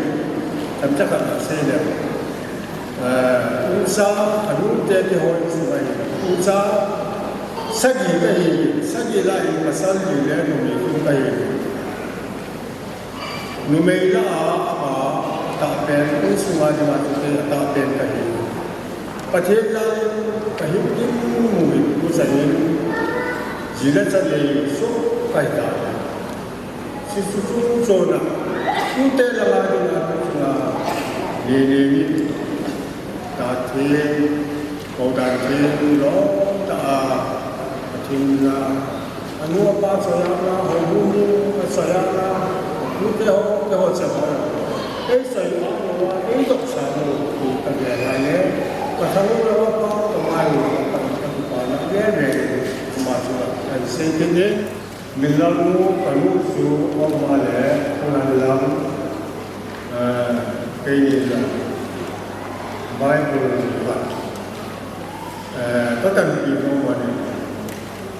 tamcha khat asei le, eh, ucha, anute keiho insung a hi, ucha sagi kahi, sagi lah a pasal li le numei thum kahi. Numei lah a, apa, atahpen, insung a dinga chu kei atahpen kahi. Pathen jal in kahin dinmun in, ucha in, ji le cha nei soh kahi tai. Hichu chu chonna, tute langa dinga, chunga, nini, ta theng, kodan theng, lom tah a, a theng la, anu apa choi a la, houbung a choi a la, tute ho, te ho choi a la, ei choi a la, ei dok sa lo, tu ta le, Thangnu lama pa, kamai lama pa, kakipa na ve ve, ama chu kan sei kit e. Minlal nu, kanu chu, ama le, Khanglal lang, eh, keini lang, Bible lang, eh, katanpi nom mani.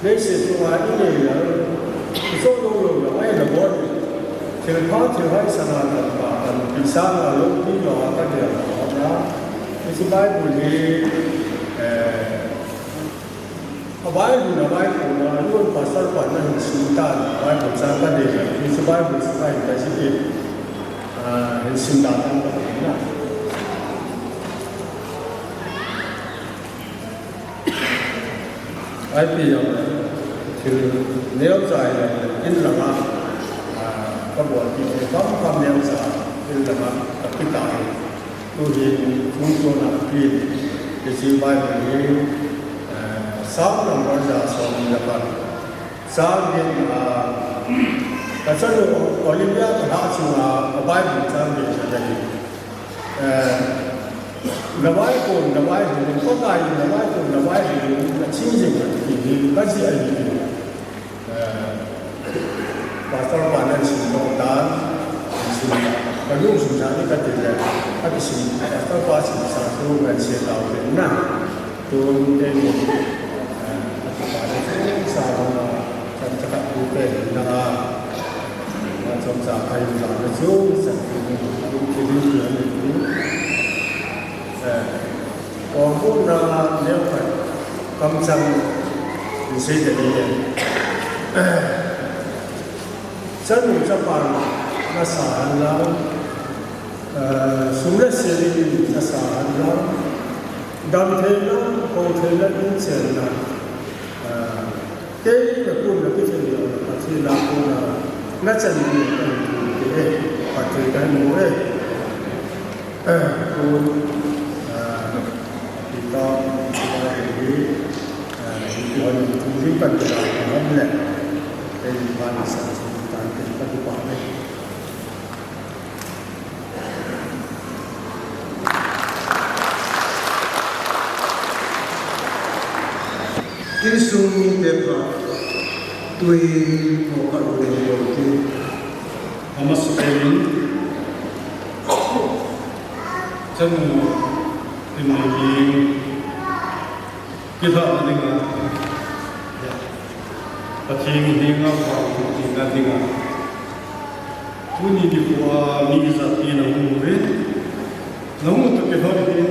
Leiset chunga inei lou, iso lou lou lou, ai la bon. Thilpha, thilhai sana tamtah, tampi sanga loupi lou a kagel na. Hiche Bible hi, eh, a Bible na Bible na, yun pastor pa na hin sim tan, Bible chang kadei le, hiche Bible chang kadei le, ah, hin sim tan tan na. Ipi jong le, thil neocha jong le, in langa, ah, kabolpi thei kham kham neocha, in langa, kakitah e. Tuhin, chungchon a pi, hiche Bible hi, eh, Psalm number ja som le khat. Psalm hi, ah, kachanu Olivia kalah chunga, a Bible chang hi, Eh, navai kon, navai hin, Pakai in navai kon, navai hin, nachin jing a, ti hi, kajih ahi. Eh, Pastor pa nan sim doh tan, sim, kalung sim sa ni kati le, akisim, Pastor pa simsa chu ngan sei tau le na. Tun keini, eh, akipa le chu sa hung a, kan chakat tu te na, na chom sa kai sa le chu, sa tu, tu, tu, tu, tu, tu, eh, kong bu na, neo kai, kam chang, in sei te ni, eh, chanu chapa nasa han lang, eh, sum le sil in nasa han lang, Damtheina, houtheina, inchenna, ah, kei nakun nakithei lou, Pathen a kona, nachan ding kahin thum te, Pathen kahin mu e. Eh, kun, ah, Peter, Peter, ah, Peter, Peter, Peter, Peter, Peter, Insung mite pha, tui mo ka lu mo ti. Ama supen, chanu, tin mai ki, kilhahna dinga, Pathen henga vang tina dinga. Tuni nikho a mi ijat pi nahung uve. Nahung u toh kilhon hin,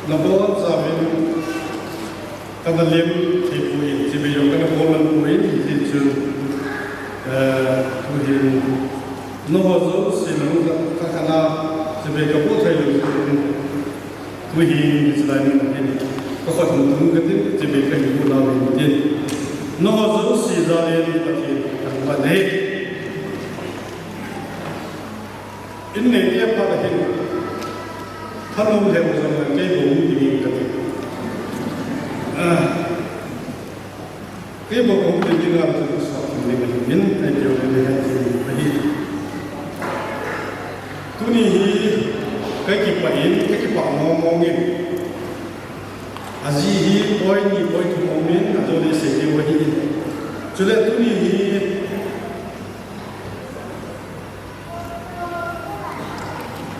nabonchauvin, kana lem thei poi, chibai jong kana bol man poi, hijeh chun, eh, tuhin, nangho jouse nahung uva, ka kana, chibai kabol thei lou jeh in. Tuhin, hiche lai mun hin, kakhut hung tung katin, chibai kahin bol nau hin tin. Nangho jouse jal in Pathen kathangvah e. In neite aphat ahin, thanom lheh u jongle kei bou hung ding in kati. Ah. Kei bou hung ding dinga chu sot ding ahin, kei keu le le ahin ahi. Tuni hi kakipah in, kakipah mong mong in. Ajeh hi point ni point thum um in, ajo le sei diu ahi in. Chule tuni hi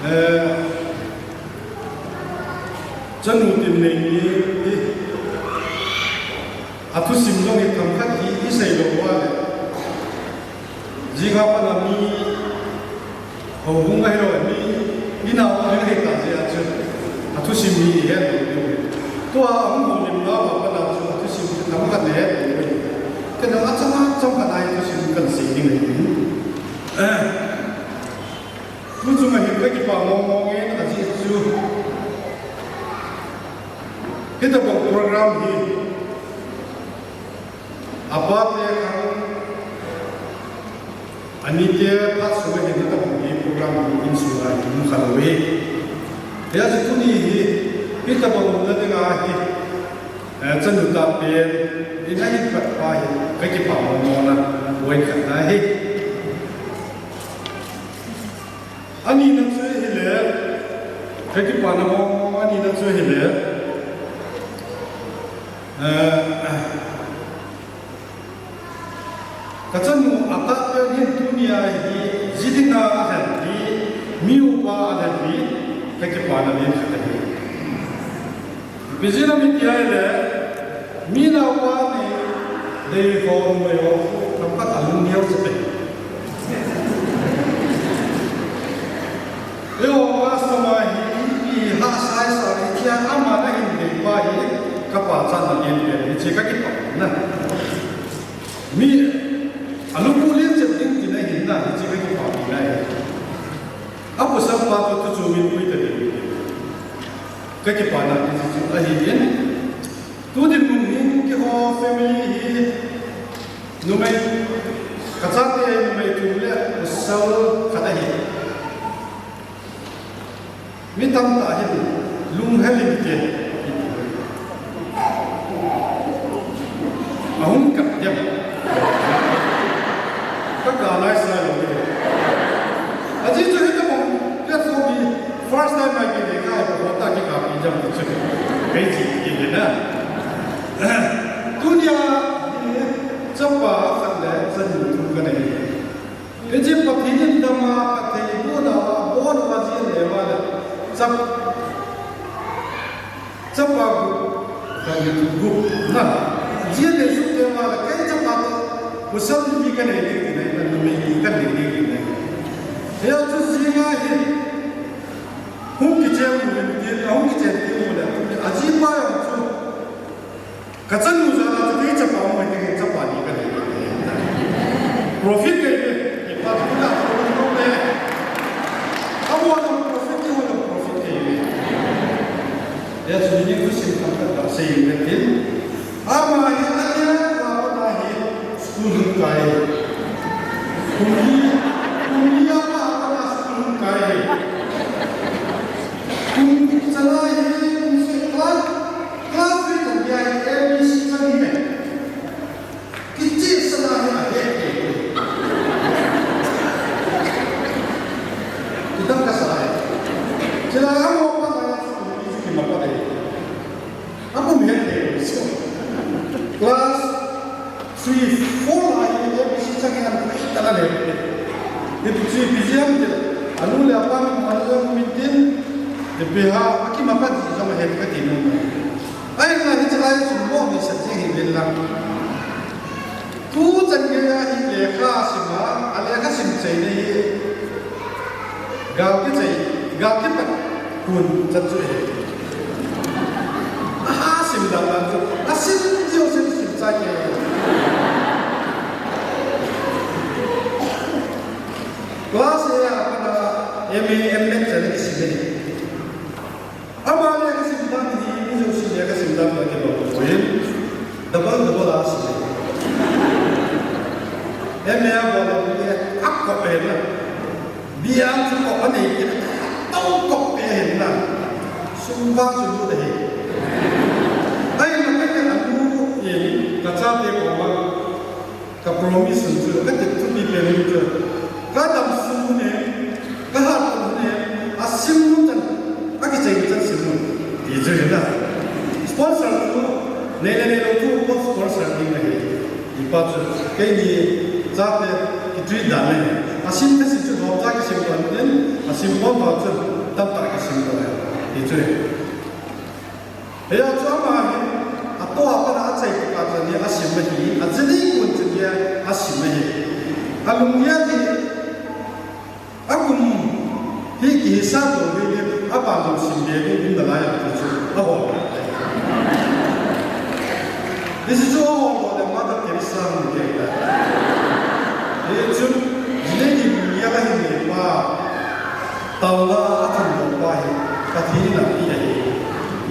Eh, chanu Timnei ni, athusim jong hi themkhat hi isei lou uva le. Jing a pat a mi houbung ahilou le mi, mi nao a mi ahi ta jeh a chu. Athusim hi ihet lou diu. Tua ahung houlim nau a pat a chu athusim hi themkhat ihet lou diu. Kei jong achang achang khat a hi thusim kahin sei ding ahi. Eh, Tuchung a hin kakipah mong mong in ajeh chu. Hitobang program hi. Apa te khang. Ani te phat sung a hin hitobang hi program hi insung a hin um khalou e. Hijeh chun tuni hi. Hitobang umna dinga hi. Eh, chanu tahpen. In ahin pat pa hi. Kakipah mong mong na. Point khat na hi. Anina chu ahile, kakipana mong mong anina chu ahile, Eh, kachanu atahpen hin tunia hi, jidinga alhen hi, mi upa alhen hi, kakipana len khat ahi. Ipi jeh ham itile, mi naopa nei deiho, numeiho, khat alung neo jep e. Eiho customer hi, ipi hahsa sa, itia ama nahin deipa hi, kapachatna len pen, hiche kakipana. Mi alungphu len jep ding tina ahin, hiche kakipana ahi. Apasal pa toh tu chu min pui ta ding. Kakipana hiche chu ahin. Tu dinmun hin keiho family hi numei, kachate numei thum le pasal khat ahi. Mi tamtah hin lunghel inte. Ahung kap diam. Kaka lai sa lou e. Ajeh chu hitabang platform hi first time a kile ka, ka hota kikap diam ti chu. Kei chi kile na. Tunia hi chapa khat le chanu thum kanei. Hiche Pathen in dama, Pathen in dama, abon uva jin le uva le. Chap, chapa gup, khat le gup na. Jin le suk le uva le, kei chapa toh pasal li kanei ding tina, numei li kanei ding tina. Hijeh chun jinga hin hung kichen u le, hung kichen u le, ajipa jong chu Kachanu jal a chu kei chapa um hite, kei chapa ni kanei. Profit kei ve, kei pa tu la tu no ve. Amo na profit, keiho na profit kei ve. Hijeh chun ni thusim khat kasei inge tin. Ama hi alia, ama hi school hung kai. Kum li, kum li a pa, ama school hung kai. Kum chala hi, kum seh class, class three kum li a hi A B C chang hi. Kicheh sah a hi ahet e. Kidang kasa e. Chala amo pa na ya school hi chu kimapat e. Akum het thei so. Class three, four lai hi A B C chang hi an thei ta le. Ipi chu ipi jeh ham tile, anu le apa min man jong min tin, ipi ha, akimapat ji jong ahet kati nom e. Ahinla hiche lai chu mo mi sa jing hi vel lang. Tu chan geiya hi lekha sim a, alekha sim cheina hi. Gal kichai, gal kipat kun chan chu ahi. Aha sim dan dan chu, asim diu sim sim chai kei. Class eight a pat a M A, M Med chan kisim e. Ama lekha sim dan hi, mi jouse lekha sim dan toh kibang poi. Double, double a sim e. M A a bol le, a kop e na. B A chu kop anei kit, tao kop e na. Sum vang chu lut ahi. Ahinla kei anu in kachate koma Ka promise chu, ka tep thupi pen chu, ka dam sung u ne, ka hat u ne, asim u chan, akichai chan sim u. Ti chu na. Sponsor chu, nei le neilou chu, sponsor ding ahi. Ipa chu, keini chate ki treat dan le. Asim thei si chu, dom cha kisim u tin, asim pon ba chu, dam ta kisim u. Ti chu. Hijeh chun ama hi, atoh a pat a achai tah a chun hi asim ahi, ache ding kon chun hi asim ahi. Alunggel hi, akum hi kihisap lou ding hi, aban jong sim be ding um nalai a ti chu, ahol. Hiche chu ahol lou le Mother Teresa hung kei ta. Hichun, jilei ni kum ni a ahin nei pa. Taona a athum doh pa hi Pathen in ape ahi,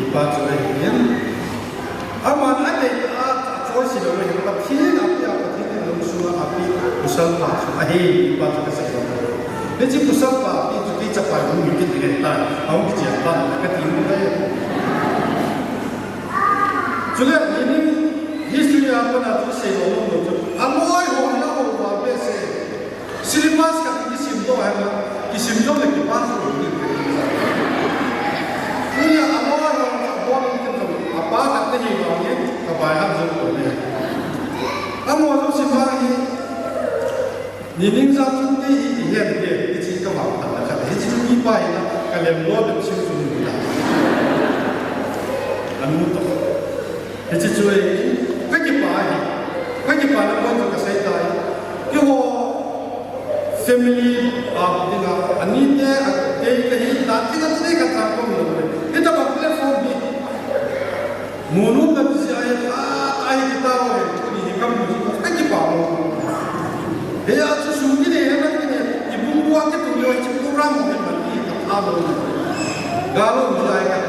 ipa chu ahi in. Aman adeitah a, achoice hilou ahi, Pathen in ape a, Pathen in alungsunga ape, pasal pa chu ahi, ipa chu kasei lou. Hiche pasal pa ape chu kei chapa hung hi kit ngai tan, ahung kichen tan, kati nom ahi. Chule, nimin history a pat a chu sei lou lou chu, aloi ho, aloi ho, behseh. Syllabus khat kisim doh hen, kisim doh le kipa doh le. Tunia aloi ho, abol in kin doh, apa khat nahi vangin, kapa Em lo bep chim chu ni la. Anu to. Hiche chu e, ka kipah e. Ka kipah na kon chu ka sei tai. Keiho family a dinga, ani te, a te ka hi, ta te ka te ka ta ko lo. Hitabang platform hi. Munu lam si ai, a, ai kita o, ni hi kam mu, ka kipah mo. He a chu su ni ne, na ni ne, i bung bua ke tu yo, chu program mo, ma ni ka tha lo. Ga lo ni ai ka,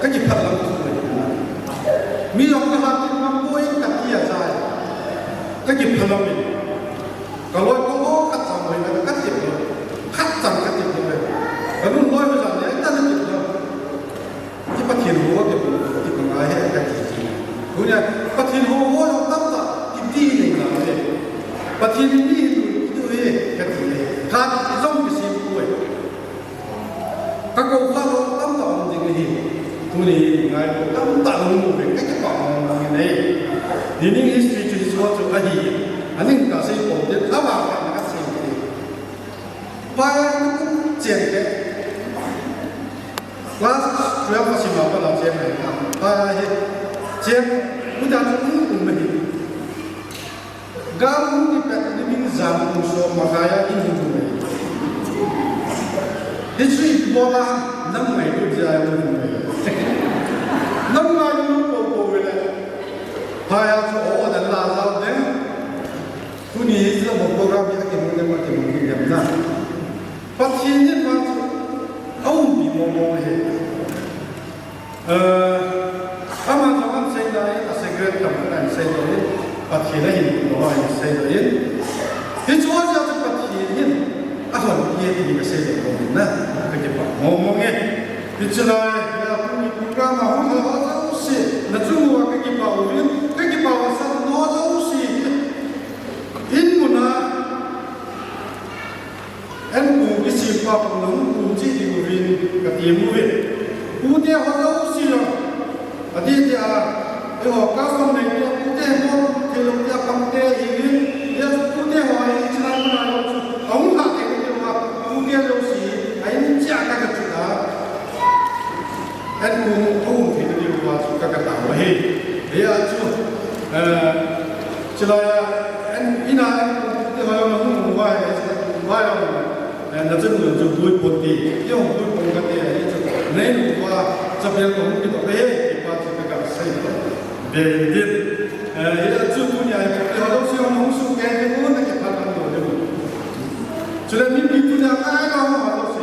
ka kipah lam tu. Mi yong ka ha ki ma ko in ka ti a sai. Ka kipah lam ni. Ka loi ko lo, ka chang loi ka, ka ti lo. Ka chang ka ti lo. Ka nun loi ma jan ne, ka ti lo. Hi Pathen ho a kibol, kibol ngai he ka ti ti. Tunia, Pathen ho ho jong tamtah kiti nei ngai he. Pathen mi hi tu, tu he ka ti he. Ka ti jong kisem poi. Ka kou kha jong tamtah um ding ahi. Tuni ngai tamtah um ve ka kipah mong mong in ahi. Nining history chu hiche ho chu ahi. Aning ka sei pon te, ama ka na ka sei te. Pa ya ni kum chen te. Class twelve a sim a pat a cheng ahi. Pa hi cheng, u da chu um um ahi. Gal um ni pet ni ding jam um so ma ga ya in hi um ahi. History bola nam ngai tu ja um ahi. Nam ngai tu po po ve le. Pa ya chu o da la la de. Tuni hi chu mo program hi a kimang le ma kimang hi dem na. Pathen in ma chu a umpi mong mong ahi. Eh, ama jong asei lai, a secret tamtah asei lai, Pathen ahin lo asei lai. Hichu a chu Pathen in ahon pi e ti kasei lai mong na, ka kipah mong mong e. Hichu lai, ya tuni program a hung ho jouse, na chung uva ka kipah uvin, ka kipah uva sa ho jouse. In mun a, An pu kisim pa pu nung pu chi ding uvin ka ti uvin. Pu te ho lo si lo. A ti ti a, eiho custom nei te pu te ho, te lo te a pang te hi uvin. Ya pu te ho ai chi na na lo chu. A hung ha te te wa, pu te lo si, ai ni cha ka ka chu da. An pu hung thei ni wa chu ka ka ta wa hi. He a chu, eh, chila ya, an ina an pu te ho hung wa, wa ya, eh, na chun nu chu pui pon ti, ti hung pui pon ka te, hi chu, nei nu wa, cha bel ko hung ki to he, ki pa chu ka ka sai to. Be din, eh, ya chu tunia, te ho lo si hung su ke, ke ko na ke pa kan do de. Chule mipi tunia kai lo ma lo si,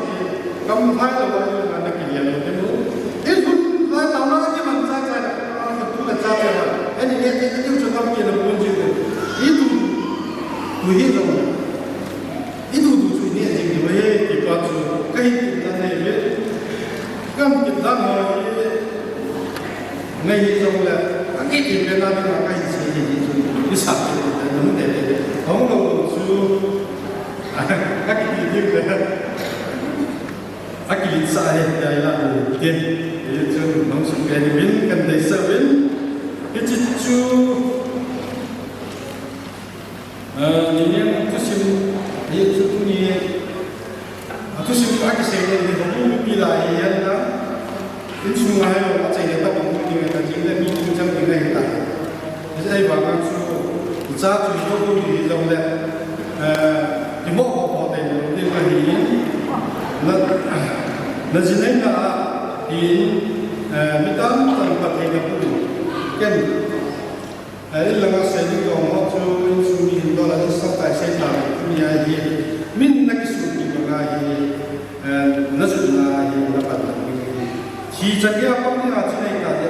kam phai lo wa yo na ki ya lo de mo. I tun la ta na ki man cha cha na, a ka tu la cha cha la. Ani ne ke ke chu kam ke na pon ji de. I tu, tu hi lo. I tu tu chu ne ji de we, ki pa chu, kai tu na ne le. Kam ki da ma ye. Ngai hi jong le, a ngai ti pe na ding a kai si hi hi chu, i sa ti te nu te te. Hong lo lo chu, a ki ti ding le. A ki lin sa he, ya la nu te. Hi chu, nong su pe ni win, kan dei sa win. Hi chi chu, Ah, ni niang thusim, ni chu tuni, a thusim a kisei le ni hong pi la hi yan na, in sung a hi lo, a chei le ta bang ni ka jing le mi tu chang ni na hi ta. Ni ai ba ka chu, cha chu ko ko ni lo le, eh, i mo ko ko te lo ni ka hi. Na, na jin ai na a, i, eh, mi tam tam pa te na pu. Ken, Eh, in langa sei ding jong ho chu, in sung mi hin dol a, in sung tai sei ta, mi a hi, min na kisung mi banga hi, eh, na sung na hi, na pan na mi hi. Thi chan a pang ding a chi nei ta de,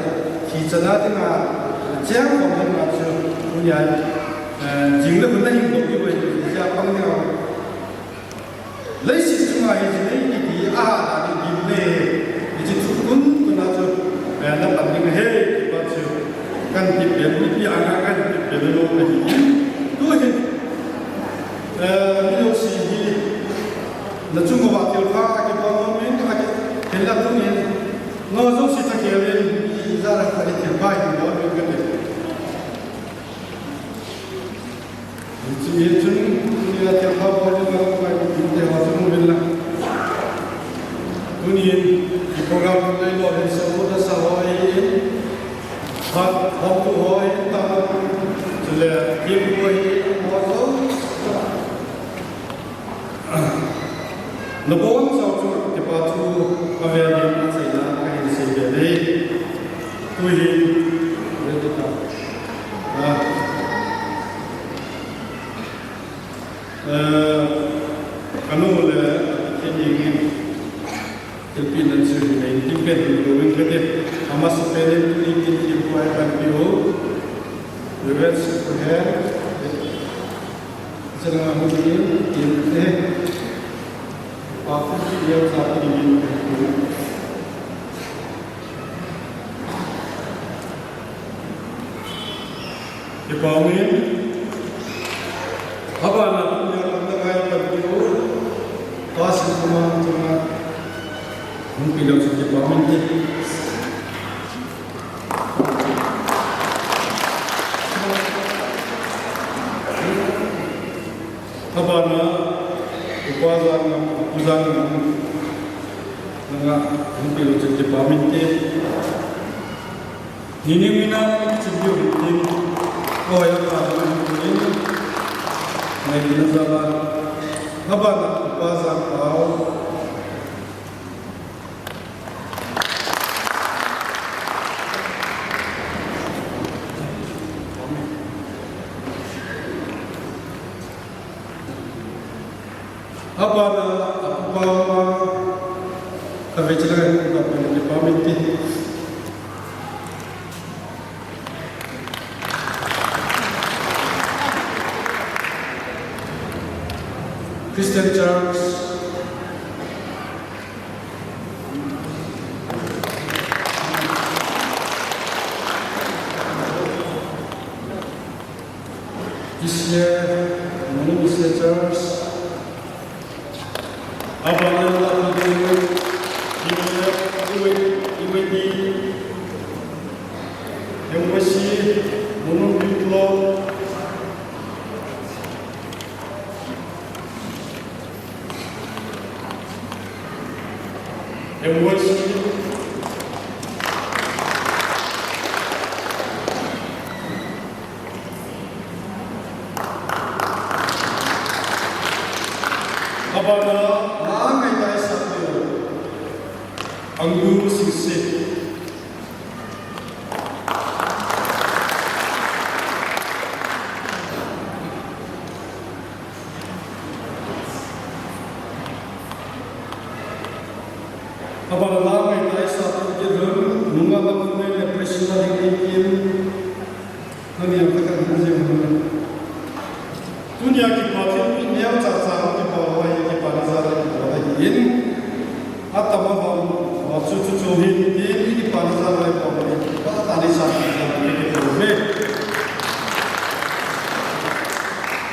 thi chan a ding a, chang pang ding a chu, mi a, eh, jing le hun na hin dol ki wei, thi a pang ding a, Leiset chunga hi jinei kiti a, a ding le, hiche thu kun kun a chu, eh, na pan ding ahi, ti pa chu, kan ti pen, mipi anga kan ti pen lou ka hi. Tu hin, eh, mi jouse hi, na chung uva thil pha kibol nom in, a ki, thil la tu hin, nangho jouse thakhel in, mi ja la kha thil pha kibol nom in ka ti. Hiche hi chun, tunia thil pha bol ding a, pai ding te ho chu um in lang. Tunin, i program lei lo hin sa u ta sa ho hi, hat hom tu ho hi ta, chule, kim ko hi, mo so, na bon sa chu, ke pa chu, ka ve ni, ka sei na, ka hin sei ve ni. Tu hin, ve tu ta. Ah. Eh, ka nu le, kei ni ngin, thilpeh nan chu hi nei, thilpeh hin lo in ka ti. Amasapen in tuni kin thil ko ai kan pi u. Reverend Sukhu he. Chang a mu ni, kin te. Pa pu ki yo sa ki ni. Kipah in, abana, punya kata kai pati u, kasi kuma tuna, hung pilo sa kipah in. Abana, upa jang, upa jang, nga, hung pilo sa kipah in. Nining mina na kichim diu hin tin, ko ya pa na hin tin, ngai na jala, haba na pa ja pao. Abana, apa, ka vechila ka pa ni pa miti. Christian Church. This year, many Mister Church, Abraham, Iwedi, Yawasi, Munu Biplo, Yawasi. Abana, na ngai dai sa tu. Anggu singsit. Abana, na ngai dai sa tu ke dum, nunga ba tu ne president ni kim. Tunia ka kan hung jing hung. Tunia kipa thilpeh neo cha cha kipa ho hi, kipa na jal a kipa ho hi in. Atama ho, ho chu chu chu hin tin, kipa na jal a kipa ho hi, kipa tani sa cha cha kipa ho hi.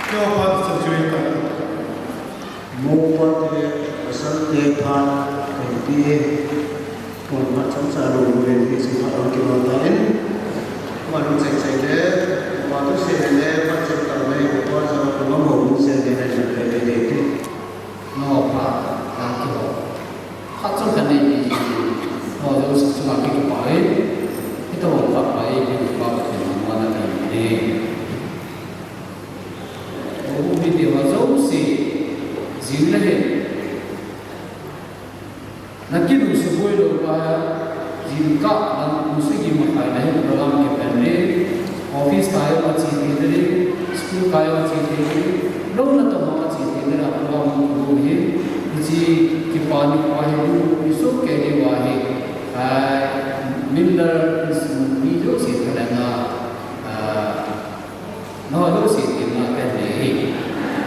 Kio pa chu chu hin ta. Mopa te, pasal te phat, thengpi, pon phat chomcha lou lou le, ti chu phat hung kilou tan. Ama lungchai chai le, ama thusei le, phat chomcha le, ko pa jong, ama mo lungchai le, na jong le, le, le, ti. No, phat, a, kiho. Phat chomcha nei, ti, no, jong sa chunga kipa e. Kita mo phat pa e, kipa pa, ti, mo na, ti, e. Aum mite ho jouse, jing le hin. Na kinung suboi lou va, jingkah lang pung sagi makhai na hin program kipan le, office kai uva che thei le, school kai uva che thei le, lou na tama uva che thei le, na program kipan le, hiche kipa nikho hi, ni soh kei diu ahi, ai, Miller Hills mi jouse thaneina, ah, Nao jouse temna kanei.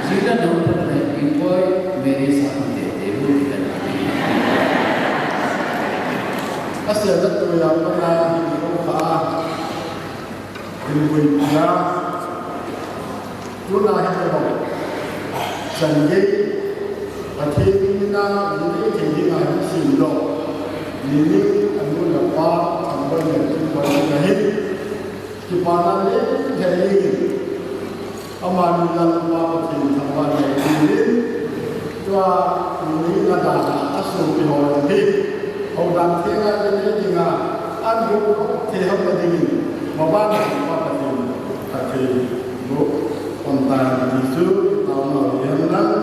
Jingkah nao pat na Bikoi Mary Sangte te lu ti kanei. Asia da tu ya pa na ko kha. Bikoi pia. Tuna hi ta lo. Chan gei. Pathen mina, ni thei ding a hi sim lo. Ni ni anu le apa, thangvah le thangvah le hin. Kipana le, he, amani Lalpa Pathen thangvah le, tua, ni na da, Asopi ho hi, houdan thenga le nei dinga, an gu thei ham na dingin, maban a Pa Pathen, Pathen gu on time ti chu, tao na hian lang.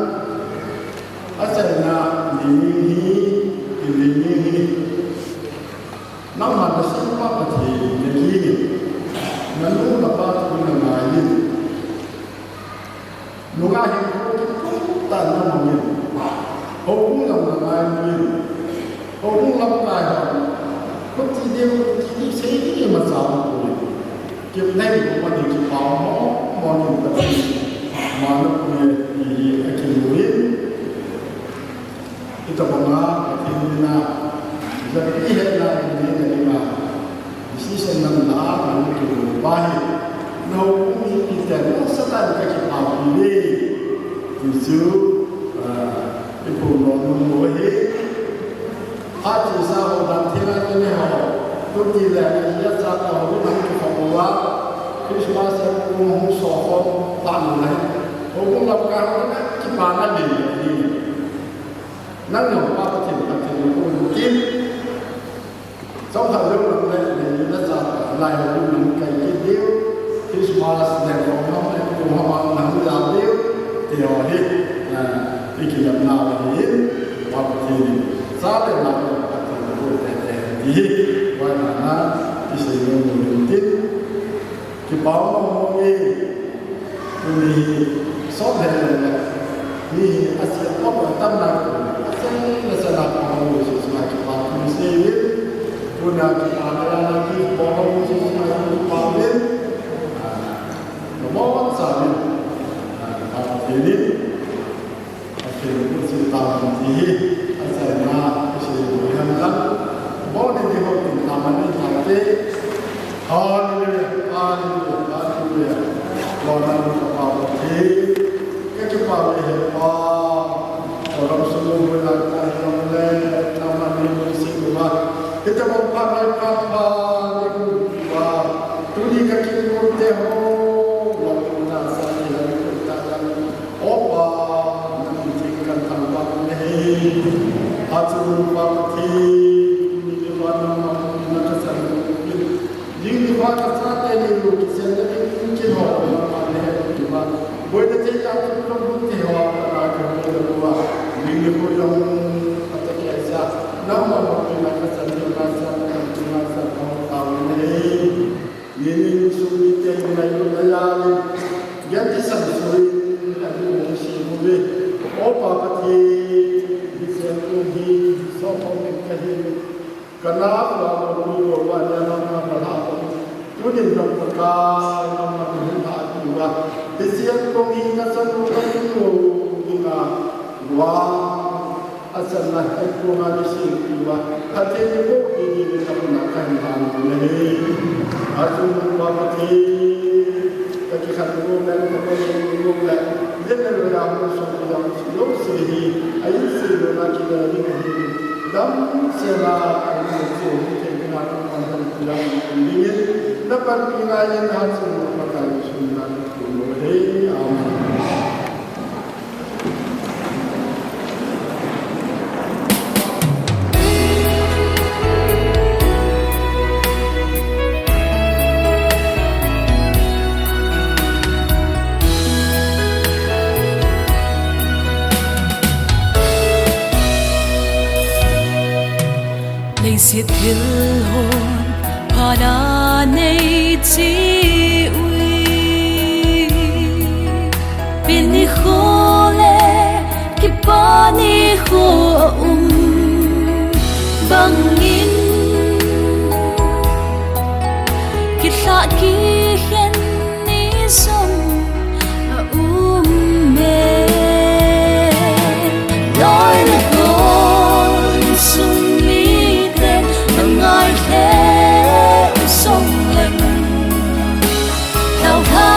Achaina ni ni hi, ni ni hi. Nangma na sing Pa Pathen, na ki ni. Na nu na pa tu na ngai ni. Nunga hin ko ki kum ta na mangin. Houbung lam na ngai ni. Houbung lam kai ha. Ko ti de ko ti de sei ni ma sa ko ni. Ki nei ko ma ni ki pa mo mo ni ta. Ma na ko ni a ki lu ni. Hitabanga Pathen mina, japi hetna in ding a dinga, decision nan la, nan kimu pa hi, na houbung mipite nasatah in ka kipah pi e, ti chu, ah, i phongdoh nom u ahi. Phat chesa ho dan thila te ne ho, tu ti le, ya sa ta ho, nan kikhop uva, Christmas a kum hung so ho, ta nu lai, houbung lam ka ho, kipana ding, ding. Nang nang Pa Pathen, Pathen nang kum kin. Chomkhat jou nang le, nei na cha, lai ho nang kai kit diu. Christmas le, ko nang le, ko ha ma nang la diu. Ti ho hi, ah, i kilem nau ahi. Pa Pathen, cha le nang le, Pathen nang kum te te. Ti hi, vai na na, i sei nang kum kin. Kipa mong mong e, tuni hi sot le le le, ni hi a sia pop a tam na ko, a sen le sen na ko mo si si na kipa tuni se ye, tuna kipa le la na ki po mo si si na kipa le, a, mo mo sa ni, a, pa se ni. Pathen kum si ta ti hi, a chaina, a sei bo yan la. Bo ni di ho tin ta ma ni ta te. Hallelujah, hallelujah, hallelujah. Lord, I will bow down to you. Ka kipa ve he Pa. Lord, I'm so grateful that I am le, ta ma ni mo si ko ma. Ita mo pa mai pa pa ni ko pa. Tuni ka kin ko te ho. Lord, na sa ni la ko ta la. O Pa, nang thil kan thangvah na hi. Achun Pa Pathen, ni le va nang ma na ka san. Ni le va ka sa te ni lu ki sen na ki kin ho na ma ne ki va. Boi na te ta tu ko bu te ho na ka ko na ko va. Ni le ko yong pa ta ke sa. Na ma ma ki na ka san ni na sa na ki na sa ko ta na hi. Ni ni sum ni te ni nai lu na ya ni. Gen ti san sui, a ni ni si mu ve. O Pa Pathen, hi sen kum hi, so ko ni ka hi. Ka na ko ko ni ko wa ni na na ka ha ko. Tu ni dong ka ka, na na ni ha ki wa. Hi sen kum hi na san ko ka ni ko ni na. Wa. A san na he ko ma ni si ki wa. Pathen ni ko ki ni ni ka na ka ni ha ni he. A chu ma Pathen. Ka ki khan ko na ka ko ni ko na. Ye na lo ya mo so ki ya si lo si hi. A yi si lo na ki na ni ka hi. Dam se na a yi si hi ke na ko ma ki ya ni. Na pa ki na ye na chu ma ka ni su na ni ko he. Amen. Leiset thil hon phat a nei cheh uvin, pen nikho le kipa nikho a um bangin, kilhah kikhen ni jong a um e. Loi le gol sung mite na ngai lheh jong leng, lhauha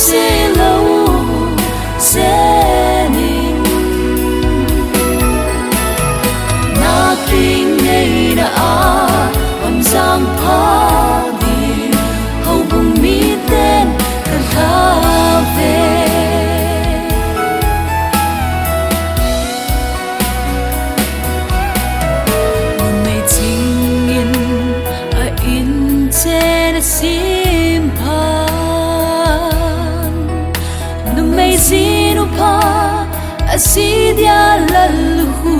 se lo se ning. Na kingaina a um jang pha ding, houbung miten ka lha ve. Sidia lalhu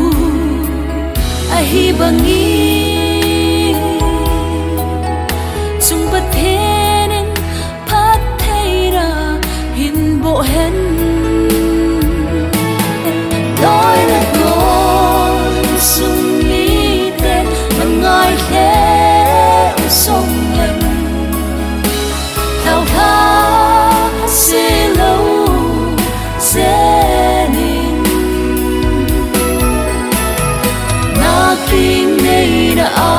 ahi bangin, chung Pathen in phattheina hin boh hen. Doi le gol sung mite na ngai lheh u song leng, thaothang se lou senin, na kingaina a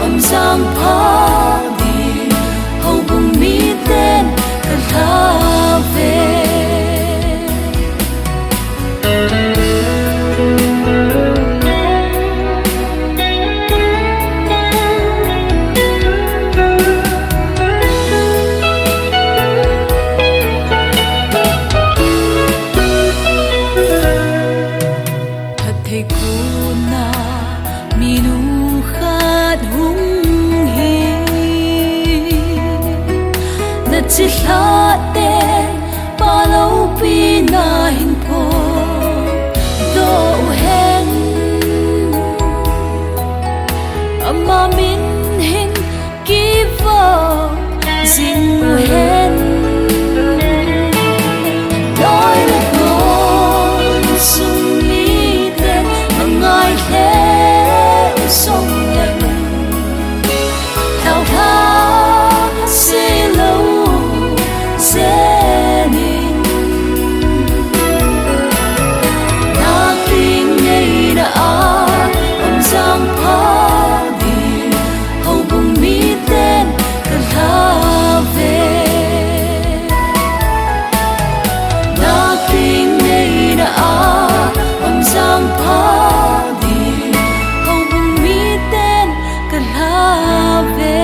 um jang pha ding houbung miten ka lha ve. Phatthei kona minu khat hung hi, na chilhah te pa loupina hin phongdoh u hen. Ama min hin kivo jing u hen. Doi le gol sung mite na ngai lheh u song leng, thaothang se lou senin, na kingaina a um jang pha ding houbung miten ka lha ve. Na kingaina a um jang pha ding houbung miten ka lha ve.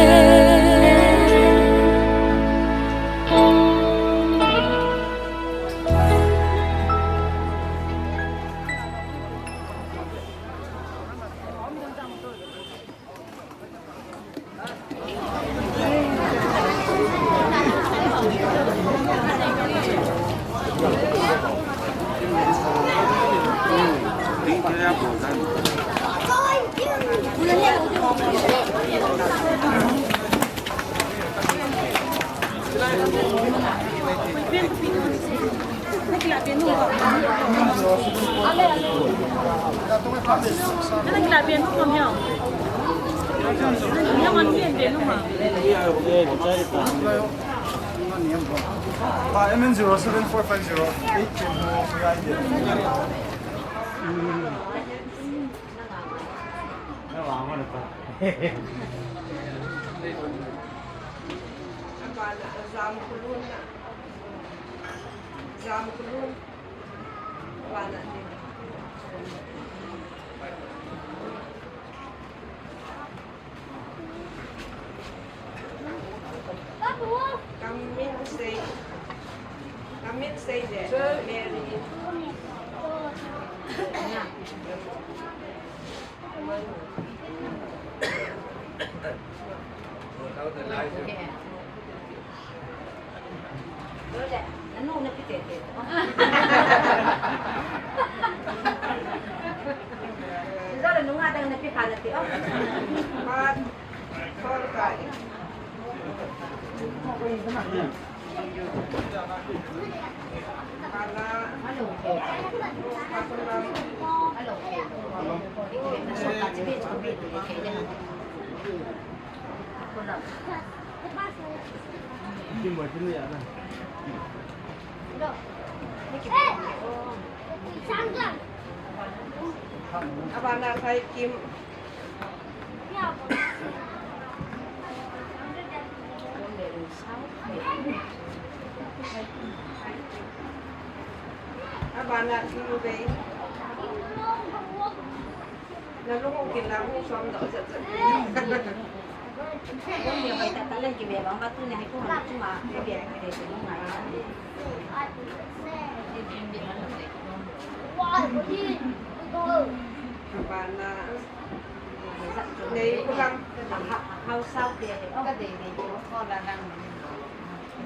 Ah, M N zero seven four five zero eight ten four. Come in, say. Come in, say there. Mary. Abana Thai Kim. Abana Kim Bei. Na lung u kin la lung som doh zat zat. Kon ni hoi ta ta leng ki ve bang ba tu ni hai ko han chunga ki ve ki ve ki nung na. Bana. Nei ko lang. Hau sao te. Ka dei dei ko ko la lang.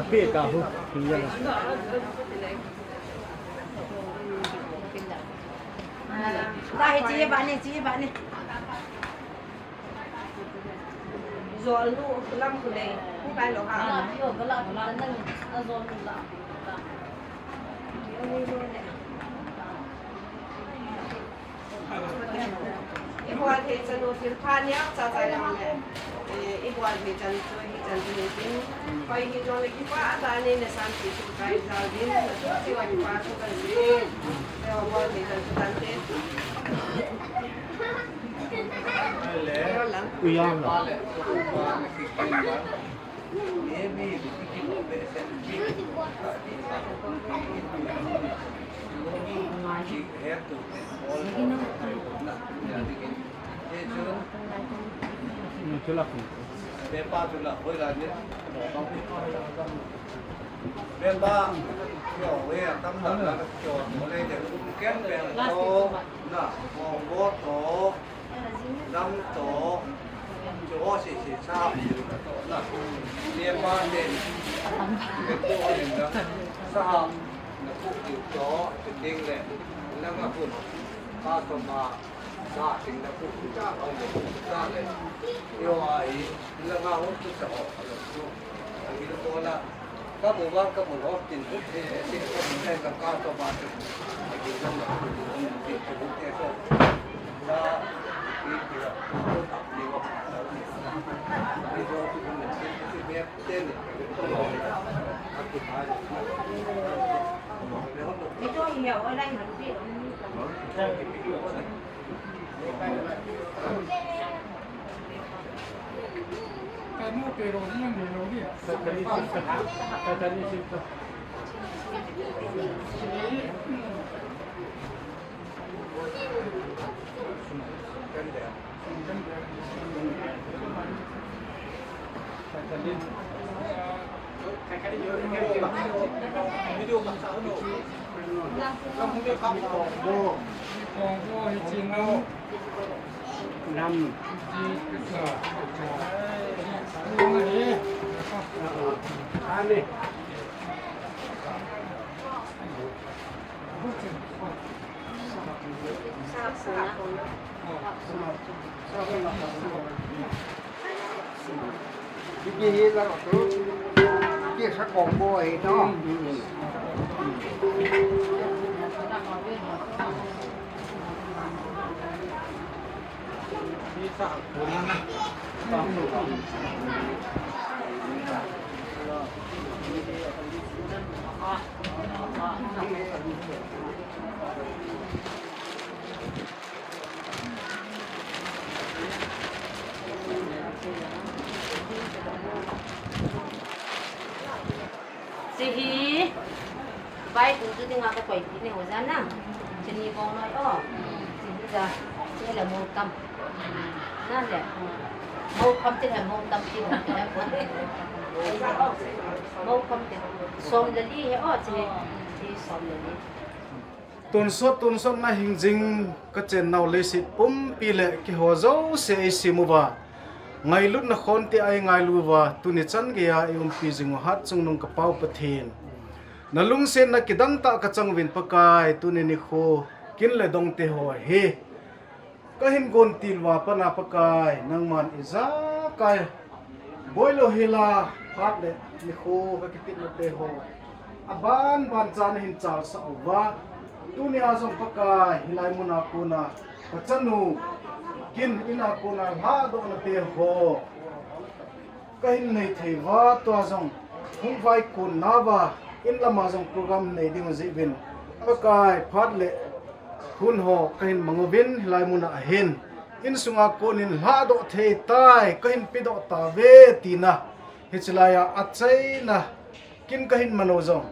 Ape ka hu. Hinga la. Tahi chi ba ni, chi ba ni. Zolnu lam khu nei, khu kai lo ha. Yo, gala, gala, nang, a zolnu la. I bual thei chan u thil pha nia cha cha jong le. Eh, i bual thei chan chu hi chan chu hin tin. Hoi hi jong le kipa ta ni ne san ti chu kai jal din. Na chu chi wa kipa chu kan si. Te wa bual thei chan chu tan te. Uyang la. Last week. Lam to, chu ho sisi sa, na. Nia pa ten, ke tu ho nin na, sa, na pu ki to, te ding le, na nga pun, pa to ma, sa, ting na pu, sa, ho le, sa le. Yo ai, na nga ho tu sa ho, na tu. Ang ilo ko la, Ka mu vang ka mu lhom tin, eh, eh, ka mu ten ka ka to ba te. Ki jong na ku ni ti ti te so. Na, ki ki la, ko ta ni wa. Ki jong ki mu ni ti ti be te ni. Ko lo ni. A ki ba ni. Ni to ni ya, wa la ni ti. Hiche hi la ro tu. Hiche sa kong bo hi no. Hiche hi, vai tu tu dinga ka koi pi ni ho jana. Ni bong noi o. Sini ja. Sini le mo tam. Na le. Mo kham ti le mo tam ti le. Mo kham ti. Som le li he o chi. Chi som le li. Tonsot, tonsot na hingjing ka chen nau leiset pumpi le keiho jouse eisim uva. Ngailutna khonte a eingailu uva, tuni chan geiya eiumpi jing u hatchungnung ka Pau Pathen. Na lungsetna kidang tah ka chang uvin Pakai, tuni nikho, kin le dongte ho hi. Ka hin gon til uva pat na Pakai, nangman ijakai. Boilou hila, phat le nikho ka kipatnate ho. Aban ban chan hin chalsah uva. Tuni a jong Pakai, hilai muna kona. Ka chanu, kin ina kona lhadohnate ho. Ka hin nei thei uva tua jong. Hung vaikon nauva, in lama jong program nei ding jeh uvin. Pakai, phat le hun ho ka hin mang uvin, hilai muna ahin. Insunga konin lhadoh thei tai, ka hin pedoh tauve tina. Hiche laiya achaina. Kin ka hin man u jong.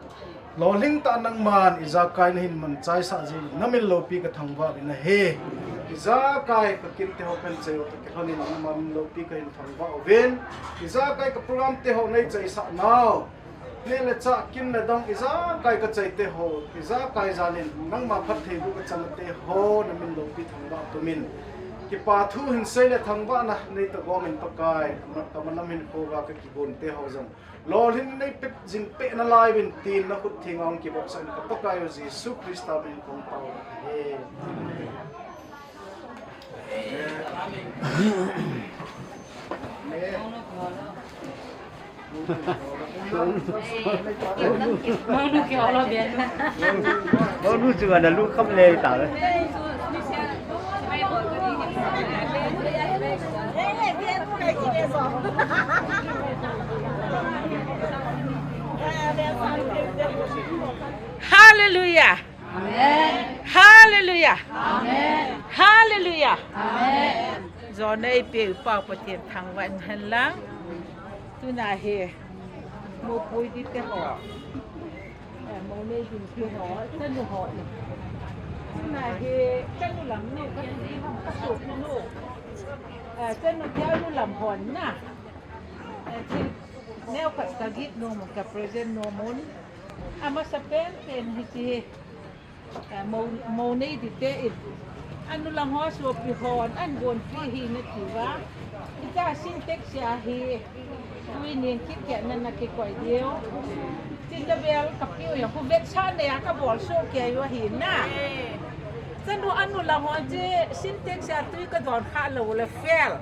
Lolhing tah nangman ijakai na hin manchaisah jeh uvin na min loupi ka thangvah uvin ahi. Ijakai ka kinte ho kahin chai u toh kilhonin nangma min loupi ka hin thangvah uvin. Ijakai ka program te ho nei chaisah nau. Neh le chah kin le dong ijakai ka chaite ho. Ijakai jalin nangma phattheiboh ka chante ho na min loupi thangvah tumin. Kipa thu hin sei le thangvahna nei tah gomin Pakai. Ka manam hin khovah ka kigonte ho jong. Lolhing nei peh jing peh nalai uvin tin na khut thenga hung kibopsah in ka Pakai u Jesu Christa min in kong tao. Amen. Monu chu ana lu kham le ta le. Hallelujah. Amen. Hallelujah. Amen. Hallelujah. Amen. Jona eipeu Pau Pathen thangvah in hen lang. Tuna hi mopui ding te ho. Eh, mo nei ding te ho, chanu ho. Tuna hi chanu lam nu ka ti ham ka su nu. Eh, chanu dia nu lam hon na. Eh, thil neo khat ka gift nom un ka present nom un. Amasa pen pen hiche hi. Eh, mo, mo nei ding te in. Anu lang ho sopi hon, an gonpi hi nati uva. Hiche Sintex a hi. Tui nin kit kit na na kikoi diu. Tin da bel ka piu ya, khu vetsahna a ka bol soh kei u ahi na. Chanu anu lang ho chu Sintex a tui ka don kha lou le fail.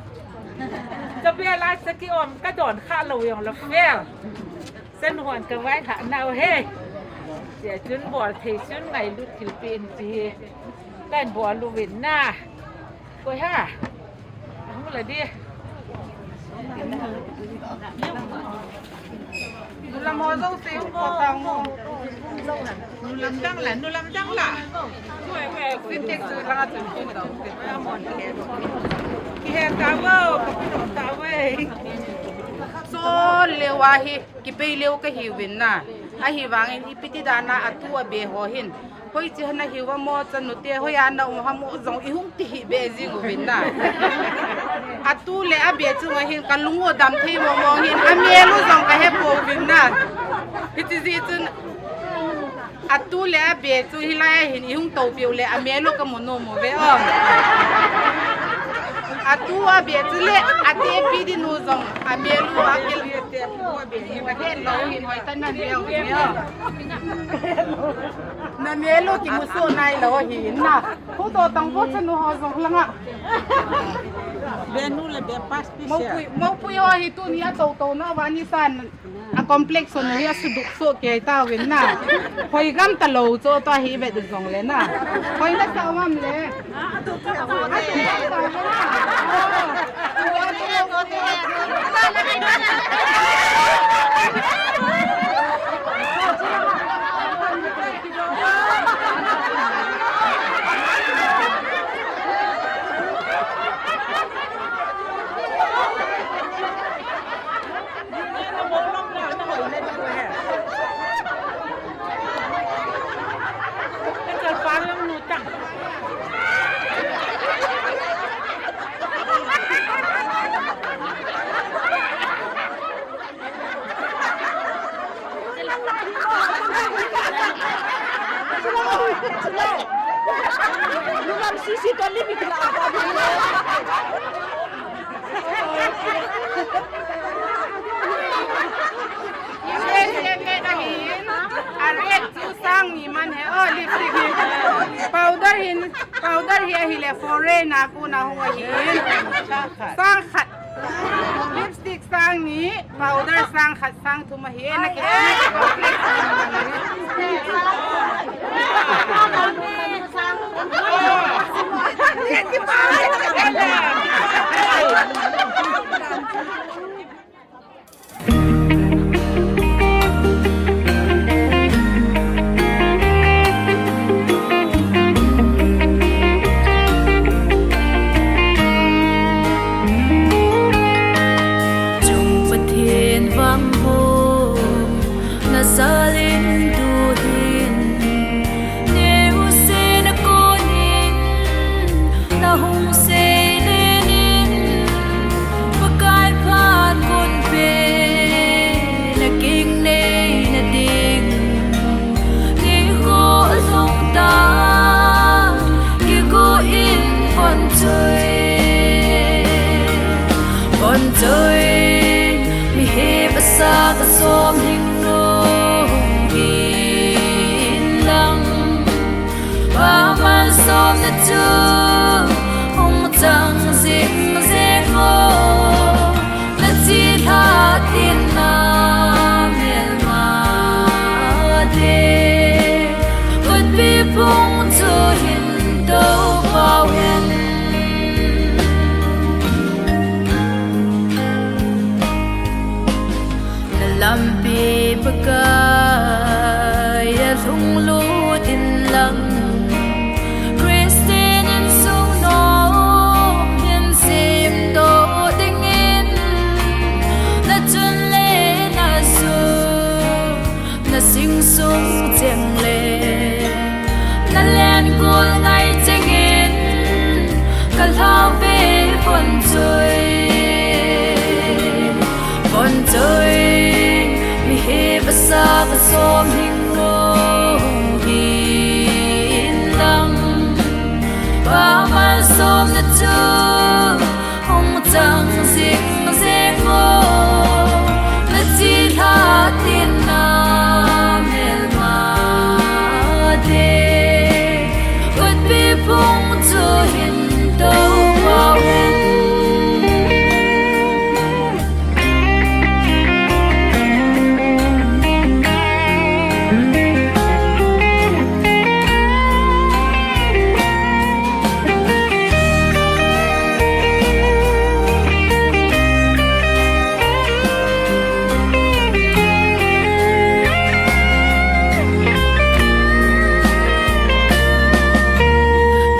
Ka bel a saki om ka don kha lou jong le fail. Chanu hon ka vailhah nau he. Tia chun bol thei chun ngailut thilpeh in ti hi. Kan bol uvin na. Koi ha. Hung la di. Nu lam ho jouse hung ko tang mo. Nu lam dang la, nu lam dang la. Sintex chu langa chun kin dong te. Amon ke. Kihe tauvo, kapino tauve. Sol leuva hi, kipei leu kahiuvin na. Ahivangin ipi ti dan a atu abe ho hin. Hoiche a nahiu va mo chanu te, hoiya na um ham jong ihung ti hih beh jing uvin na. Atu le abe chunga hin kalung u dam thei mo mo hin, amel u jong kahe pouvin na. Hiti jeh chun atu le abe chu hilai a hin ihung topiu le amel u kamu nom uve o. Atu abe chu le atepi ding u jong amel u akel. Abe hi ahe lou hin hoitah nan leu uve o. Na mel u kimusoh nailou ahi na. Khu to tang vo chanu ho jong langa. Be nu le be pas pi se. Mopui, mopui ho hi tuni a to to na vani san. A complex on hi a suduk soh kei tauvin na. Hoi gam talou chu to hi ve duk jong le na. Hoi na sa ngam le. Lungam sisi to lim ikila apa. A red chu sang ni man he, oh, lipstick hi. Powder hin, powder hi ahile foreign a kona hung ahin. Sang khat. Lipstick sang ni, powder sang khat, sang thum ahi, na ki. Chung Pathen vang ho, na jalin tu hin, neu se na konin, na hung sei lenin, Pakai phat kon pe, na king nei na ding. Ni ko zong ta, ki ko in pon choi. Pon choi, mi he basa ka som hing no hung in lang. Paman som na chu hung chang zing zing o, na chi lha tin na melma te, kutpi phung chu hin to pau hen. Na lampi Pakai a lhung lut in lang, Christian insung no hin sim to dingin, na chun le na zu, na sing sung cheng le, na len kul ngai chengin, ka hlau ve pon choi. Pon choi, mi he basa ka som hing no hung hi in lang. Paman som na chu hung chang zing zing o, na chi lha tin na melma te, kutpi phung chu hin to pau hen.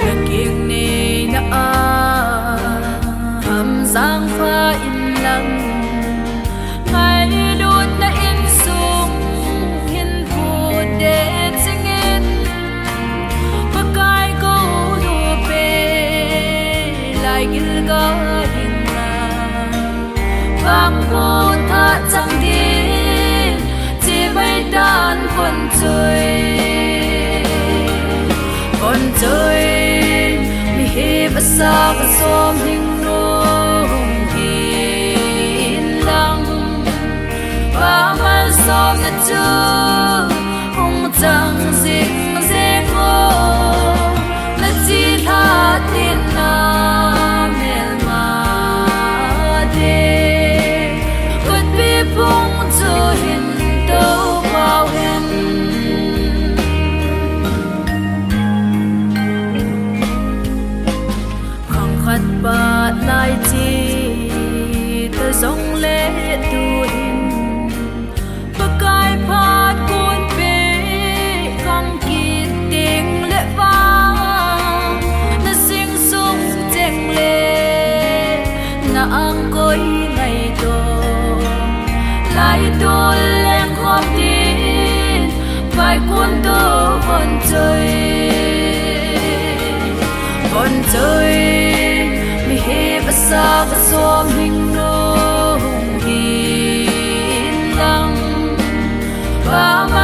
Na king nei na a ham zang pha in lang, ngailutna insung hin pute chingin, Pakai ko nu pe lai gil ga hing na, bang ko tha chang din, chi mai tan pon choi. Pon choi, mi he basa ka som hing no hung hi in lang. Paman som na chu hung chang zing zing o, na chi lha tin na melma te, kutpi phung chu hin to pau hen. Khang khat pat lai chi ta zong le tu hin, Pakai phat kun pe kang kit ding le vang, na sing sung cheng le na ang koi ngai to, lai tu leng khom din, pai kun to pon choi. Pon choi, mi he basa ka som hing no hung hi in lang. Paman